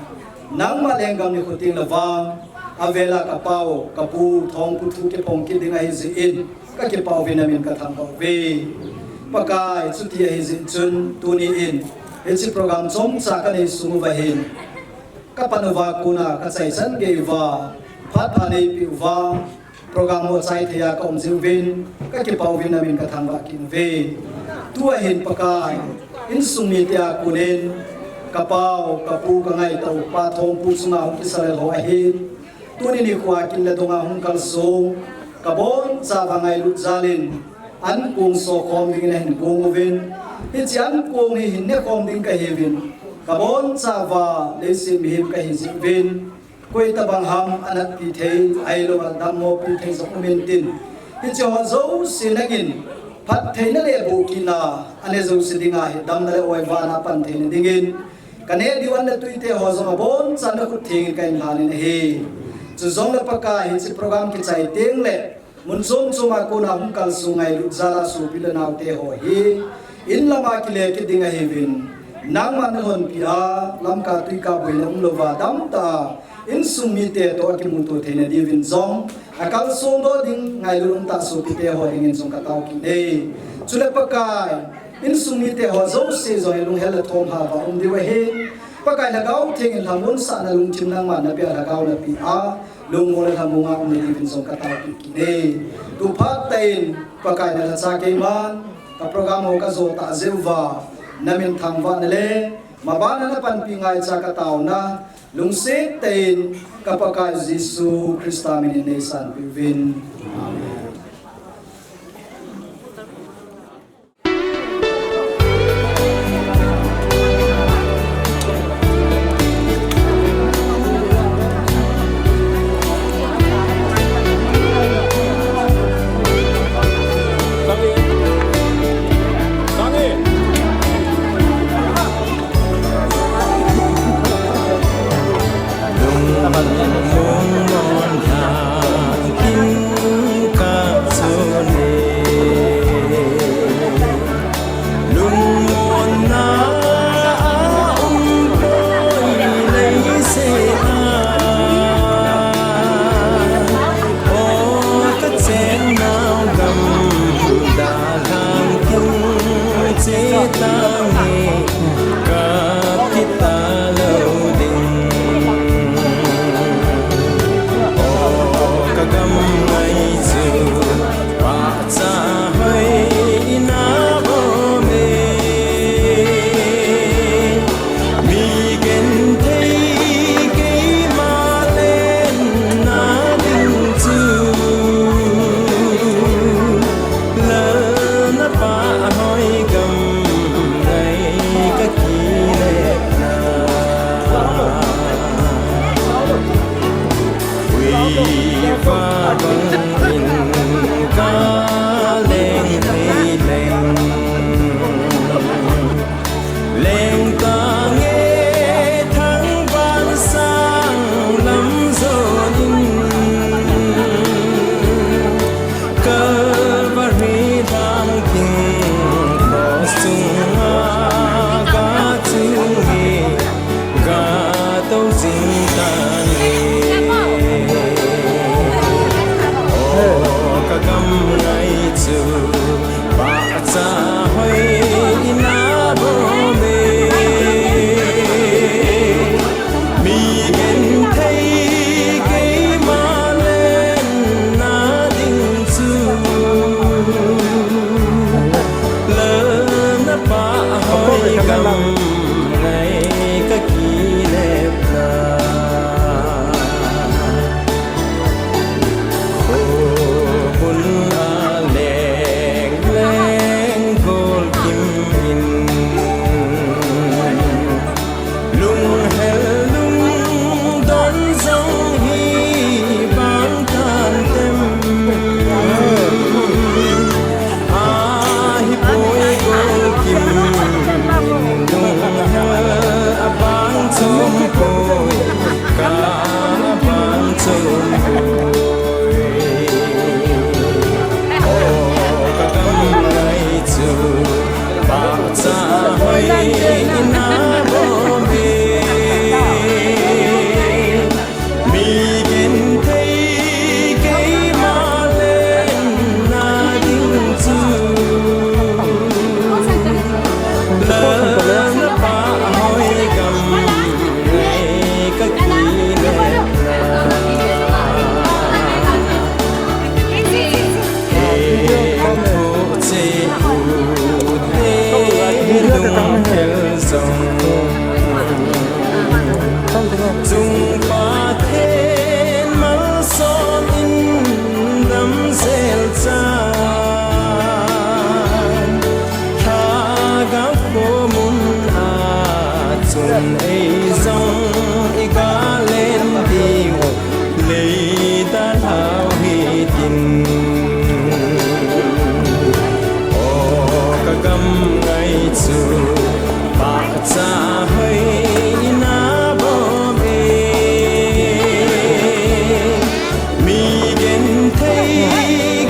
nangma lenggam nikho tengle vang, avela kapau kapu Thongpu thu kiphong kit ding ahijeh in, kakipah uvin namin kathangvah uve. Pakai, chuti ahijeh chun tuni in hiche program chomcha kanei sung uva hin, kapan uva kona kachaichan gei uva, phat pha neipeh uva, program ho chai thei a kaum jiuvin, kakipah uvin namin kathangvah kit uve. Tua hin Pakai, insung mite a konin, kapau kapu kangaitah u Pa Thongpu chunga hung kisalel ho ahin, tuni nikhoa kin le donga hung kalsong, kabonchauva ngailut jalin, ankong sohkhom dingin ahin kong uvin, hiche ankong hi hin nekhom ding kahiuvin, kabonchauva leiset mihem kahi jeh uvin, koitobang ham anatpi thei, ahilouva dammopi thei jong um intin, hiche ho jouse nangin phattheina le bohkitna ane jouse dinga hi damna le oivalna apan theina dingin, kaneh diu an le tuite ho jong abonchauvin nakhut thengin kahin lhanin ahi. Chujongle Pakai, hiche program kichai tengle, mun chom choma kona hung kalsong ngailut jal a sopi le naote ho hi, in lama kile kit ding ahiuvin, nangman nalhonpi a, lamkai tuikai boina umlouva damtah a, insung mite toh akimuto theina diuvin jong, akalsong doh ding ngailut umtah sopite ho dingin jong katao kit e. Chule Pakai, insung mite ho jouse jong hi lunghel le thomhauva um diu ahin, Pakai, Lhagao Theng in lhamonsahna lungthim nangman napeh a, lhagao napeh a, lungmong le lhamong a umna diuvin jong katao kit e. Tuphat tah in, Pakai, nalhacha keiman ka program ho kajo tah jeh uva, namin thangvahna le mabana napanpi ngaicha kataona, lungset tah in ka Pakai Jesu Christa minin neisanpeh uvin. Amen. Ina bom e, mi genthei keima lenna ding chu, Lalna Pa hoi gam ngai ka kilepna. He thoh cheh u te lunghel jong, Chung Pathen malsom in damsel chan, Lhagao khomun a chun ei jong i galen diu, lei dalhau hitin. O ka gam ngai chu pahcha hoi ina bom e, mi genthei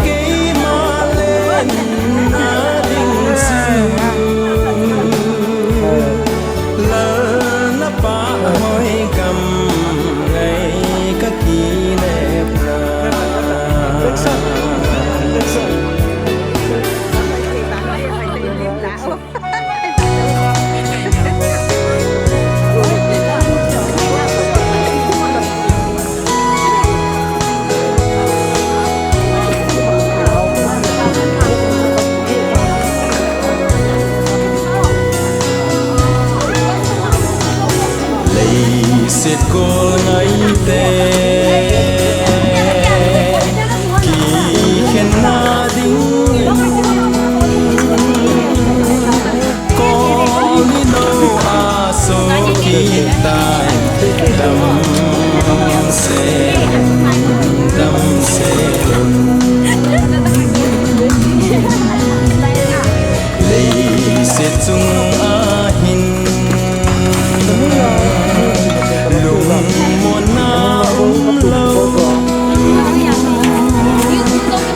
keima lenna ding chu, Lalna Pa hoi gam ngai ka kilepna. Leiset gol ngaite kikhenna dingin, Kolni nou a sohkit tai, damsel un, damsel un. Leiset chung ahin lungmonna umlou,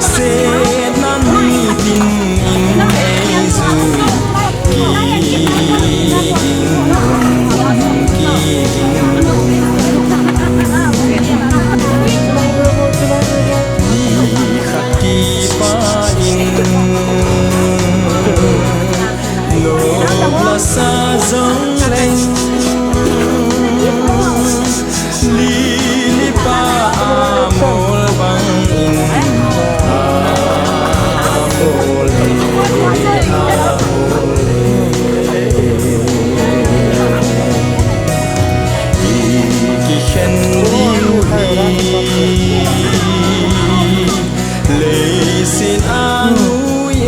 setna nitin in eijui, kiging un, kiging un. Nikhat kipah in nop lasa jongleng, Lily pa amol bangin, amol e, amol e. I kikhen diu hi leiset a ngui e,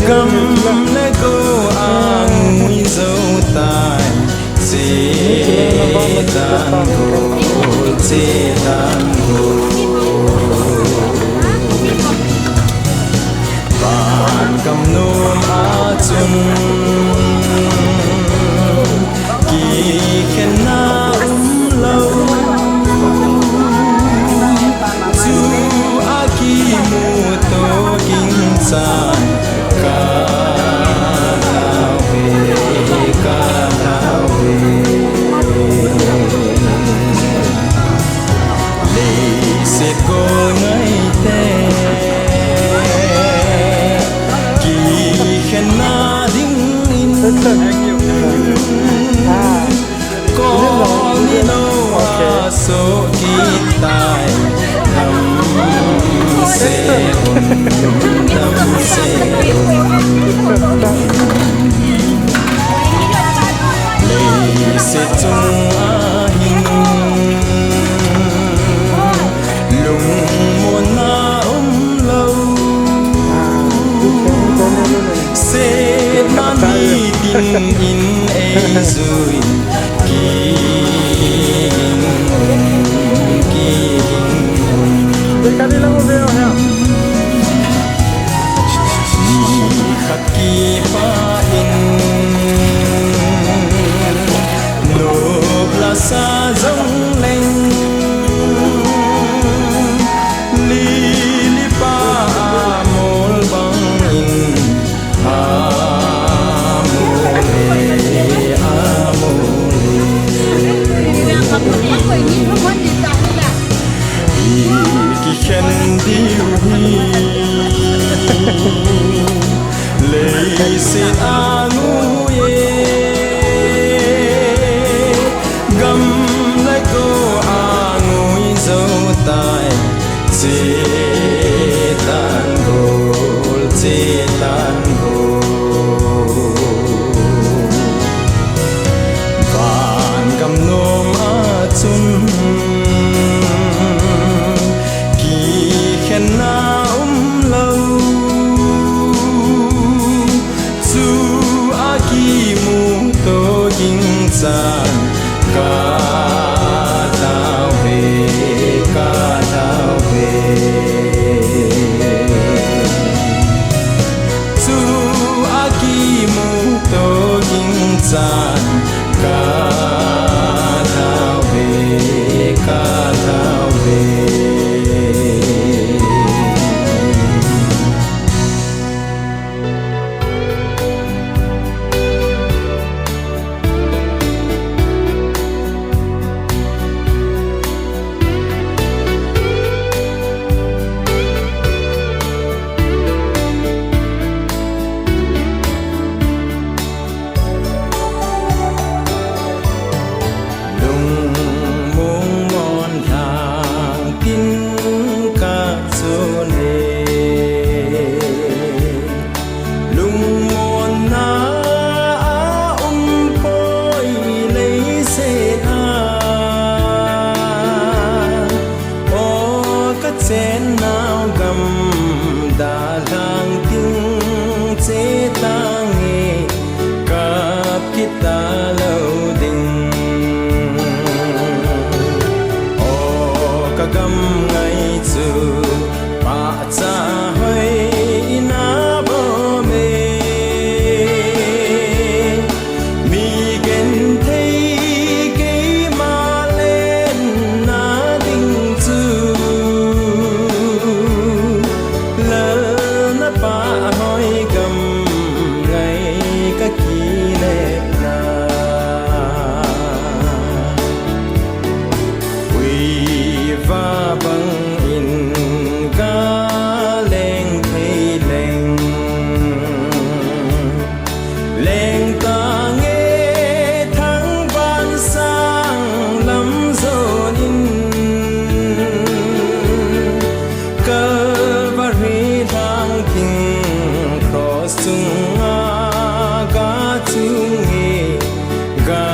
gam le go a ngui jou tai, che dan go, che dan go. Van gam nom a chun kikhenna umlou, chu a kimuto ging chan, ka lhau ve, ka lhau ve. Leiset gol ngaite kikhenna dingin, Kolni nou a sohkit tai, damsel un, damsel un. Leiset chung ahin lungmonna umlou, setna nitin in eijui, kiging un, kiging un. Nikhat kipah in nop lasa jongleng, Lily pa amol bangin, Leiset a ngui e, gam le go a ngui jou tai, chetan gol, chetan gol. Van gam nom a chun kikhenna umlou, chu a kimu to ging chan ka tao ve, ka tao ve. Chu a kimu to ging chan ka tao ve, ka tao ve. Lungmong mon lhang tin ka chun e, lungmonna a um poi leiset a. O ka chennau gam dalhang tin chetan nge kap kit talou ding. O ka gam ngai chu pahcha hoi in a bom e. Mi genthei keima lenna ding chu Lalna Pa hoi gam ngai ka kinepna. Uiva bang in ga leng thei leng, leng tange thangvah sang lam jon in. Calvary lhang tin cross chunga ga chung e, ga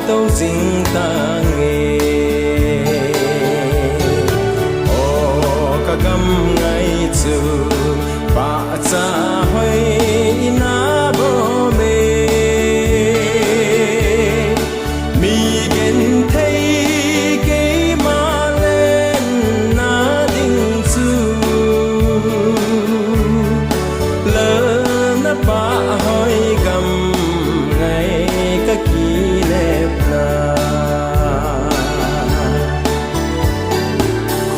tou jing tange. O ka gam ngai chu pahcha hoi in a bom e. Mi genthei keima lenna ding chu Lalna Pa hoi gam ngai ka kinepna.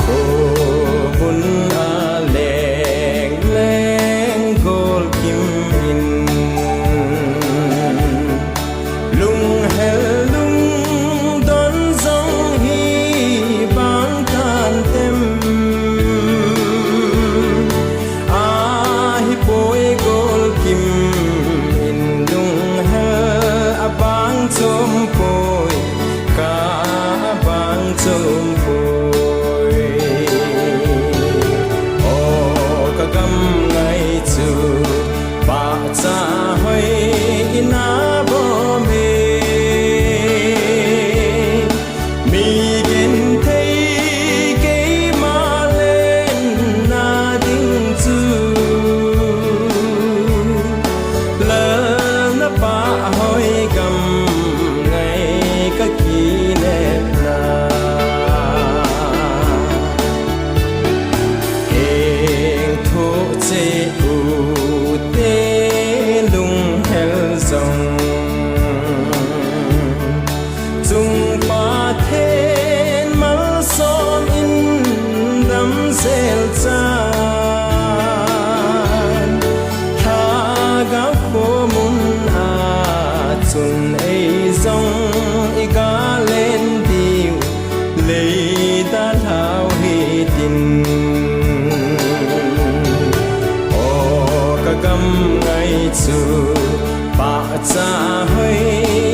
Khomun a leng leng gol kim in, lunghel lungdon jong hi bang tan tem. Ahipoi gol kim in lunghel a bang chom poi, ka a bang chom poi. O ka gam ngai chu pahcha hoi in a bom e. Mi genthei keima lenna ding chu Lalna Pa hoi gam ngai ka kinepna. Heng thoh cheh u te lunghel jong, Chung Pathen malsom in damsel chan, Lhagao khomun a chun ei jong i ga len diu lei dalhau hitin. O ka gam Ngai chu pahcha hoi